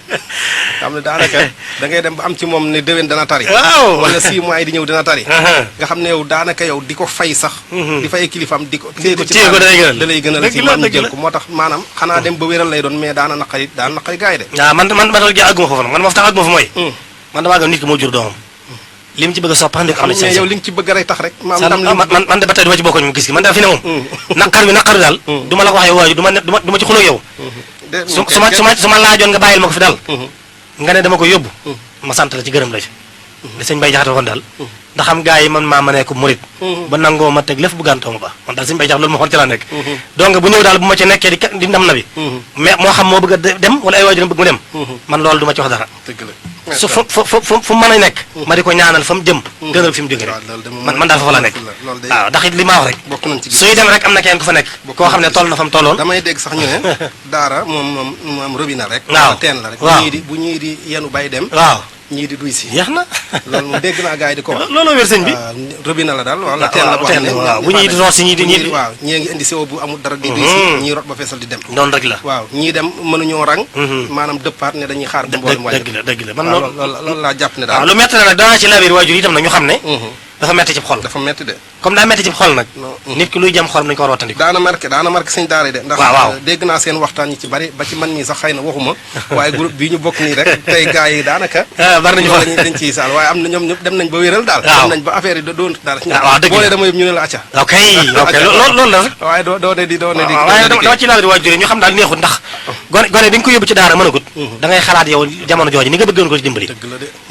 xam ne daanaka da ngay dem ba am ci moom ne déwén dana tari waaw wala 6 mois yi di ñëw dana tari nga xam ne yow daanaka yow di ko fay sax di fay kilifaam di ko téye ko ci da lay gënal ci maam ñu jël ko moo tax maanaam xanaa dem ba wéral lay doon mais daana naqari gaay de waaw man àgguma foofu nag man moo tax àgguma fa mooy man damaa gëm nit ki moo jur doomam li mu ci bëgg a soppandi am na ci yow li nga ci bëgg rek tax rek man de ba tey du ma ci bokk ñu gis man daal fi ne moom naqar bi daal du ma la ko waxee waaju du ma ci xuloo yow su ma laajoon nga bàyyil ma ko fi daal nga ne dama ko yóbbu ma sant la ci gërëm la ci li sëñ Bay Jaxate waxoon daal ndax xam gaa yi man maa nekk murit ba nangoo ma teg lépp bu gàntoo ma ba man daal sëñ Bay Jaxate loolu ma xool ci laa nekk donc bu ñëw daal bu ma ci nekkee di ndam na bi mais moo xam moo bëgg a dem wala ay waajur bëgg mu dem man loolu du ma ci wax dara su fu mën a nekk ma di ko ñaanal fa mu jëm gënal fi mu jóge rek man daal foofu la nekk waaw ndax it li ma wax rek suy dem rek am na kenn ku fa nekk koo xam ne toll na fa mu tolloon damay dégg sax ñu ne daara moom robinet rek waaw teen la rek bu ñuy di yenu bay dem waaw ñii di duy si yeex na loolu moom dégg naa gars yi di ko wax looloo wér sëñ bi robinet la daal wala teen la boo xam ne waaw bu ñuy di root si ñii waaw ñii ngi indi siwo bu amul dara di duy si ñii rot ba feesal di dem noonu rek la waaw ñii dem mënuñoo rang maanaam dëppaat ne dañuy xaar bu mboolem wàññi dëgg la man loolu laa jàpp ne daal waaw lu metti na nag danaa ci labir waajur itam nag ñu xam ne dafa metti ci xol dafa metti de comme daa metti ci xol nag nit ki luy jam xolam nañu ko war a wattandiku daana marqué sëñ daara de ndax dégg naa seen waxtaan ñi ci bari ba ci man mii sax xëy na waxuma waaye groupe bii ñu bokk nii rek tey gars yi daanaka bari nañu fa dañ ciy saal waaye am na ñoom ñëpp dem nañ ba wéral daal dem nañ ba affaire yi doon daal boole dama yëpp ñu ne la acca ok loolu la rek waaye doo ne di waaye dama ci labir waajur ñu xam daal neexut ndax gone bi nga ko yóbbu ci daara mënagut da ngay xalaat yow jamono jooju ni nga bëggoon ko ci dimbali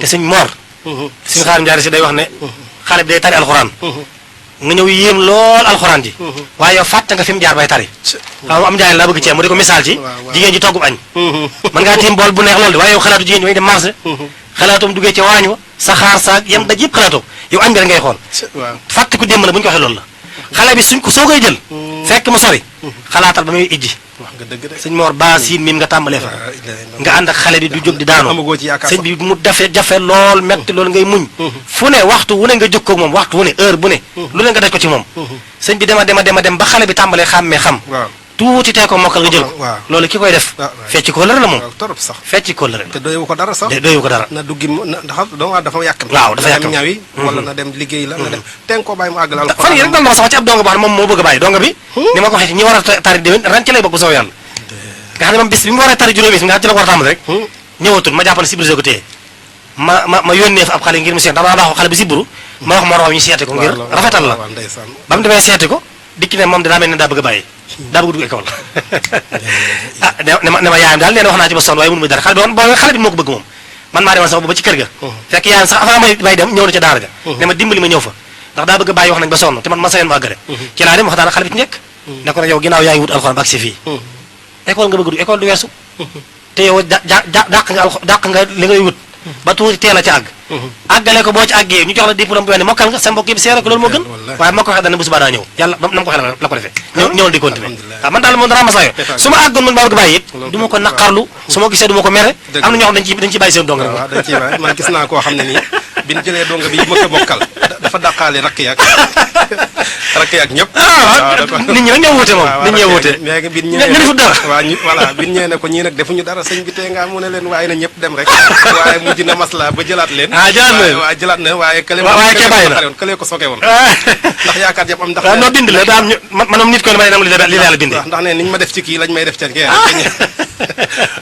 te sëñ Mor suñu xaarim jaari si day wax ne xale bi day tari alxuraan nga ñëw yéem lool alxuraan ji waaye yow fàtte nga fi mu jaar bay tari waaw am njaay laa bëgg ceeb mu di ko misaal ci jigéen ji toggub añ mën ngaa tiim bool bu neex loolu de waaye yow xalaatu jigéen ñi may dem marché xalaatoom duggee ci waañ wa saxaar saak yem daj yëpp xalaatoo yow añ bi rek ngay xool fàtte ku démb la bu ñu ko waxee loolu la xale bi soo koy jël fekk mu sori xalaatal ba muy ijji sëñ Mor ba siin miim nga tàmbalee fa nga ànd ak xale bi du jóg di daanu sëñ bi mu jafe lool metti loolu ngay muñ fu ne waxtu wu ne nga jóg ko moom waxtu wu ne heure bu ne lu ne nga daj ko ci moom sëñ bi dema dem ba xale bi tàmbalee xàmmee xam tuuti tee ko mokkal nga jël ko waaw loolu ki koy def fecc ko lëre la moom waaw torop sax fecc ko lëre te doyewu ko dara sax doyewu ko dara na duggi ndax doomu dafa yàkkam waaw dafa yàkkam ñawi wala na dem liggéey la na dem ten ko bàyyi mu àggal alxuraan fan yi rek dal na ma sax ci ab donga boo xam ne moom moo bëgg a bàyyi donga bi ni ma ko waxee ñi war a tari déwén ren ci lay bokk bu soobee yàlla nga xam ne moom bis bi mu war a tari juróomi bis nga xam ci la ko war a tàmbali rek ñëwatul ma jàpp ne sibrisé ko téye ma yónnee fa ab xale ngir mu seet dama baax xale bi sibru ma wax moroom ñu seeti ko ngir rafetal la ba mu demee seeti ko dikki ne moom daa mel ne daa bëgg a bàyyi daa bëgg dugg école ah ne ma yaayam daal nee na wax naa ci ba sonn waaye mënu ma dara xale bi moo ko bëgg moom man maa demal sama ba ci kër ga fekk yaayam sax avant may dem ñëw na ca daara ga ne ma dimbali ma ñëw fa ndax daa bëgg a bàyyi wax nañ ba sonn te man ma sayoon ma àggale ci laa dem wax daana xale bi ci njëkk ne ko nag yow ginnaaw yaa ngi wut alxuraan ba agsi fii école nga bëgg du école du weesu te yow dàq nga li ngay wut ba tuuti teel a ca àgg àggale ko boo ci àggee ñu jox la diplôme bu ne mokkal nga sa mbokk yi seere ko loolu moo gën waaye moo ko waxee dana bu subaa daa ñëw yàlla na ma ko waxee la ko defee ñëwal di continuer waaw man daal moom dara masayo su ma àggoon man baa bëgg bàyyi it du ma ko naqarlu su ma gisee du ma ko mere am na ñoo xam dañ ciy bàyyi seen dong rek waaw dañ ciy bàyyi man gis naa koo xam ne nii bi ñu jëlee donga bi ma ko mokkal dafa dàqaale rakk yaag ñëpp nit ñi nag ñoo wuute moom nit ñoo wuute léegi bi ñu defut dara waaw voilà bi ñu ñëwee ne ko ñii nag defuñu dara sëñ bi tee nga mu ne leen waaye na ñëpp dem rek waaye mujj na masla ba jëlaat leen waaw jëlaat na waaye kële ko soke woon ndax yaakaar jàpp am ndax noo bind la daa am maanaam nit ko ne ma ne li la yàlla bindee ndax ne niñ ma def ci kii lañ may def ca kee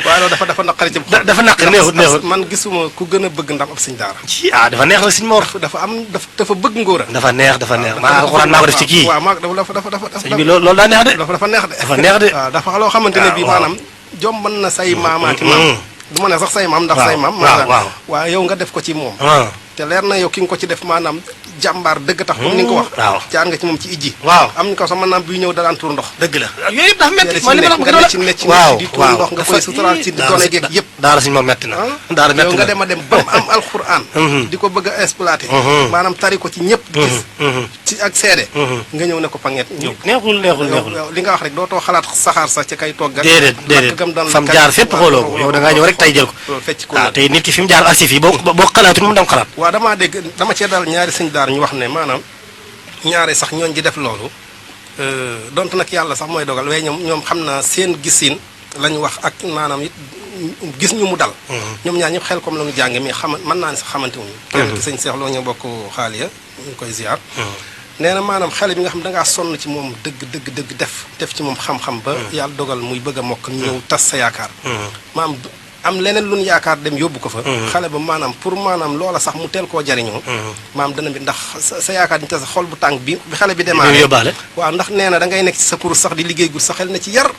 waaye loolu dafa naqari ci dafa naqari neexut man gisuma ku gën a bëgg ndam ab sëñ daara dafa neex nag sëñ Mor dafa bëgg ngóora dafa neex maa alxuraan maa ko def ci kii waaw maa dafa sëñ bi loolu daa neex de dafa neex de dafa neex de waaw dafa loo xamante ne bii maanaam jomban na say maamaati maam du ma ne sax say maam ndax say maam waaw yow nga def ko ci moom te leer na yow ki nga ko ci def maanaam jàmbaar dëgg tax comme ni nga ko wax jaar nga ci moom ci ijji am ñu ko sax maanaam buy ñëw daan tuur ndox dëgg la yooyu yëpp dafa metti nga necc di tuur ndox nga koy suturaal ci gone geeg yëpp daara suñu moom metti na daara metti na yow nga dem a dem ba mu am alxuraan di ko bëgg a exploité maanaam tari ko ci ñëpp gis ci ak seede nga ñëw ne ko panget ñëw neexul li nga wax rek dootoo xalaat saxaar sax ci kay togg déedéet fam jaar fépp xooloo ko yow da ngaa ñëw rek tay jël ko fecc ko waaw te nit ki fi mu jaar ak si fii boo xalaatul mu dem xalaat waaw dama cee daal ñaari sëñ daar ñu wax ne maanaam ñaari sax ñooñ ji def loolu donte nag yàlla sax mooy dogal waaye ñoom xam naa seen gisin la ñu wax ak maanaam it gis ñu mu dal ñoom ñaar ñëpp xel comme la ñu jànge mais mën naa ne sax xamante wuñu kenn ki sëñ Seex Lo ñu bokk xaaliya ñu koy ziar nee na maanaam xale bi nga xam da ngaa sonn ci moom dëgg def ci moom xam-xam ba yàlla dogal muy bëgg a mokk ñëw tas sa yaakaar maanaam am leneen lu ñu yaakaar dem yóbbu ko fa xale ba maanaam pour maanaam loola sax mu teel koo jariñoo maanaam dana bi ndax sa yaakaar ni te sa xol bu tàng bi xale bi démarré waaw ndax nee na da ngay nekk ci sa kurus sax di liggéey gu sa xel na ci yar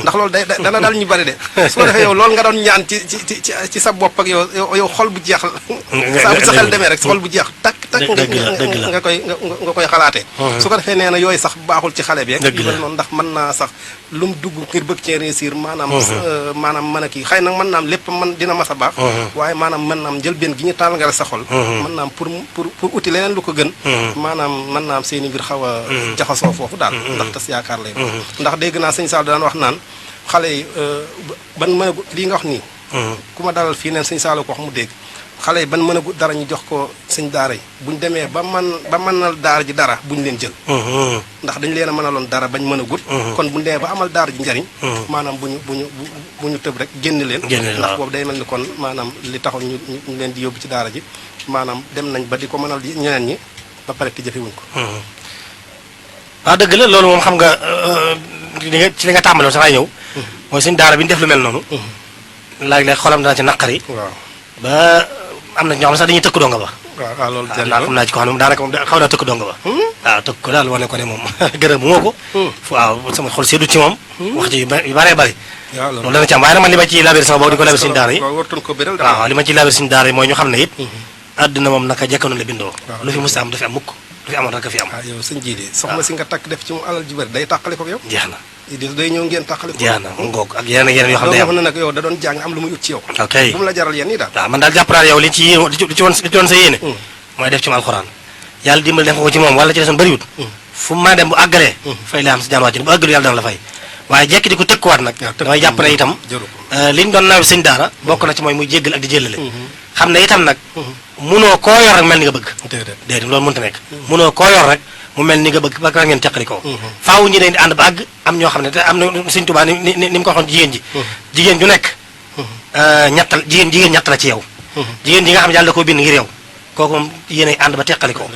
ndax loolu dana dal ñu bari de su ko defee yow loolu nga doon ñaan ci sa bopp ak yow xol bu jeex saa bu sa xel demee rek sa xol bu jeex takk nga koy xalaatee su ko defee nee na yooyu sax baaxul ci xale bi ak noonu ndax mën naa sax lu mu dugg ngir bëgg cee réussir maanaam mën a kii xëy nag mën naam lépp man dina mas a baax waaye maanaam mën naam njëlbeen gi ñu taal nga sa xol mën naam pour uti leneen lu ko gën maanaam mën naam seeni mbir xaw a jaxasoo foofu daal ndax tas yaakaar lay ndax dégg naa sëñ Sall daan wax naan xale yi ban mën a lii nga wax nii ku ma dalal fii neen sëñ Sall ko wax mu dégg xale yi ban mën a dara ñu jox ko sëñ daara yi buñ demee ba mënal daara ji dara buñ leen jël ndax dañ leen a mënaloon dara bañ mën a gut kon buñ demee ba amal daara ji njariñ maanaam bu ñu tëb rek génn leen ndax boobu day mel ni kon maanaam li taxoon ñu leen di yóbbu ci daara ji maanaam dem nañ ba di ko mënal ñeneen ñi ba pare te jëfewuñ ko waaw dëgg la loolu moom xam nga ci li nga tàmbaloon sax ay ñëw mooy sëñ daara bi ñu def lu mel noonu léeg-léeg xolam dana ci naqari ba am na ñoo xam ne sax dañuy tëkk donga ba waaw loolu xam naa ci ko xam ne moom daanaka moom xaw naa tëkk donga ba waaw tëkk ko daal wane ko ne moom gërëm moo ko waaw sama xol seddu ci moom wax ji yu bëree bëri loolu dana ci am waaye nag man li ma ciy labir sama boobu di ko labir suñu daara yi waaw li ma ciy labir suñu daara yi mooy ñu xam ne it àdduna moom naka jekkanoon la bindoo lu fi musta am du fi am mukk du fi amoon rek fi am yow sëñ Jili soxna si nga takk def ci mu alal ji bëri day tàqale ko yow jeex na day ñëw ngeen tàqale ko jeex na mu ngoog ak yeneen yoo xam ne xam ne nag yow da doon jàng am lu muy ut ci yow ok bu mu la jaral yéen yi daal waaw man daal jàpp naa yow li ci woon sa yéene mooy def ci mu alxuraan yàlla dimbali def ko ci moom wala ci desoon bëriwut fu ma dem bu àggalee fay la am si jàmbaar ci bu àggalu yàlla dana la fay waaye jekki di ko tëkkuwaat nag damay jàpp ne itam liñ doon nawet sëñ daara bokk na ci mooy muy jéggal ak di jëllale xam ne itam nag munoo koo yor rek mel ni nga bëgg déedéet loolu mënta nekk munoo koo yor rek mu mel ni nga bëgg ba ngeen teqali ko faaw ñi dañ di ànd ba àgg am ñoo xam ne te am na Sëñ Tuubaa ni mu ko waxoon jigéen ji jigéen ju nekk jigéen ñett la ci yow jigéen ji nga xam ne yàlla da koo bind ngir yow kooku moom yéenay ànd ba teqali ko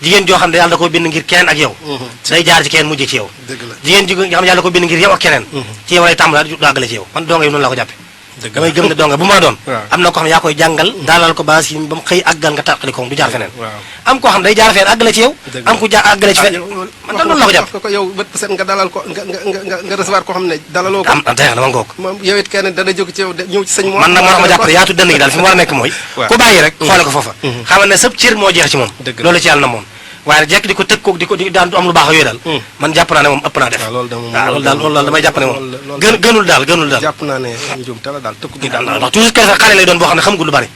jigéen joo xam ne yàlla da koo bind ngir keneen ak yow day jaar ci keneen mujj ci yow jigéen ji nga xam ne yàlla da koo bind ngir yow ak keneen ci yow lay tàmbali du àggale ci yow man donga yi noonu laa ko jàppe damay gëm ne donga bu ma doon am na ko xam ne yaa koy jàngal daalal ko baas yi ba mu xëy àggal nga tàqali ko du jaar feneen am koo xam ne day jaar feneen àggale ci yow am ku jaar àggale ci feneen man noonu la ko jàpp ko yow bët set nga dalal ko nga recevoir koo xam ne dalaloo ko am teex na ma ngoog yow it kenn dana jóg ci yow ñëw ci sëñ moom man nag moo tax ma jàpp ne yaatu dënn gi daal fi mu war a nekk mooy ku bàyyi rek xoole ko foofa xamal ne sëb cër moo jeex ci moom loolu ci yàlla na moom waaye jekk di ko tëkkoog di ko daan du am lu baax yooyu daal man jàpp naa ne moom ëpp naa def waaw loolu daal damay jàpp ne moom gënul daal jàpp naa ne njum tala daal tëkku gi daal ndax toujours kese xale lay doon boo xam ne xamagul lu bari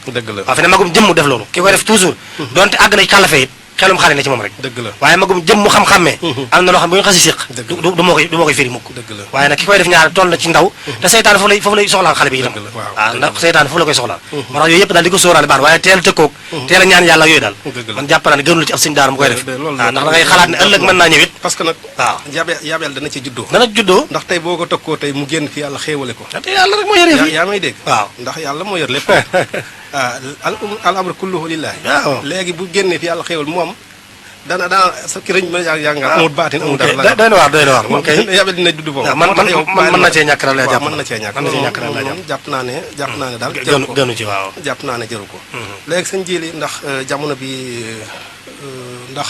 waaw fi ne magum jëmm def loolu ki koy def toujours donte àgg na ci kàllafe it xelum xale na ci moom rek waaye magum jëm mu xam-xammee am na loo xam ne bu ñu xasi séq du moo koy firi mukk waaye nag ki koy def ñaar toll na ci ndaw te seytaan foofu lay soxlaal xale bi itam waaw ndax seytaan foofu la koy soxlaal moo tax yooyu yëpp daal di ko sóoraale baax waaye teel tëkkoog teel a ñaan yàlla yooyu daal man jàpp naa ne gënul ci ab sëñ daara mu koy def waaw ndax da ngay xalaat ne ëllëg mën naa ñëw it parce que nag waaw yabeel dana ci juddoo ndax tey boo ko tëkkoo tey mu génn fi yàlla xéewale ko te yàlla rek moo yor yëf yi yaa may dégg waaw ndax yàlla moo yor lépp al amru kulluhu lillahi léegi bu génnee fi yàlla xéewal moom dana sa ki rëñ ma jàngal amul baatin amul dara doy na waar moom kay yabel dina dudd foofu mën na cee ñàkk rek la jàpp mën na cee ñàkk moom jàpp naa ne daal gënu ci waaw jàpp naa ne jëru ko léegi sëñ Jili ndax jamono bi ndax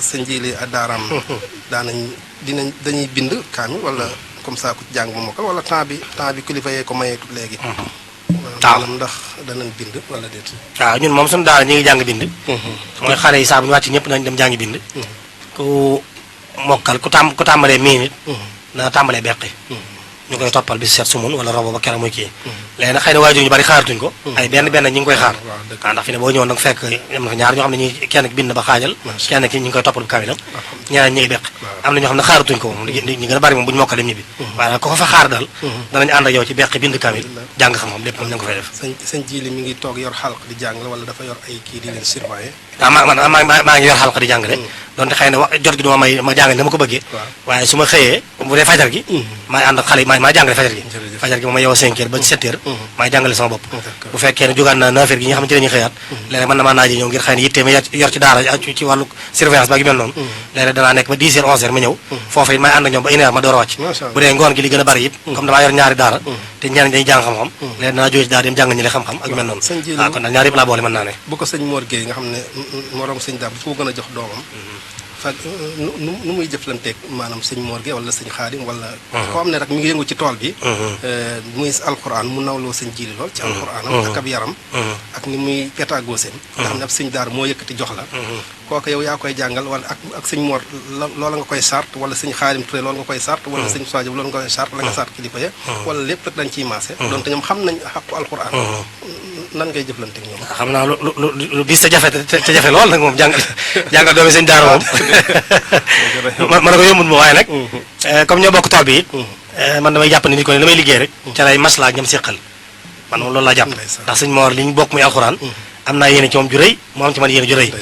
sëñ Jili daaraam dañuy bind kaamil wala comme ça ku jàng ba mokkal wala temps bi kilifa yee ko mayeetut léegi maanaam ndax danañ bind wala déet waaw ñun moom suñu daara ñu ngi jàng bind mooy xale yi saa bu ñu wàcc ñëpp nañ dem jàngi bind ku mokkal ku tàmbalee mii nit dana tàmbalee beqi ñu koy toppal bi seet sumun wala robo ba keroog muy kii léegi nag xëy na waajur ñu bari xaaratuñ ko ay benn ñi ngi koy xaar waaw ndax fi ne boo ñëwoon nag fekk am na fa ñaar ñoo xam ne ñi kenn bind ba xaajal kenn ki ñi ngi koy toppal bu kaamilam ñeneen ñi ngi beq am na ñoo xam ne xaaratuñ ko moom ñi gën a bari moom bu ñu mokkal dem ñibbi waaye nag ko fa xaar daal danañ ànd ak yow ci beqi bind kaamil jàng xam-xam lépp moom ña ngi ko fay def sëñ Jili mi ngi toog yor xalq di jàng wala dafa yor ay kii di leen surveiller maa ngi yor xalq di jàngale donte xëy na jot gi duma may ma jàngale dama ko bëggee waaye su ma xëyee bu dee fajar gi maay ànd ak xale yi maa jàngale fajar gi moom ma yeewoo 5 heures ba 7 heures maay jàngale sama bopp bu fekkee ne jógaan na 9 heures gi nga xam ne ci la ñuy xëyaat léeg-léeg mën na maa naaje ñëw ngir xëy na yittee ma yor ci daara ci wàllu surveillance ba gi mel noonu léeg-léeg danaa nekk ba 10 heures 11 heures ma ñëw foofu it maay ànd ak ñoom ba 1 heure ma door a wàcc bu dee ngoon gi li gën a bari it comme damaa yor ñaari daara te ñeneen dañuy jàng xam-xam léegi danaa jóge ci daara dem jàng ñi le xam-xam ak mel noonu waaw kon daal ñaar yëpp laa boole mën naa ne bu ko sëñ Mor Gueye nga xam ne moroom sëñ daam dafa ko gën a jox doomam fa nu muy jëflanteeg maanaam sëñ Mor Gueye wala sëñ Xaadim wala koo xam ne rek mi ngi yëngu ci tool bi muy alquran mu nawloo sëñ Jili lool ci alquranam ak ab yaram ak ni muy pédagogie nga xam ne ab sëñ daar moo yëkkati jox la kooku yow yaa koy jàngal wala ak sëñ Mor loola nga koy sart wala sëñ Xaadim Touré loolu nga koy sart wala sëñ Sodio loolu nga koy sart la nga sart kilifa ya wala lépp rek dañ ciy maase donte ñoom xam nañ xaqu alquran nan ngay jëflanteeg ñoom xam naa lu bis te jafe lool nag moom jàngal doomi sëñ daara moom ma ne ko yombut ma waaye nag comme ñoo bokk tool bi it man damay jàpp ne nit ko ne damay liggéey rek ca lay maslaa ñam séqal man moom loolu laa jàpp ndax sëñ Mor li ñu bokk muy alxuraan am naa yéene ci moom ju rëy moo am ci man yéene ju rëy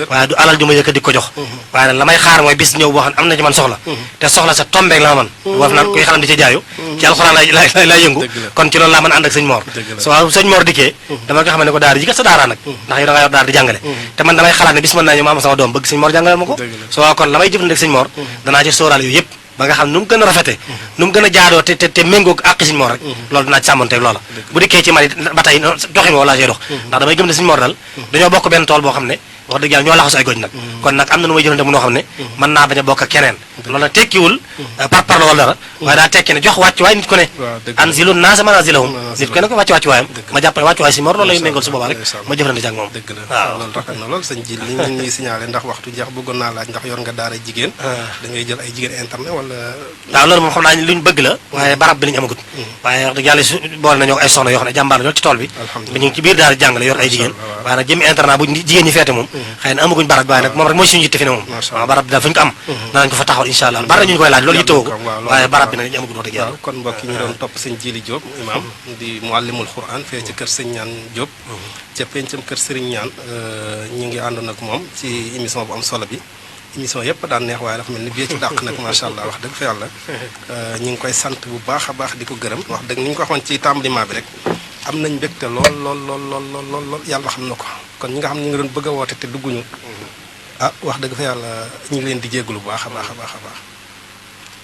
waaye du alal ju ma yëkkat di ko jox waaye nag la may xaar mooy bis ñëw boo xam ne am na ci man soxla te soxla sa tombeeg la man waf naan koy xalam di ca jaayu ci alxuraan lay yëngu kon ci loolu laa mën a ànd ak sëñ Mor waaw sëñ Mor dikkee dama ko xam ne ko daara ji kat sa daara nag ndax yow da nga yor daara di jàngale te man damay xalaat ne bis mën naa ñëw ma am sama doom bëgg sëñ Mor jàngale ma ko waaw kon la may jëfandikoo ak sëñ Mor danaa ci sóoraal yooyu yëpp ba nga xam ne nu mu gën a rafete nu mu gën a jaadoo te méngoog àq sëñ Mor rek loolu dinaa ci sàmmonteeg loola bu dikkee ci man it ba tey doxin woo laa see dox ndax damay gëm ne sëñ Mor daal dañoo bokk benn tool boo xam ne wax dëgg yàlla ñoo laxasu ay goj nag kon nag am na nu may jëlante mu noo xam ne mën naa bañ a bokk ak keneen loolu nag tekkiwul par la wala dara waaye daa tekki ne jox wàccuwaay nit ku ne anzilu naasa manazilahum nit ku ne ko wàccuwaayam ma jàpp ne wàccuwaay si Mor loolu lay méngal su boobaa rek ma jëflante ci ak moom waaw loolu rafet na lool sëñ ji li ñu ñuy signalé ndax waxtu jeex bëggoon naa laaj ndax yor nga daara jigéen da ngay jël ay jigéen internet wala waaw loolu moom xam naa lu ñu bëgg la waaye barab bi lañu amagut waaye wax dëgg yàlla boole nañoo ay soxna yoo xam ne jàmbaar la lool ci tool bi ñu ngi ci biir daara jàngale yor ay jigéen waaye nag jëmi internat bu jigéen ñi feete moom xëy na amaguñ barab bi waaye nag moom rek mooy suñu yitte fi ne moom waaw barab bi daal fu ñu ko am danañ ko fa taxawal incha allah bari na ñu koy laaj loolu yittewoo ko waaye barab bi nag ñu amaguñ wax dëgg yàlla kon mbokk yi ñu doon topp sëñ Jili Diop imam di muallimul Quran fee ci kër sëñ Ñaan Diop ca pencam kër sëriñ Ñaan ñu ngi àndoon ak moom ci émission bu am solo bi émission yëpp daan neex waaye dafa mel ni bii ci dàq nag macha allah wax dëgg fa yàlla ñu ngi koy sant bu baax a baax di ko gërëm wax dëgg ni ñu ko waxoon ci tàmbaliment bi rek am nañ mbégte lool yàlla xam na ko kon ñi nga xam ne ñu ngi doon bëgg a woote te dugguñu wax dëgg fa yàlla ñu ngi leen di jégalu bu baax a baax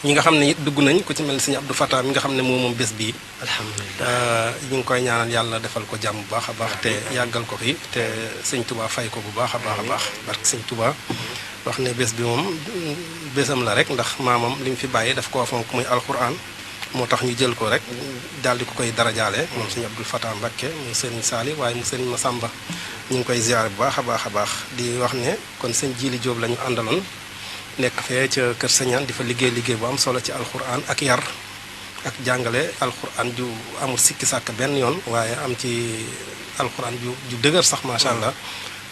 ñi nga xam ne it dugg nañ ku ci mel ni sëñ Abdou Fatah mi nga xam ne moom bés bii alhamdulilah ñu ngi koy ñaanal yàlla defal ko jàmm bu baax a baax te yàggal ko fi te sëñ Touba fay ko bu baax a baax barke sëñ Touba wax ne bés bi moom bésam la rek ndax maamam li mu fi bàyyi daf koo fonk muy alquran moo tax ñu jël ko rek daal di ko koy darajaale moom sëñ Abdou Fatah Mbacké mu sëriñ Saali waaye mu sëriñ Masamba ñu ngi koy ziar bu baax a baax di wax ne kon sëñ Jili Diop la ñu àndaloon nekk fee ca kër Sañaan di fa liggéey bu am solo ci alquran ak yar ak jàngale alquran ju amul sikki sàkk benn yoon waaye am ci alquran ju dëgër sax macha allah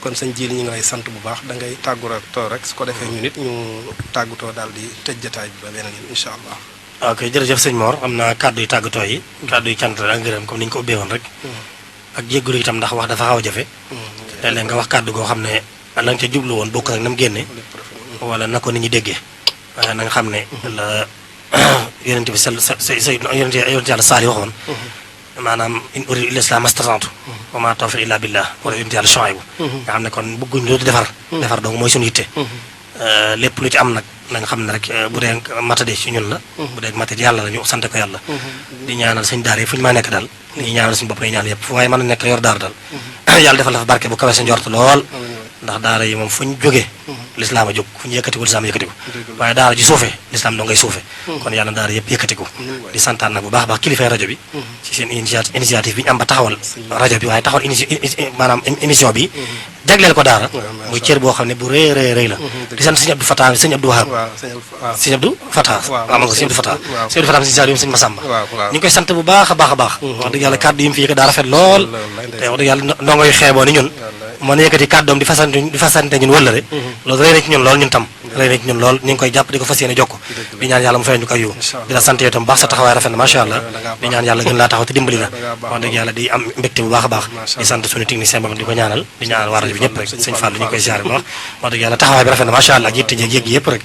kon sëñ Jili ñu ngi lay sant bu baax da ngay tàggatoo rek su ko defee ñu nit ñu tàggatoo daal di tëj jotaay bi ba beneen yoon incha allah. ok jërëjëf sëñ Mor am na kàddu yu tàggatoo yi kàddu yu cant ak ngërëm comme ni ñu ko ubbee woon rek ak jéggalu itam ndax wax dafa xaw a jafe léeg-léeg nga wax kàddu goo xam ne la nga ca jublu woon bokk rek na mu génne wala na ko nit ñi déggee waaye na nga xam ne la yonent bi yonent yàlla Saali waxoon maanaam in uriidu illa l-islaaha mastata'tu wa maa tawfiiqii illaa billaah wala yonent yàlla Shuayb nga xam ne kon bëgguñ lu defar donc mooy suñu yitte lépp lu ci am nag na nga xam ne rek bu dee matade ci ñun la bu dee matade yàlla la ñu sant ko yàlla di ñaanal suñ daara yi fu ñu maa nekk daal di ñaanal suñu bopp yi ñaan yëpp fu waaye mën a nekk yor daara daal yàlla defal la fa barke bu kawe sa njort lool ndax daara yi moom fu ñu jógee lislaam a jóg fu ñu yëkkatiku lislaam yëkkatiku waaye daara ji suufe lislaam doo ngay suufe kon yàlla daara yëpp yëkkatiku di santaan nag bu baax baax kilifay rajo bi ci seen initiative bi ñu am ba taxawal rajo bi waaye taxawal maanaam émission bi jagleel ko daara muy cër boo xam ne bu rëy la di sant sëñ Abdou Fatah sëñ Abdou Wahab sëñ Abdou Fatah waaw ma nga sëñ Abdou Fatah sëñ Abdou Fatah sëñ Saliou sëñ Massamba ñu ngi koy sant bu baax a baax wax dëgg yàlla kàddu yi mu fi yëkkat daa rafet lool te wax dëgg yàlla ndongo yu xeeboo ni ñun mën na yëkkati kàddoom di fasante ñun wëllëre loolu rëy na ci ñun lool ñun tam rëy na ci ñun lool ñu ngi koy jàpp di ko fas yéene jokk di ñaan yàlla mu fay ñu ko yiw di la sant yow tam baax sa taxawaay rafet na macha allah di ñaan yàlla gën laa taxaw te dimbali la wax dëgg yàlla di am mbégte bu baax a baax di sant suñu technicien boobu di ko ñaanal di ñaanal waa rajo bi ñëpp rek sëñ Fall ñu ngi koy ziare bu baax wax dëgg yàlla taxawaay bi rafet na macha allah ak yitte jeeg yëg yëpp rek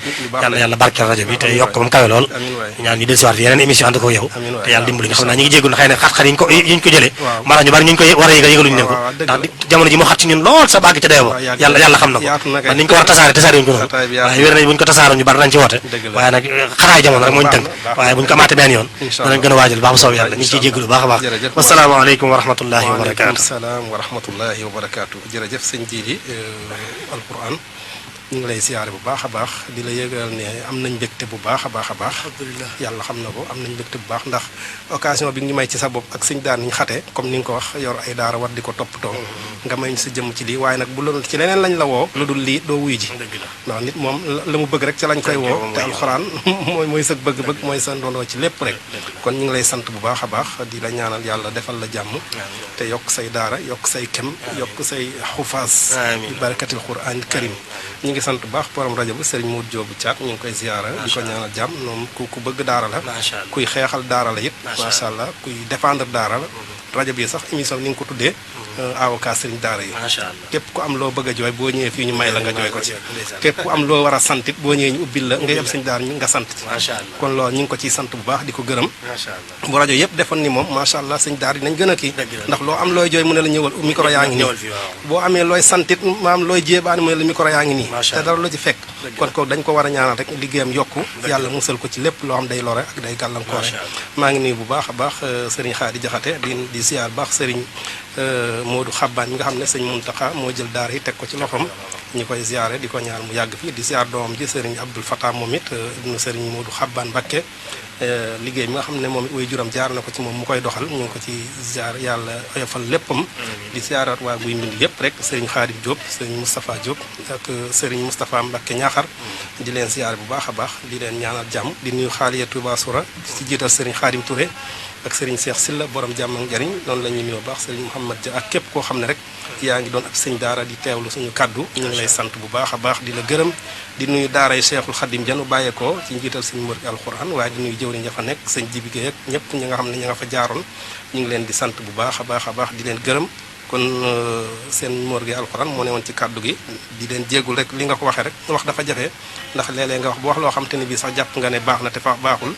yàlla barkeel rajo bi te yokk moom kawe lool ñaan ñu dellusiwaat fi yeneen émission ànd ko yow te yàlla dimbali ñu xam naa ñu ngi jéggul xëy na xat-xat yi ñu ko jëlee maanaam ñu bari ñu koy war a yëgaluñu leen ko ndax jamono ji moo xat ci ñun lool sa bàgg ca dayoo ba yàlla xam na ko man ni ñu ko war a tasaare wuñu ko noonu waaye wér nañ buñu ko tasaaroon ñu bari nañ ci woote waaye nag xaraay jamono rek moo ñu tënk waaye buñu ko amaate benn yoon danañ gën a waajal baax bu soob yàlla ñu ngi ciy jéggul baax a baax wasalaamaaleykum wa rahmatullahi wa barakaatu salaam wa rahmatullahi wa barakaatu jërëjëf sëñ Jili alquran ñu ngi lay siyaare bu baax a baax di la yëgal ne am nañ mbégte bu baax a baax alhamdulilah yàlla xam na ko am nañ mbégte bu baax ndax occasion bi ñu may ci sa bopp ak sëñ daan niñ xate comme ni nga ko wax yor ay daara war di ko toppatoo nga may sa jëm ci lii waaye nag bu loolu ci leneen lañ la woo lu dul lii doo wuy ji ndax nit moom la mu bëgg rek ca lañ koy woo te alxuraan mooy sa bëgg-bëgg mooy sa ndondoo ci lépp rek kon ñu ngi lay sant bu baax a baax di la ñaanal yàlla defal la jàmm te yokk say daara yokk say kem yokk say xufaas bi barakatil quran karim ñu ngi sant bu baax borom rajo bi Serigne Modou Diop Thiat ñu ngi koy ziyaara di ko ñaanal jàmm moom ku bëgg daara la kuy xeexal daara la it macha allah kuy défendre daara la rajo bi sax émission ni nga ko tuddee avocat Serigne daara yi képp ku am loo bëgg a jooy boo ñëwee fii ñu may la nga jooy ko ci képp ku am loo war a santit boo ñëwee ñu ubbil la ngay am Serigne daara ñu nga sant ci kon loolu ñu ngi ko ciy sant bu baax di ko gërëm bu rajo yëpp defoon ni moom macha allah Serigne daara yi nañ gën a kii ndax loo am looy jooy mu ne la ñëwal micro yaa ngi nii boo amee looy santit maam looy jéebaani mu ne la micro yaa ngi nii te dara loo ci fekk kon ko dañ ko war a ñaanal rek liggéeyam yokku yàlla musal ko ci lépp loo xam day lore ak day gàllankoore maa ngi nuyu bu baax a baax Serigne Khady Diakhaté di ziar baax Serigne Modou Xabbaan mi nga xam ne sëñ Muntaxa moo jël daara yi teg ko ci loxoom ñi koy ziare di ko ñaan mu yàgg fii di ziar doomam ji Serigne Abdoul Fatah moom it ibnu Serigne Modou Xabbaan Mbacké liggéey bi nga xam ne moom it way juram jaar na ko ci moom mu koy doxal ñu ngi ko ci ziar yàlla oyofal léppam di ziarat waa guy mbind yëpp rek Serigne Khadim Diop Serigne Moustapha Diop ak Serigne Moustapha Mbacké Ñaaxar di leen ziar bu baax a baax di leen ñaanal jàmm di nuyu xaaliya Touba Soura ci jiital Serigne Khadim Touré ak sëriñ Cheikh Silla borom jàmm ak njariñ noonu la ñuy nuyoo baax sëriñ Mouhamad Dia ak képp koo xam ne rek yaa ngi doon ab sëñ daara di teewlu suñu kaddu ñu ngi lay sant bu baax a baax di la gërëm di nuyu daaray Cheikhul Khadim janu bàyyeekoo ci njiital sëñ Mor alxuraan waaye di nuyu jëwriñ ja fa nekk sëñ Jibi Gueye ak ñëpp ñi nga xam ne ña nga fa jaaroon ñu ngi leen di sant bu baax a baax a baax di leen gërëm kon seen Mor Gueye alxuraan moo ne woon ci kaddu gi di leen jéggul rek li nga ko waxee rek wax dafa jafe ndax léeg-léeg nga wax bu wax loo xam te ne bii sax jàpp nga ne baax na te fa baaxul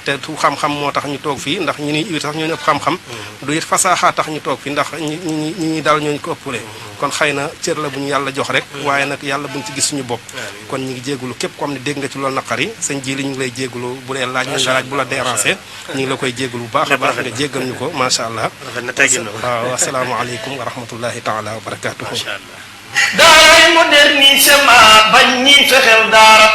te tu xam-xam moo tax ñu toog fii ndax ñu ni sax ñooñu ëpp xam-xam du it fasaaxaa tax ñu toog fii ndax ñi daal ñooñu ko ëppule kon xëy na cër la bu ñu yàlla jox rek waaye nag yàlla buñ ci gis suñu bopp kon ñu ngi jéggulu képp ko xam ne dégg nga ci loolu naqari sëñ ji li ñu ngi lay jéggulu bu dee laaj nga laaj bu la déranger ñu ngi la koy jéggulu bu baax a baax nga jéggal ñu ko macha allah waaw asalaamaaleykum wa rahmatullahi taala wa barakatuhu daaray modernisement bañ ñi fexeel daara